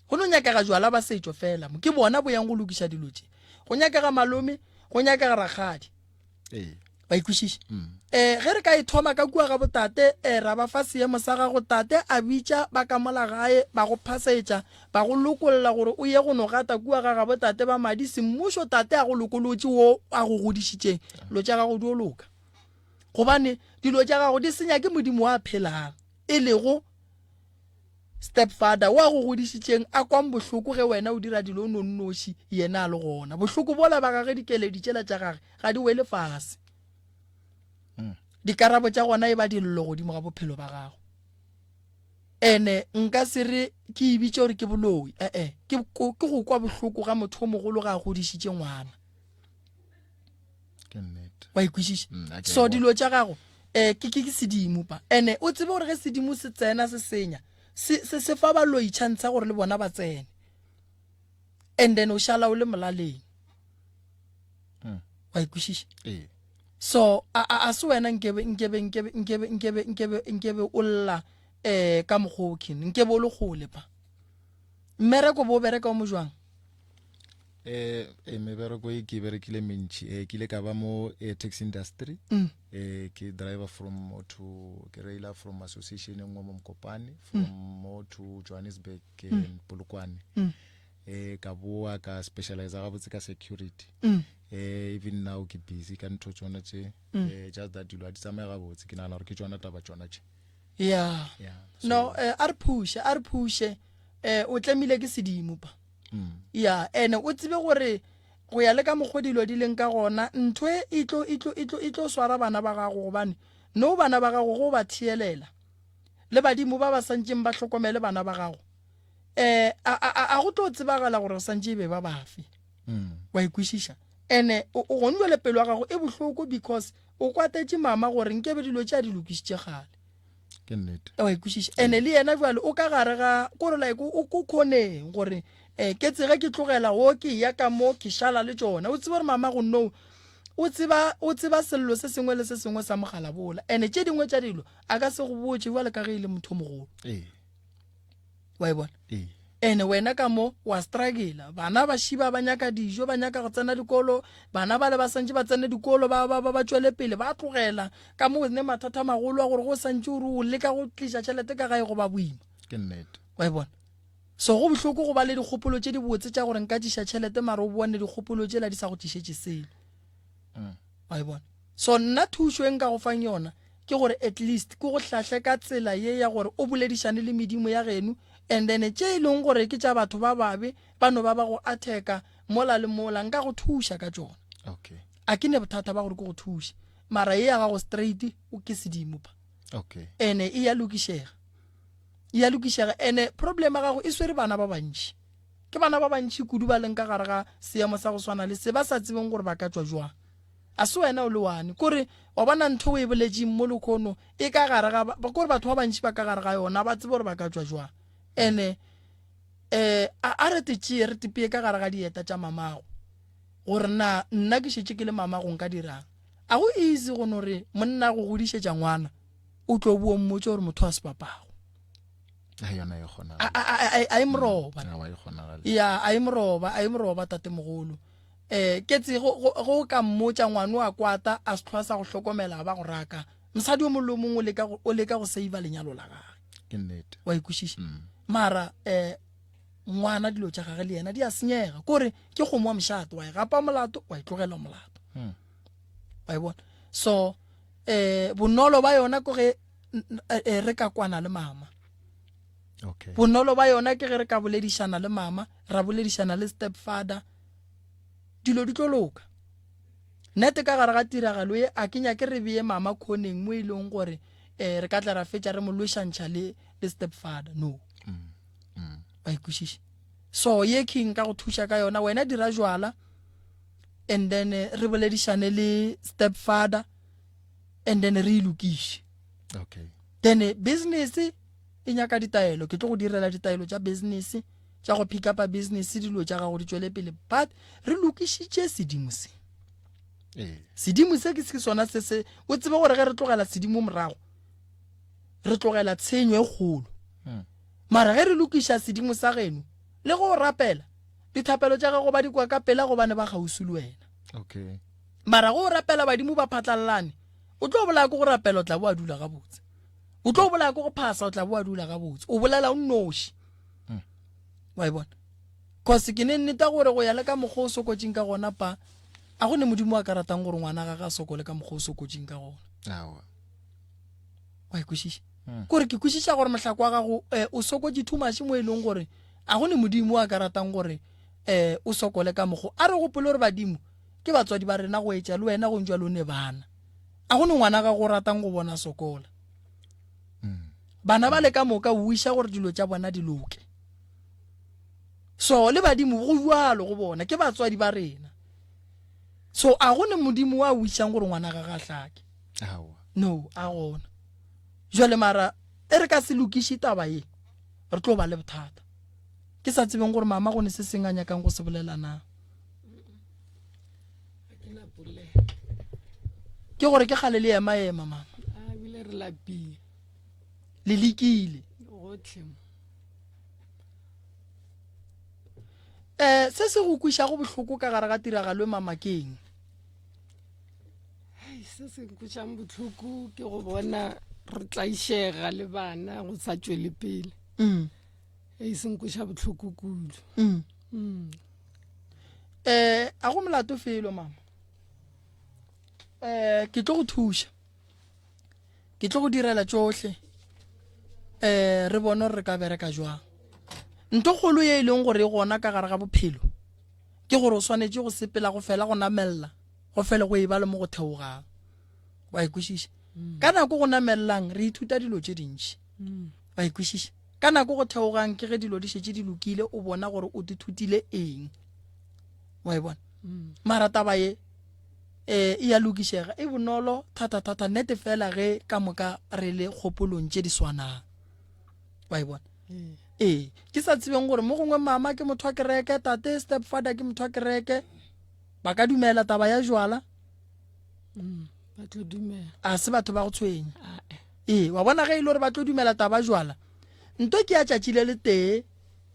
S2: go no nyakega jwala ba setšo fela mo ke bona bo yang go lokiša dilo tše go nyakega malome go nyakega rakgadi
S9: ee.
S2: Wa ikwešiša? Eh, ge re ka e thoma ka kua ga botate, eh, ra ba fa seemo sa gago, tate a bitša ba ka mola gae, ba go phasetša, ba go lokolla gore o ye go no gata kua ga gabo tate ba madi semmušo, tate a go lokolotše wo a go godišitšeng, dilo tša gago di o loka. Gobane dilo tša gago di senya ke Modimo wa phelang, e lego Stepfather o a go godišitšeng a kwang bohloko ge wena o dira dilo o no nnoši yena a le gona. Bohloko bola ba gage dikeledi tšela tša gage ga di wele fase. Mm. Dikarabo tša gona e ba dillo godimo ga bophelo ba gago. Ene nka se re ke e bitše gore ke boloi, ee, ke ke go kwa bohloko ga motho o mogolo ga a godišitše ngwana.
S9: Ke nnete.
S2: Wa ikwešiša?
S9: Mm, a ke a
S2: So
S9: e bona.
S2: dilo tša gago eh ke ke ke sedimo pa. Ene o tsebe gore ge sedimo se tsena se senya, se se se fa baloi chance gore le bona ba tsene. And then o šala o le molaleng.
S9: Mm.
S2: Wa ikwešiša?
S9: Ee.
S2: So a a a se wena nkebe nkebe nkebe nkebe nkebe nkebe nkebe o lla eh ka mokgwa o khin. Nkebe o le kgole pa. Mmereko bo o bereka o mo jwang?
S9: Eh, eh mebereko e ke berekile mentši eh ke ile ka ba mo eh, taxi industry
S2: mm.
S9: eh ke driver from mo to ke raila from association e nngwe mo Mokopane from mm. mo to Johannesburg mm. and Polokwane
S2: mm.
S9: eh ka boa ka specialize gabotse ka security
S2: mm.
S9: eh even now ke busy ka ntho tsona tše
S2: mm.
S9: eh just that dilo a di tsamaye gabotse ke nagana gore ke tsona taba tsona tše
S2: yeah
S9: yeah
S2: no eh, a re phushe a re phushe eh o tlemile ke sedimo pa
S9: mm.
S2: ya ene o tsebe gore go ya le ka mokgwa dilo di leng ka gona ntho e e tlo e tlo e tlo e tlo swara bana ba gago gobane no bana ba gago go ba theelela le badimo ba ba santšeng ba hlokomele bana ba gago eh a a a go tlo tsebagala gore santše e be ba bafe
S9: mm.
S2: wa ikwešiša ene o gone jwale pelo ya gago e bohloko because o kwatetše mama gore nkebe dilo tše a di lokišitše kgale
S9: ke nnete
S2: wa ikwešiša ene le yena jwale o ka gare ga kore like o ko khoneng gore um ke tsege ke tlogela o ke ya ka mo ke šala le tšona o tsebe gore mama go no o tseba o tseba sello se sengwe le se sengwe sa mogala bola ene tše dingwe tša dilo a ka se go botše jwale ka ge e le motho o mogolo
S9: ee
S2: wa e bona
S9: ee
S2: ene wena ka mo wa struggle bana ba šiba ba nyaka dijo ba nyaka go tsena dikolo bana ba le ba santše ba tsene dikolo ba ba ba tšwele pele ba tlogela ka mo ne mathata magolo a gore go santše o re o leka go tliša tšhelete ka gae go ba boima
S9: ke nnete
S2: wa e bona so go bohloko go ba le dikgopolo tše dibotse tša gore nka tliša tšhelete mara o bone dikgopolo tšela di sa go tlišetše selo
S9: mm.
S2: wa e bona so nna thušo e nka go fang yona ke gore at least ke go hlahle ka tsela ye ya gore o boledišane le medimo ya geno and then tše e leng gore ke tša batho ba babe ba no ba ba go atheka mola le mola nka go thuša ka tšona
S9: okay
S2: a ke ne bothata ba gore ke go thuše mara ye ya gago straight o ke sedimo pa
S9: okay
S2: ene e ya lokišega e ya lokišega ene problem ya gago e swere bana ba bantši ke bana ba bantši kudu ba leng ka gare ga seemo sa go swana le se ba sa tsebeng gore ba ka tšwa jwang A se wena o le one. Kore, wa bona ntho o e boletšeng mo lekhono, e ka gare ga, ba, kore batho ba bantši ba ka gare ga yona, ba tsebe gore ba ka tšwa jwang. Ene, eh, a, a re te tšee, re tepee ka gare ga dieta tša mamago, gore na nna ke šetše ke le mamago nka dirang. A go easy go no re monna go godišetša ngwana, o tlo bo o mmotše gore motho a se papago.
S9: A yona e kgonagale.
S2: A, a, a, a, a e moroba.
S9: A wa e kgonagale.
S2: Ya, a e moroba, a e moroba tatemogolo. Eh, ke tse go go go ka mmotša ngwano a kwata a se tlhoa sa go hlokomela ba go raka. Mosadi o mongwe le o mongwe o leka go o leka go save lenyalo la gagwe.
S9: Ke nnete.
S2: Wa ikwešiša? Mm. Mara eh ngwana dilo tša gagwe le yena di a senyega. Kore ke kgomo wa mošato wa e gapa molato wa e tlogela molato.
S9: Mm.
S2: Wa e bona? So eh bonolo ba yona ko ge eh, re ka kwana le mama.
S9: Okay.
S2: Bonolo ba yona ke ge re ka boledišana le mama, ra boledišana le stepfather. Dilo di tlo loka. Nete ka gare ga tiragalo ye a ke nyake re beye mama khoneng mo e leng gore eh re ka tla ra fetša re mo lwešantšha le le stepfather no.
S9: Mm. Mm.
S2: Wa ikwešiša. So ye king ka go thuša ka yona wena dira jwala and then eh, re boledišane le stepfather and then re e lokiše.
S9: Okay.
S2: Then eh, business e nyaka ditaelo ke tlo go direla ditaelo tša business tša go pick up business dilo tša gago di tšwele pele but re lokišitše sedimo se
S9: ee
S2: sedimo se ke se sona se se o tsebe gore ge re tlogela sedimo morago re tlogela tshenyo e kgolo
S9: hmm.
S2: mara ge re lokiša sedimo sa geno le go rapela dithapelo tša gago ba di kwa ka pela gobane ba kgauswi le wena
S9: okay.
S2: Mara go rapela badimo ba phatlalelane, o tlo bolaya ke go rapela o tla bo a dula gabotse. O tlo bolaya ke go phasa o tla bo a dula gabotse. O bolela o nnoši. Mm. Wa e bona? Cause ke ne nneta gore go ya le ka mokgwa o sokotšeng ka gona pa a go ne modimo a ka ratang gore ngwana ga ga sokole ka mokgwa o sokotšeng ka gona.
S9: Awa.
S2: Wa e kwešiša? Mm. Kore ke kwešiša gore mohlako wa gago eh, o sokotše too much mo e leng gore a go ne modimo a ka ratang gore eh o sokole ka mokgwa. A re gopole gore badimo ke batswadi ba rena go etša le wena go ntšwa lone bana a go ne ngwana ga go ratang go bona sokola mm. bana ba le ka moka o iša gore dilo tša bona di loke so le badimo go jalo go bona ke batswadi ba rena so a go ne modimo wa o išang gore ngwana ga ga hlake no a gona jale mara e re ka se lokiše taba ye re tlo ba le bothata ke sa tsebeng gore mama go ne se seng a nyakang go se bolela na ke gore ke gale le ema ema mama
S10: a bile re lapile
S2: le lekile
S10: gotlhe
S2: eh se se go kwišago bohloko ka gare ga tiragalo e mama ke eng
S10: se se nkwišang bohloko ke go bona re tlaišega le bana go sa tšwele pele
S2: mm.
S10: e se nkweša bohloko kudu
S2: mm. Mm. Eh, a go molato felo mama eh ke tlo go thuša ke tlo go direla tšohle eh re bone gore re ka bereka jwang ntho kgolo ye e leng gore e gona ka gare ga bophelo ke gore o swanetše go sepela go fela go namella go fele go e ba le mo go theogang wa e kwešiša mm. ka nako go namellang re ithuta dilo tše dintši mm. wa e kwešiša Ka nako go theogang ke ge dilo di šetše di lokile o bona gore o dithutile eng. Wa e bona? Mm. Mara taba ye eh e ya lokišega e bonolo thata thata nete fela ge ka moka re le kgopolong tše di swanang. Wa e bona? Mm. Ee, ke sa tsebeng gore mo gongwe mama ke motho wa kereke, tate stepfather ke motho wa kereke. Ba ka dumela taba ya jwala?
S10: Mm, ba tlo dumela.
S2: A se batho ba go tshwenya. Ee, wa bona ge e le gore ba tlo dumela taba jwala, nto ke ya tšatši le letee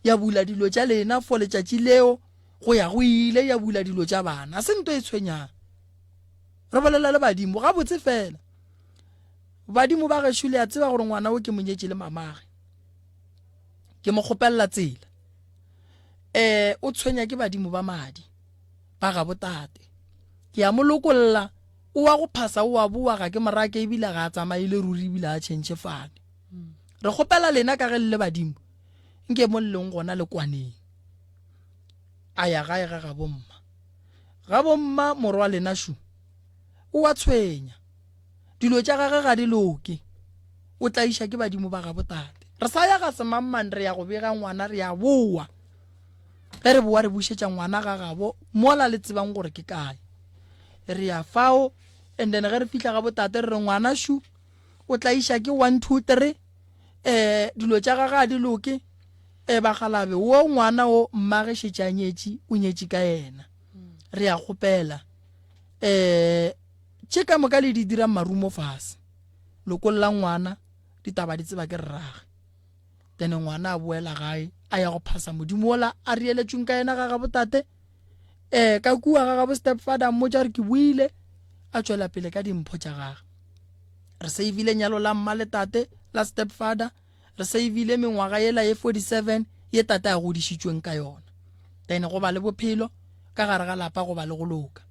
S2: ya bula dilo tša lena for letšatši leo go ya go ile ya bula dilo tša bana. A se nto e tshwenyang. Re bolela le badimo gabotse fela. Badimo ba gešo le a tseba gore ngwana o ke mo nyetše le mamage. Ke mo kgopelela tsela. Eh, o tshwenya ke badimo ba madi ba gabo tate. Ke a mo lokolla O wa go phasa o a boa ga ke mo rake ebile ga a tsamaile ruri ebile a tšhentšhe fane. Re kgopela lena ka ge le le badimo nke mo le leng gona le kwaneng. A ya gae ga gabo mma. Gabo mma morwa lena šu o wa tshwenya. Dilo tša gage ga di loke. O tlaiša ke badimo ba gabo tate. Re sa ya ga semangmang re ya go bega ngwana re ya boa. Ge re boa re bušetša ngwana ga gabo mola le tsebang gore ke kae. Re ya fao and then ge re fihla ga botate re re ngwana shu o tlaiša ke 1 2 3 eh dilo tša gagwe a di loke eh bagalabe wo ngwana o mmage šetše a nyetše o nyetše ka yena re ya kgopela eh tše ka moka le di dira marumo fase lokolla ngwana ditaba di tseba ke rrage then ngwana a boela gae a ya go phasa modimo ola a rieletšweng ka yena ga ga botate um ka kua ga gabo stepfather a mmotša gore ke boile a tšwela pele ka dimpho tša gage re savile nyalo la mma le tate la stepfather re savile mengwaga yela ye 47 ye tate a godišitšweng ka yona then go ba le bophelo ka gare ga lapa go ba le go loka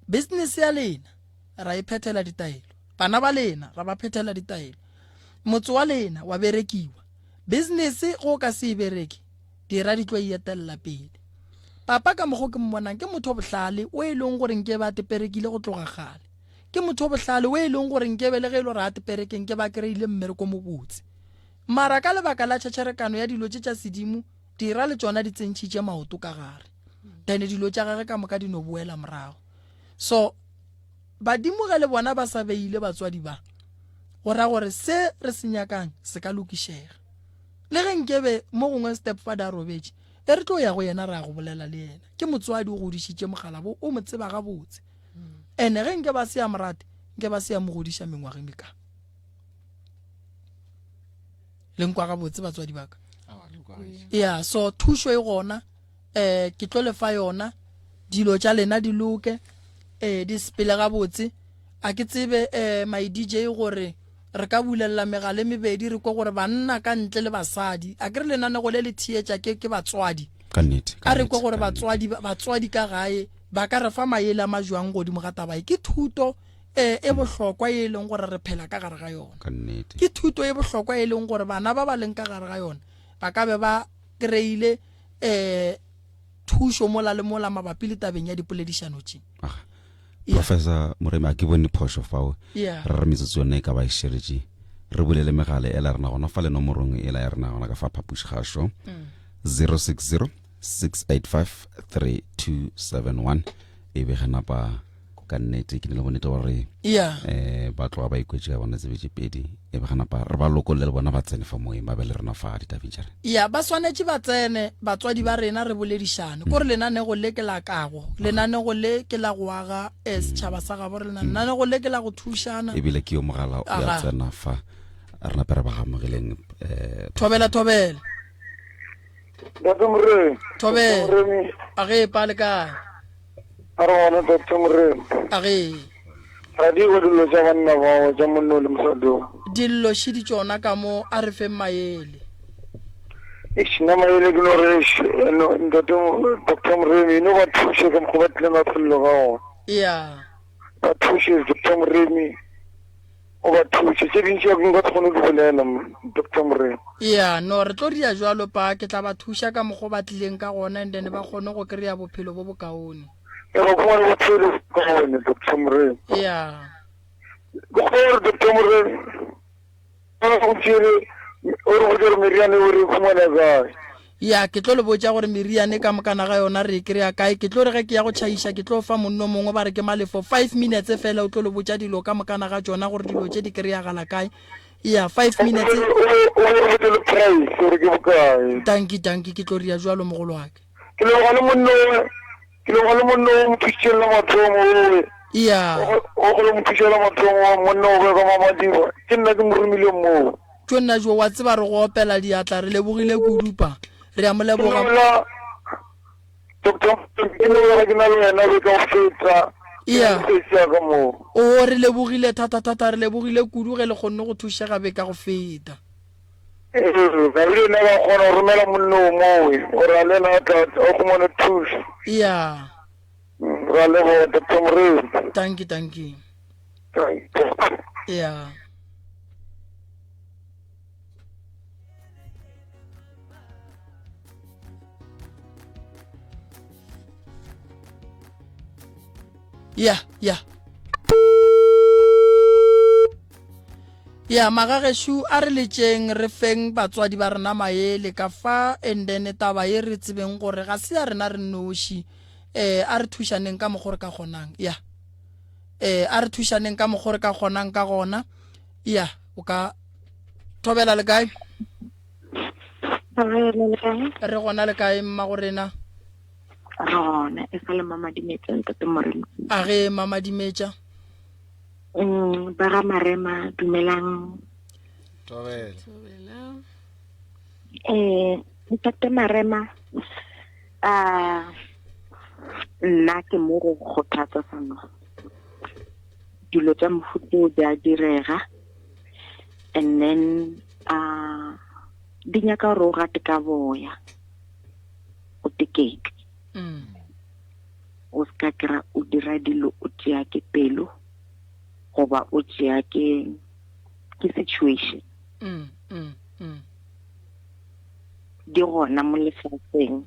S2: business ya lena ra e phethela ditaelo bana ba lena ra ba phethela ditaelo motse wa lena wa berekiwa business go ka se e bereke dira di tlo e etelela pele papa ka mokgo ke mmonang ke motho o bohlale o e leng gore nke ba teperekile go tloga gale ke motho o bohlale o e leng gore nkebe le ge e le gore a teperekeng ke ba kry-ile mmereko mobotse mara ka lebaka la tšhetšherekano ya dilo tše tša sedimo dira le tšona di tsentšhitše maoto ka gare then dilo tša gage ka moka di no boela morago so badimo ge le bona ba sa beile batswadi ba go ra gore se re se nyakang se ka lokišega Le ge nkebe mo gongwe stepfather a robetše, e re tlo ya go yena ra go bolela le yena. Ke motswadi o godišitše mogalabo o mo tseba gabotse. Ene ge nke ba se ya morate, nke ba se ya mo godiša mengwageng meka. Le nkwa gabotse batswadi ba ka. Ya, so thušo e gona, eh ke tlo le fa yona, dilo tša lena di loke. um di sepele gabotse. A ke tsebe um my DJ gore re ka bulelela megala e mebedi re kwe gore banna ka ntle le basadi. A ke re lenanego le le theetša ke ke batswadi.
S1: Ka nnete.
S2: A re kwe gore batswadi batswadi ka gae ba ka re fa maele a majwang godimo ga taba e. Ke thuto e e bohlokwa e leng gore re phela ka gare ga yona.
S1: Ka nnete.
S2: Ke thuto e bohlokwa e leng gore bana ba ba leng ka gare ga yona ba ka be ba kry-ile um thušo mola le mola mabapi le tabeng ya dipoledišano tše.
S1: Professor Moremi a ke bone phošo fao.
S2: Yeah.
S1: Re re metsotso yone e ka ba e šeretše. Re bulele megala ela rena gona fa le nomorong ela ya rena gona ka fa phapošigašo. Mm. 060 685 3271 e be ge napa ka nnete ke ne le bonnete gore
S2: yeah.
S1: eh ba tloga ba ikwetše ka bona tsebe tše pedi e be gana pa re ba lokolle le bona ba tsene fa moyeng ba be le rena fa ditabeng tša rena
S2: ya ba swanetše ba tsene batswadi ba rena re boledišane ko re lenanego le ke la kago lenanego le ke la go aga eh, setšhaba sa gabo rena lenanego le ke la go thušana
S1: ebile ke yo mogala o ya tsena fa re nape re ba gamogeleng eh
S2: thobela thobela
S11: Ntate Moremi.
S2: Thobela. A ge pa le kae?
S11: A re gona Doctor Moremi.
S2: A ge.
S11: Ra di kwa dillo tša banna bao tša monno le mosadi o.
S2: Dillo šidi tšona ka mo a re feng maele.
S11: Eish nna maele ke no re eish no ntate Doctor Moremi no ba thuše ka mokgwa ba tlileng ba phelelo ka gona.
S2: Ya.
S11: Ba thuše Doctor Moremi. O ba thuše. Tše dintši a nka se kgone go di bolela, Doctor Morena.
S2: Yeah, no, re tlo ria jwalo pa, ke tla ba thuša ka mokgo ba tlileng ka gona and then ba kgone go kry-a bophelo bo bokaone.
S11: E ba khumane bophelo bo bokaone, Doctor Morena.
S2: Yeah.
S11: Ke kgopela gore Doctor Morena, o go tšere, o re botse gore meriana eo re e khumana kae.
S2: Ya, ke tlo le botša gore meriane ka mokana ga yona re e kry-a kae. Ke tlo re ge ke ya go tšhaiša, ke tlo fa monno mongwe ba re ke Malefo five minutes fela o tlo le botša dilo ka mokana ga tšona gore dilo tše di kry-agala kae. Ya, five minutes.
S11: O re botše le price gore ke bokae.
S2: Dankie, dankie, ke tlo ria jwalo mogolo wa ka.
S11: Ke leboga le monno Ke leboga le monna o mo thušitšeng la mathomo owe.
S2: Ya.
S11: O go mo thuša la mathomo monna o ka Mamadiba. Ke nna ke mo romileng moo.
S2: Tšo nna jo wa tseba re go opela diatla re lebogile kudu pa. Re a mo leboga.
S11: Doctor ke no ga ke na le wena be ka go feta.
S2: Ya.
S11: Ka moo.
S2: O re lebogile thata thata re lebogile kudu ge le kgonne go thušega be ka go feta.
S11: Ee, ba ile nna ba kgona go romela monno o mowe gore a le ena a tla a khumane thušo.
S2: Ya.
S11: Ra leboga Doctor Moremi.
S2: Thank you, thank you. Ya. Ya, ya. Ya magagešo a re letšeng re feng batswadi ba rena maele ka fa and then taba ye re tsebeng gore ga se ya rena re nnoši eh a re thušaneng ka mokgo re ka kgonang ya eh a re thušaneng ka mokgo re ka kgonang ka gona ya o ka thobela le kae re gona le kae mma go rena
S6: re gona e sa le mamadimetša ntate Morena
S2: a ge mamadimetša
S6: Mm, ba ga Marema dumelang.
S9: Thobela.
S10: Thobela.
S6: Eh, ntate Marema a nna ke mo go kgothatsa sano. Dilo tša mofuta o di a direga and then a di nyaka gore o gate ka boya o tekeke.
S2: Mm.
S6: O se ka kry-a o dira dilo o tšea ke pelo goba o tšea ke ke situation.
S2: Mm, mm, mm.
S6: Di gona mo lefaseng.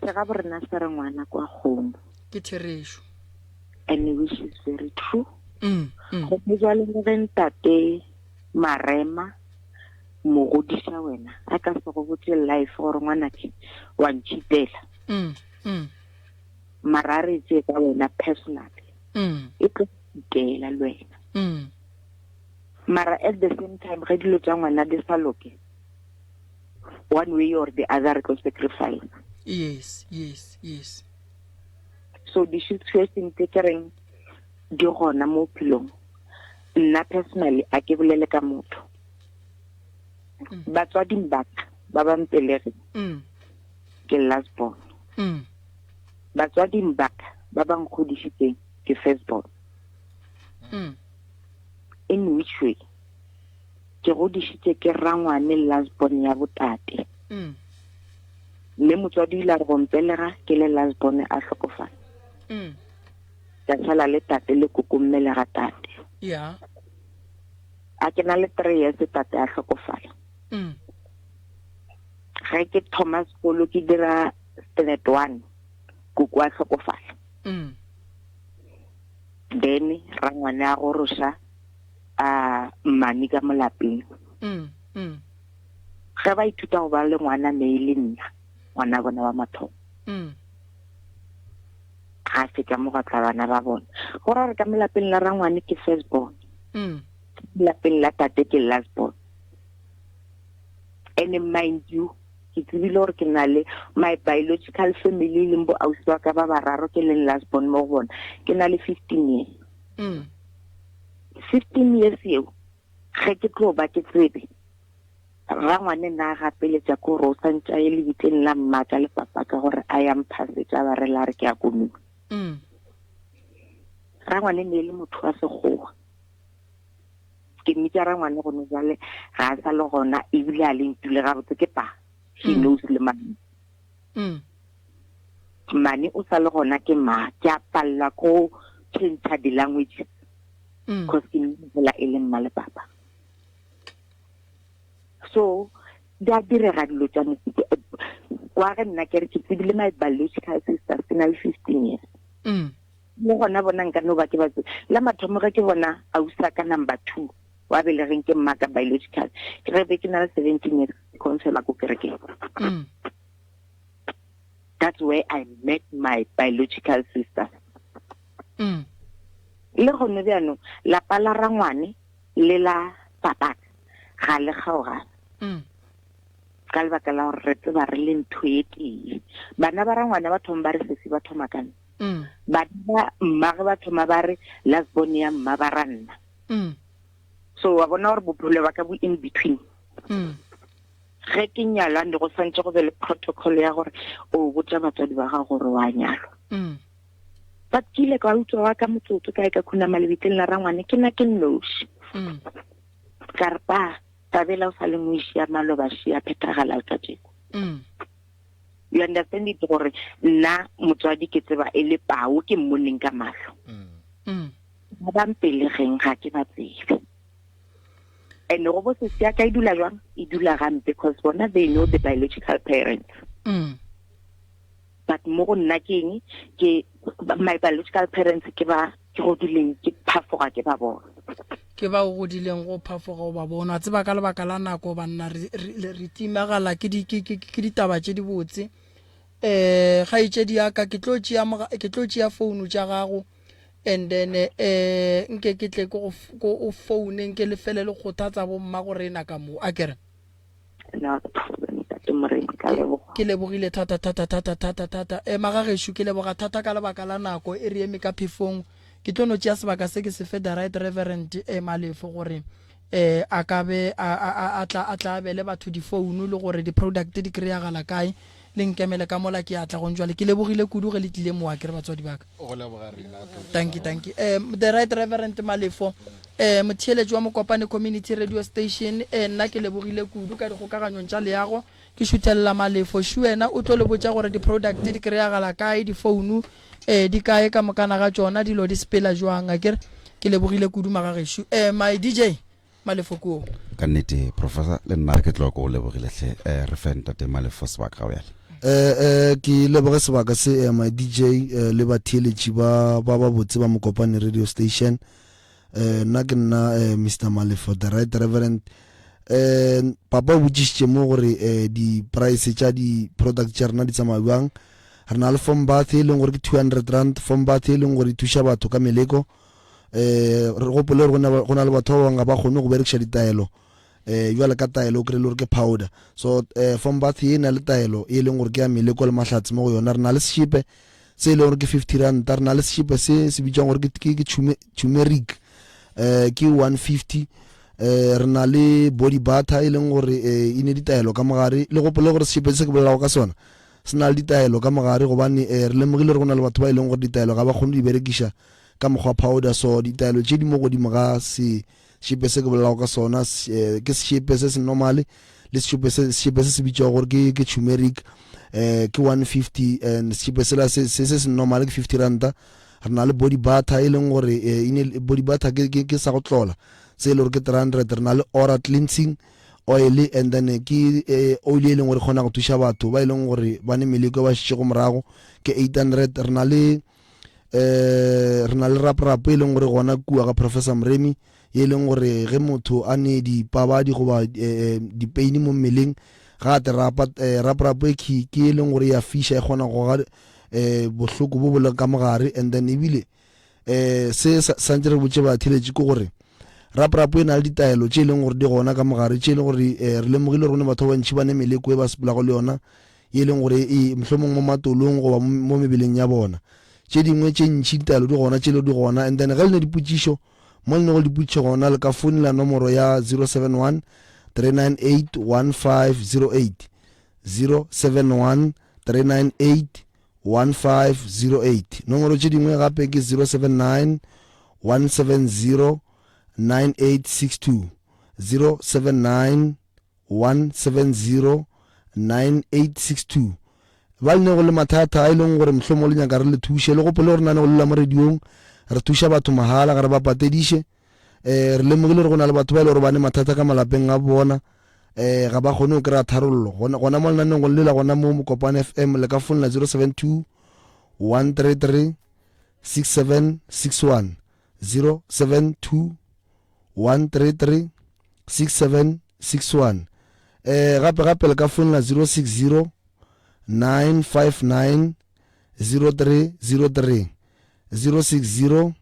S6: Se ga borena se re ngwana kwa kgomo.
S2: Ke therešo.
S6: And which is very true.
S2: Mm, mm.
S6: Gomme jwale le ge ntate Marema mogodiša wena a ka se go botse life gore ngwanake wa ntšhitela.
S2: Mm, mm.
S6: Mara a re tšee ka wena personally.
S2: Mm.
S6: E tlo itela le wena.
S2: Mm.
S6: Mara at the same time ge dilo tša ngwana di sa loke one way or the other re tlo sacrifice.
S2: Yes, yes, yes.
S6: So di situation tse ke reng di gona mo phelong. Nna personally a ke bolele ka motho.
S2: Mm.
S6: Batswading ba ka ba ba mpelege.
S2: Mm.
S6: Ke last born.
S2: Mm.
S6: Batswading ba ka ba ba nkgodišitseng. Ke first born.
S2: Mm.
S6: In which way? Ke godišitše ke rangwane last born ya botate.
S2: Mm.
S6: Mme motswadi o ile a re go mpelega ke le last born a hlokofala.
S2: Mm.
S6: Ka šala le tate le koko mme le ga tate.
S2: Yeah.
S6: A ke na le 3 years tate a hlokofala.
S2: Mm.
S6: Ge ke thoma sekolo ke dira standard 1 koko a hlokofala.
S2: Mm.
S6: Then rangwane a goroša a mmane ka mo lapeng.
S2: Mm. Mm.
S6: Ge ba ithuta go ba le ngwana me e le nna ngwana bona wa mathomo.
S2: Mm.
S6: Ga fetša mo gwa tla bana ba bona. Go ra gore ka mo lapeng la rangwane ke first born.
S2: Mm.
S6: Lapeng la tate ke last born. And mind you, ke tsebile gore ke na le my biological family e leng bo ausi wa ka ba bararo ke leng last born mo go bona. Ke na le 15 years.
S2: Mm.
S6: 15 years eo ge ke tlo ba ke tsebe rangwane nna a gapeletša ko gore o santse a ye lebitleng la mmaka le papa ka gore a ya mphasetša ba re la re ke a komiwa.
S2: Mm.
S6: Rangwane ne e le motho wa sekgowa. Ke mmitša rangwane gone jwale ga a sa le gona ebile a le ntule gabotse ke pa. He
S2: Mm.
S6: knows le mane.
S2: Mm.
S6: Mane o sa le gona ke ma. Ke a palela ko change di-languages.
S2: Mm.
S6: Cause ke mmitša e le mma le papa. So di a direga dilo tša mofuta. Kwa ge nna ke re ke tsebile my biological sisters ke na le 15 years.
S2: Mm.
S6: Le gona bona nka no ba ke ba tsebe. La mathomo ge ke bona ausi ka number 2 wa belegeng ke mma ka biological. Ke re be ke na le 17 years confirm ko kerekeng.
S2: Mm.
S6: That's where I met my biological sister.
S2: Mm.
S6: Le gone bjaanong lapa la rangwane le la papa ga le kgaogane.
S2: Mm.
S6: Ka lebaka la gore re tseba re le ntho e tee. Bana ba rangwane ba thoma ba re sesi ba thoma ka nna.
S2: Mm.
S6: Bana ba mmagwe ba thoma ba re last born ya mma ba ra nna.
S2: Mm.
S6: So wa bona gore bophelo ba ka bo in between.
S2: Mm.
S6: Ge ke nyalwa ne go santse go be le protocol ya gore o botša batswadi ba gago gore wa nyalwa.
S2: Mm.
S6: But ke ile ka utswa wa ka motsotso ka e ka khunama lebitleng la rangwane ke nna ke nnoši.
S2: Mm.
S6: Ka re pa tabela o sa le ngweši ya maloba ši ya phethagala kajeko.
S2: Mm.
S6: You understand it gore nna motswadi ke tseba e le pao ke mmoneng ka mahlo.
S2: Mm.
S6: Ba ba mpelegeng ga ke ba tsebe. And go bo sesi ya ka e dula jwang? E dula gampe because bona they know the biological parents.
S2: Mm.
S6: But mo go nna ke eng? Ke my biological parents ke ba ke godileng ke phafoga ke ba bona.
S2: Ke ba o godileng go phafoga o ba bona. Tseba ka lebaka la nako banna re re timagala ke di ke ke ditaba tše di botse. Eh gaetšedi ya ka ke tlo tšea ke tlo tšea phone tša gago and then eh nke ke tle go o phone nke le fele le kgothatsa bo mma gore ena ka mo a kere.
S6: No problem ntate Moremi ka leboga.
S2: Ke lebogile thata thata thata thata thata. Eh magageshu ke leboga thata ka lebaka la nako e re eme ka phefong. Ke tlo no tšea sebaka se ke se fe the right reverend eh Malefo gore eh a ka be a a a tla a tla abele batho di phone le gore di product di kry-agala kae le nkemele ka mola ke atla gong jwale ke lebogile kudu ge le tlile moa ke re batswadi baka.
S9: Go leboga rena.
S2: Thank you, thank you. The right reverend Malefo eh motheeletši wa Mokopane Community Radio Station eh nna ke lebogile kudu ka dikgokaganyong tša leago ke šuthelela Malefo šu wena o tlo le botša gore di product di kry-agala kae di phone eh di kae ka mokana ga tšona dilo di sepela jwang akere ke lebogile kudu magagešo eh my DJ Malefo koo.
S1: Ka nnete Professor le nna ke tloga ko o lebogile hle eh re fe ntate Malefo sebaka ga bjale.
S4: Eh eh ke leboge sebaka se eh, my DJ eh, le batheeletši ba ba ba botse ba Mokopane Radio Station. Eh nna ke nna eh, Mr Malefo the right reverend. Eh papa o botšišitše mo gore eh di price tša di product tša rena di tsamaya bjang. Re na le form bath e leng gore ke 200 rand, form bath e leng gore e thuša batho ka meleko. Eh re gopole gore go na le batho ba bangwe ga ba kgone go berekiša ditaelo eh jwale ka taelo o kry-e le gore ke powder. So eh form bath e na le taelo e leng gore ke ya meleko le mahlatse mo go yona. Re na le seshipe se e leng gore ke 50 ranta, re na le seshipe se se bitswang gore ke ke turmeric eh ke 150. Eh re na le body butter e leng gore eh e ne ditaelo ka mogare. Le gopole gore seshipe se ke bolelago ka sona se na le ditaelo ka mogare gobane eh re lemogile gore go na le batho ba e leng gore ditaelo ga ba kgone di berekiša. ka mokgwa powder. So ditaelo tše di mo godimo ga sešepe se ke bolelago ka sona, ke sešepe se se normale le sešepe se sešepe se se bitšwago gore ke ke turmeric, ke 150, and sešepe sela se se se normale ke 50 ranta. Re na le body butter e leng gore e body butter ke ke ke sa go tlola se e le gore ke 300. Re na le aura cleansing oil, and then ke oil e leng gore kgona go thuša batho ba e leng gore ba ne meleko ba šetšego morago, ke 800. Re na le re na le raprap e leng gore gona kua ga Professor Moremi, e leng gore ge motho a ne dipabadi goba dipeini mo mmeleng ga a te rapa, raprap e ke e leng gore ya fiša, e kgona go goga bohloko bo bo leng ka mogare. And then ebile se santse re botše batheletši ke gore raprap e na le ditaelo tše e leng gore di gona ka mogare, tše e leng gore re lemogile gore ne batho ba bantši ba ne meleko e ba sepelago le yona, ye e leng gore e mohlomong mo matolong goba mo mebeleng ya bona. Tše dingwe tše ntši ditaelo di gona, tše le di gona. And then ge le ne dipotšišo, mo le nego dipotšišo gona le ka founela nomoro ya 071 398 1508, 071 398 1508. Nomoro tše dingwe gape ke 079 170 9862, 079 170 9862. Ba le nego le mathata a e leng gore mohlomong le nyaka re le thuše, le gopole gore nane go lela mo radiong re thuša batho mahala, ga re ba patediše. Um re lemogile gore go na le batho ba e le gore ba ne mathata ka malapeng a bona, um ga ba kgone go kry-a tharollo. Gona mo lenaneng go lela gona mo Mokopane FM, le ka founela 072 133 6761, 072 133 6761. Gape gape le ka founela 060 959 0303, 060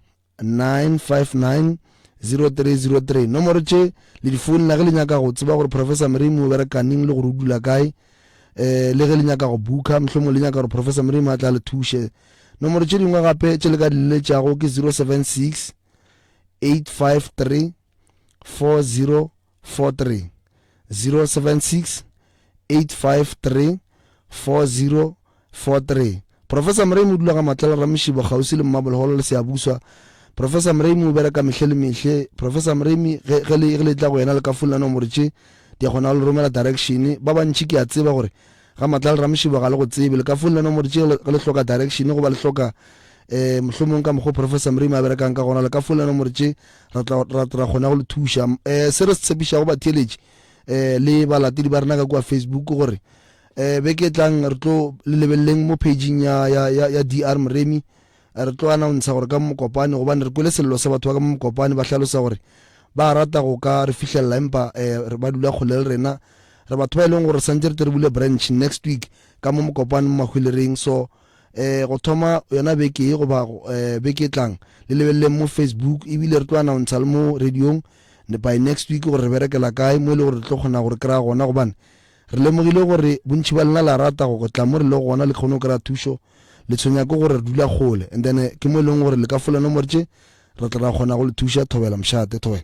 S4: 959 0303. Nomoro tše le di founela ge le nyaka go tseba gore Professor Moremi o bereka neng le gore o dula kae, le ge le nyaka go booka, mohlomong le nyaka gore Professor Moremi a tla le thuše. Nomoro tše dingwe gape tše le ka di leletšago ke 076 853 4043, 076 853 4043. Professor Moremi o dula ga Matlala Ramoshibo kgauswi le Marble Hall le Seabuswa. Professor Moremi o bereka mehle le mehle. Professor Moremi ge, ge le, ge le tla go yena le ka founela nomoro tše di a kgona go le romela direction. Ba bantši ke a tseba gore ga Matlala Ramoshibo ga le go tsebe. Le ka founela nomoro tše ge le hloka direction goba le hloka um mohlomong ka mokgwa Professor Moremi a berekang ka gona, le ka founela nomoro tše ra tla ra ra kgona go le thuša. Um se re se tshepišago batheeletši um le balatedi ba rena ka kua Facebook gore um beke e tlang re tlo le lebeleleng mo pageng ya, ya, ya, ya DR Moremi, re tlo announcer gore ka Mokopane, gobane re kwele sello sa batho ba ka mo Mokopane ba hlalosa gore ba rata go ka re fihlelela empa um ba dula kgole le rena. Re batho ba e leng gore santse re tle re bule branch next week ka mo Mokopane mo Mahwelereng. So um go thoma yona beke e goba um beke e tlang le lebeleleng mo Facebook, ebile re tlo announcer le mo radiong by next week gore re berekela kae mo e le gore re tlo kgona gore kry-a gona, gobane re lemogile gore bontši ba lena la rata go tla mo re le gona le kgone go kry-a thušo, le tshwenya ke gore re dula kgole. And then ke mo e leng gore le ka fola nomoro tše re tla ra kgona go le thuša. Thobela mošate, thobela.